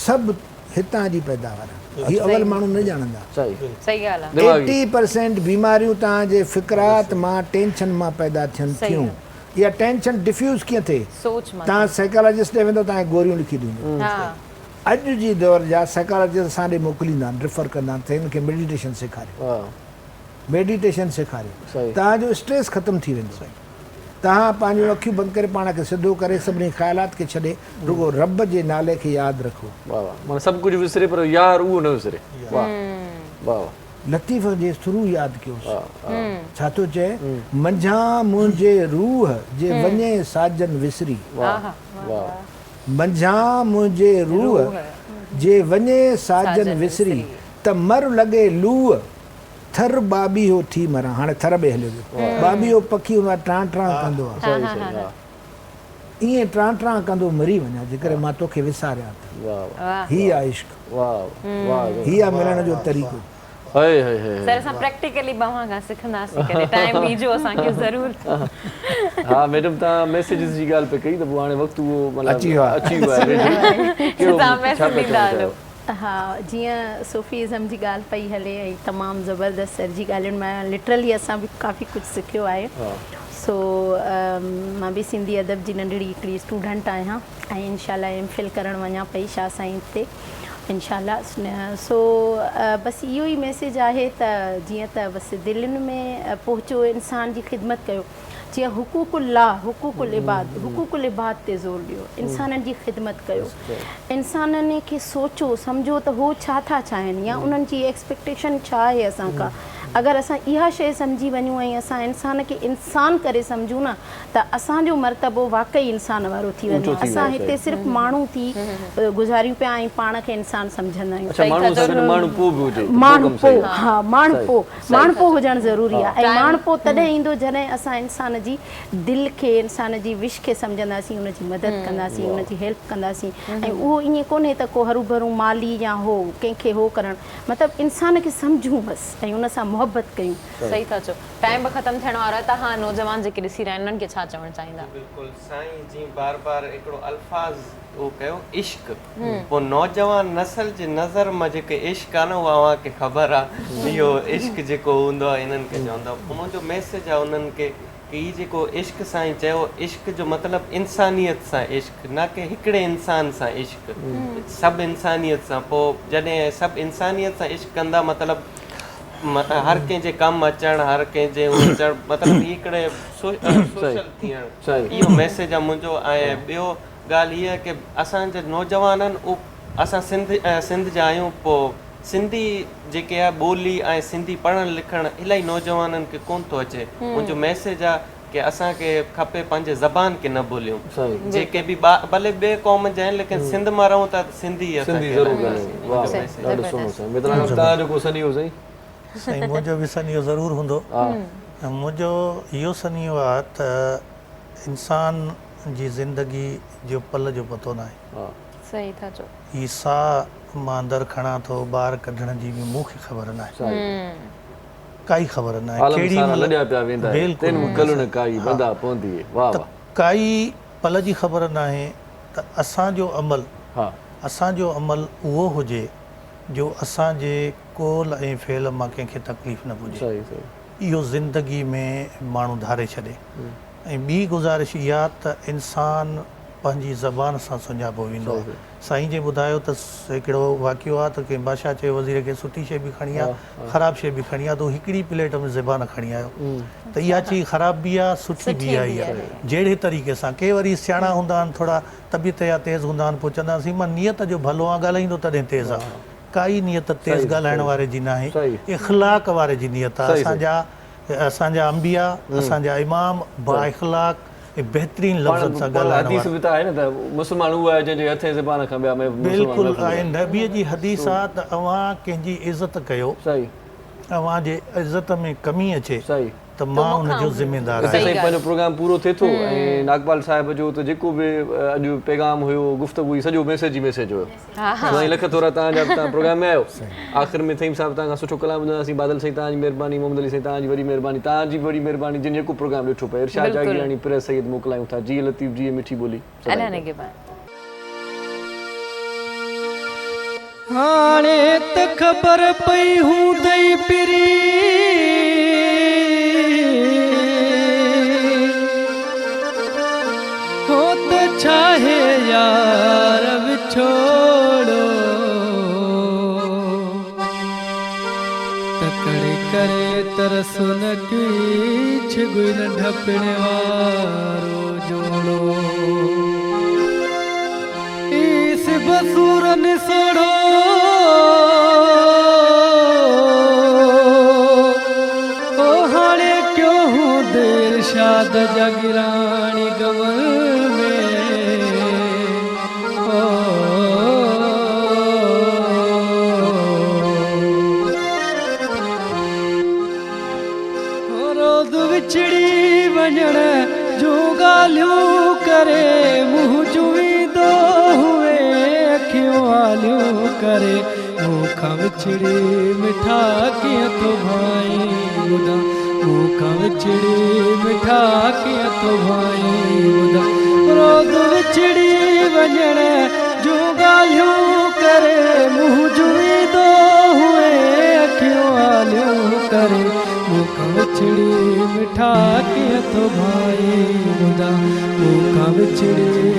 سڀ هتان جي پيداوار آهي. هي اول ماڻهو نه ڄاڻندا. ايٽي پرسينٽ بيماريون توهان جي فڪرات مان ٽينشن مان پيدا ٿين ٿيون. اها ٽينشن ڊفيوز ڪيئن ٿئي؟ توهان سائيڪالاجسٽ ڏي ويندو توهان کي گوريون لکي ڏيندو. اڄ جي دور جا سائيڪالاجسٽ اسان ڏي موڪليندا آهن ريفر ڪندا آهن ته هن کي ميڊيٽيشن سيکاريو. ميڊيٽيشن سيکاريو. توهان جو اسٽريس ختم ٿي ويندو. توهان پنهنجون اکيون بند ڪري پاڻ کي سڌو ڪري سڀني خيالات کي ڇڏي رڳو رب جي نالي کي ياد رکو. واه واه معنيٰ سڀ ڪجهه وسري پر يار اهو نه وسري واه واه واه. لطيف جي سرو ياد ڪيوس ڇا ٿو چئي منجهان منهنجي روح جي وڃي ساجن وسري. واه واه. منجهان منهنجي روح جي وڃي ساجن وسري ته مر لڳي لوء. ٿر ٻاٻيهو ٿي مران. هاڻي ٿر ۾ هليو ويو. ٻاٻيهو پکي هوندو آهي ٽران ٽران ڪندو آهي. ائين ٽران ٽران ڪندو مري وڃان جيڪڏهن مان توکي وساريان ته. هي آهي عشق. هي آهي ملڻ جو طريقو. سر اسان پريڪٽيڪلي به اوهان کان سکنداسين ڪڏهن ٽائيم ڏيجو اسان کي ضرور. ها ميڊم توهان ميسيجز جي ڳالهه پئي ڪئي ته پوء هاڻي وقت اهو مطلب اچي ويو آهي ريڊي ڪهڙو ڇا پيا چوڻ چاهيو. ها جيئن صوفي ازم جي ڳالهه پئي هلي ۽ تمام زبردست سر جي ڳالهين مان لٽرلي اسان به ڪافي ڪجهه سکيو آهي سو مان به سنڌي ادب جي ننڍڙي هڪڙي اسٽوڊنٽ آهيان ۽ انشاء الله ايم فل ڪرڻ وڃان پئي شاهه سائين تي انشاء الله سو بس اهو ئي ميسيج آهي ته جيئن ته بس دلين ۾ پهچو انسان جي خدمت ڪيو جيئن حقوق الله حقوق العباد حقوق العباد تي زور ڏيو انسانن جي خدمت ڪيو انسانن کي سوچو سمجهو ته هو ڇا ٿا چاهين يا انهن جي ايڪسپيڪٽيشن ڇا آهي اسان کان اگر اسان اها شيء سمجهي وڃون ۽ اسان انسان کي انسان ڪري سمجهون نه ته اسان جو مرتبو واقعي انسان وارو ٿي وڃي. اسان هتي صرف ماڻهو ٿي گذاريون پيا ۽ پاڻ کي انسان سمجهندا آهيون. اڇا ماڻهو سان گڏ ماڻهپو به هجي ته پوء ڪم صحيح آهي. ها ماڻهپو، ماڻهپو هجڻ ضروري آهي ۽ ماڻهپو تڏهن ايندو جڏهن اسان انسان جي دل کي، انسان جي وش کي سمجهنداسين، ان جي مدد ڪنداسين، ان جي هيلپ ڪنداسين ۽ اهو ائين ڪونهي ته ڪو هروڀرو مالي يا هو ڪنهن کي هو ڪرڻ مطلب انسان کي سمجهون بس ۽ ان سان محبت ڪيون. صحيح ٿا چئو. ٽائيم به ختم ٿيڻ وارو آهي ته ها نوجوان جيڪي ڏسي رهيا آهن انهن کي ڇا چوڻ چاهيندا؟ بلڪل سائين جين بار بار هڪڙو الفاظ اهو ڪيو عشق پوء نوجوان نسل جي نظر مان جيڪو عشق آ نه اهو اوهان کي خبر آ اهو عشق جيڪو هوندو آ انهن کي چوندا پوء منهنجو ميسيج آ انهن کي ڪي هي جيڪو عشق سائين چيو عشق جو مطلب انسانيت سان عشق نه ڪي هڪڙي انسان سان عشق سڀ انسانيت سان پوء جڏهن سڀ انسانيت سان عشق ڪندا مطلب هر ڪنهن جي ڪم اچڻ هر ڪنهن جي هو اچڻ مطلب هي هڪڙي سوشل ٿيڻ اهو ميسيج آ منهنجو ۽ ٻيو ڳالهه هيء ڪي اسان جا نوجوان آهن اهو اسان سنڌ سنڌ جا آهيون پوء سنڌي جيڪي آهي ٻولي ۽ سنڌي پڙهڻ لکڻ الاهي نوجوانن کي ڪون ٿو اچي منهنجو ميسيج آ ڪي اسان کي کپي پنهنجي زبان کي نه ڀليون جيڪي به ٻا ڀلي ٻي قوم جا آهن ليڪن سنڌ مان رهون ٿا ته سنڌي اسان سنڌي ضرور ڳالهايون واه واه ڏاڍو سهڻو سائين متران صاحب توهان جو ڪو سنيهو سائين. سائين منهنجو به سنيهو ضرور هوندو منهنجو اهو سنيهو آ ته انسان جي زندگي جو پل جو پتو ناهي. صحيح ٿا چئو. هي ساهه مان اندر کڻان ٿو ٻاهر ڪڍڻ جي به مون کي خبر ناهي. ڪائي خبر ناهي عالم ڪهڙي سارا مهل لڏيا پيا ويندا آهن بلڪل تين ڪل نه ڪائي بندا پوندي واه ته واه. ڪائي پل جي خبر ناهي ته اسان جو عمل اسان جو عمل اهو هجي جو اسان جي قول ۽ فعل مان ڪنهن کي تڪليف نه پڄي. اهو زندگي ۾ ماڻهو ڌاري ڇڏي. ۽ ٻي گذارش اها ته انسان پنهنجي زبان سان سڃاپو ويندو آهي. سائين جي ٻڌايو ته هڪڙو واقعو آهي ته ڪنهن بادشاهه چيو وزير کي سٺي شيء به کڻي آ خراب شيء به کڻي آ ته هو هڪڙي پليٽ ۾ زبان کڻي آيو ته اها چئي خراب به آ سٺي به آئي آ جهڙي طريقي سان ڪي وري سياڻا هوندا آهن ٿورا طبيعت جا تيز هوندا آهن پوء چوندا آهن سائين مان نيت جو ڀلو آهيان ڳالهائيندو تڏهن تيز آ ڪائي نيت تيز ڳالهائڻ واري جي ناهي اخلاق واري جي نيت آ اسان جا اسان جا انبياء اسان جا امام بااخلاق ۽ بهترين لفظن سان پاڻ ڳالهائڻ حديث وارا. به ته آهي نه ته مسلمان اهو آهي جنهن جي هٿ ۽ زبان کان ٻيا مسلمان بلڪل محفوظ ۽ آهن. نبي جي حديث آ ته اوهان ڪنهن جي عزت ڪيو اوهان جي عزت ۾ ڪمي اچي ته مان ان جو ذميدار هتي آهيان. سائين پنهنجو پروگرام پورو ٿئي ٿو ۽ ناگپال صاحب جو ته جيڪو به اڄ پيغام هيو گفتگو هئي سڄو ميسيج ئي ميسيج هيو. سائين لک ٿورا توهان جا به توهان پروگرام ۾ آيو. آخر ۾ ٿهيم صاحب توهان کان سٺو ڪلام ٻڌنداسين بادل سائين توهان جي مهرباني محمد علي سائين توهان جي وڏي مهرباني توهان جي به وڏي مهرباني جن جيڪو پروگرام ڏٺو پئي ارشاد جاگيراڻي پرهه سيد موڪلايون ٿا جيئي لطيف جيئي مٺي ٻولي سدائين گڏ. هاڻي ته خبر پئي هوندئي پرين. هو ته ڇاهي يار وڇوڙو. تڪڙ ڪري ترس نه ڪيڇ گل ڍپڻ وارو جوڙو. عيس بسورن سوڙهو. او هاڻي ڪيو هوند ارشاد جاگيراڻي غمن ۾. او. روز وڇڙي وڃڻ جون ڳالهيون ڪري منهن جوئيندو هئين اکيون آليون ڪري مون کان وڇڙي مٺا ڪيئن ٿو ڀانئين ٻڌا مون کان وڇڙي مٺا ڪيئن ٿو ڀانئين ٻڌا روز وڇڙي وڃڻ جون ڳالهيون ڪري منهن جوئيندو هئين اکيون آليون ڪري مون کان وڇڙي مٺا ڪيئن ٿو ڀانئين ٻڌا مون کان وڇڙي.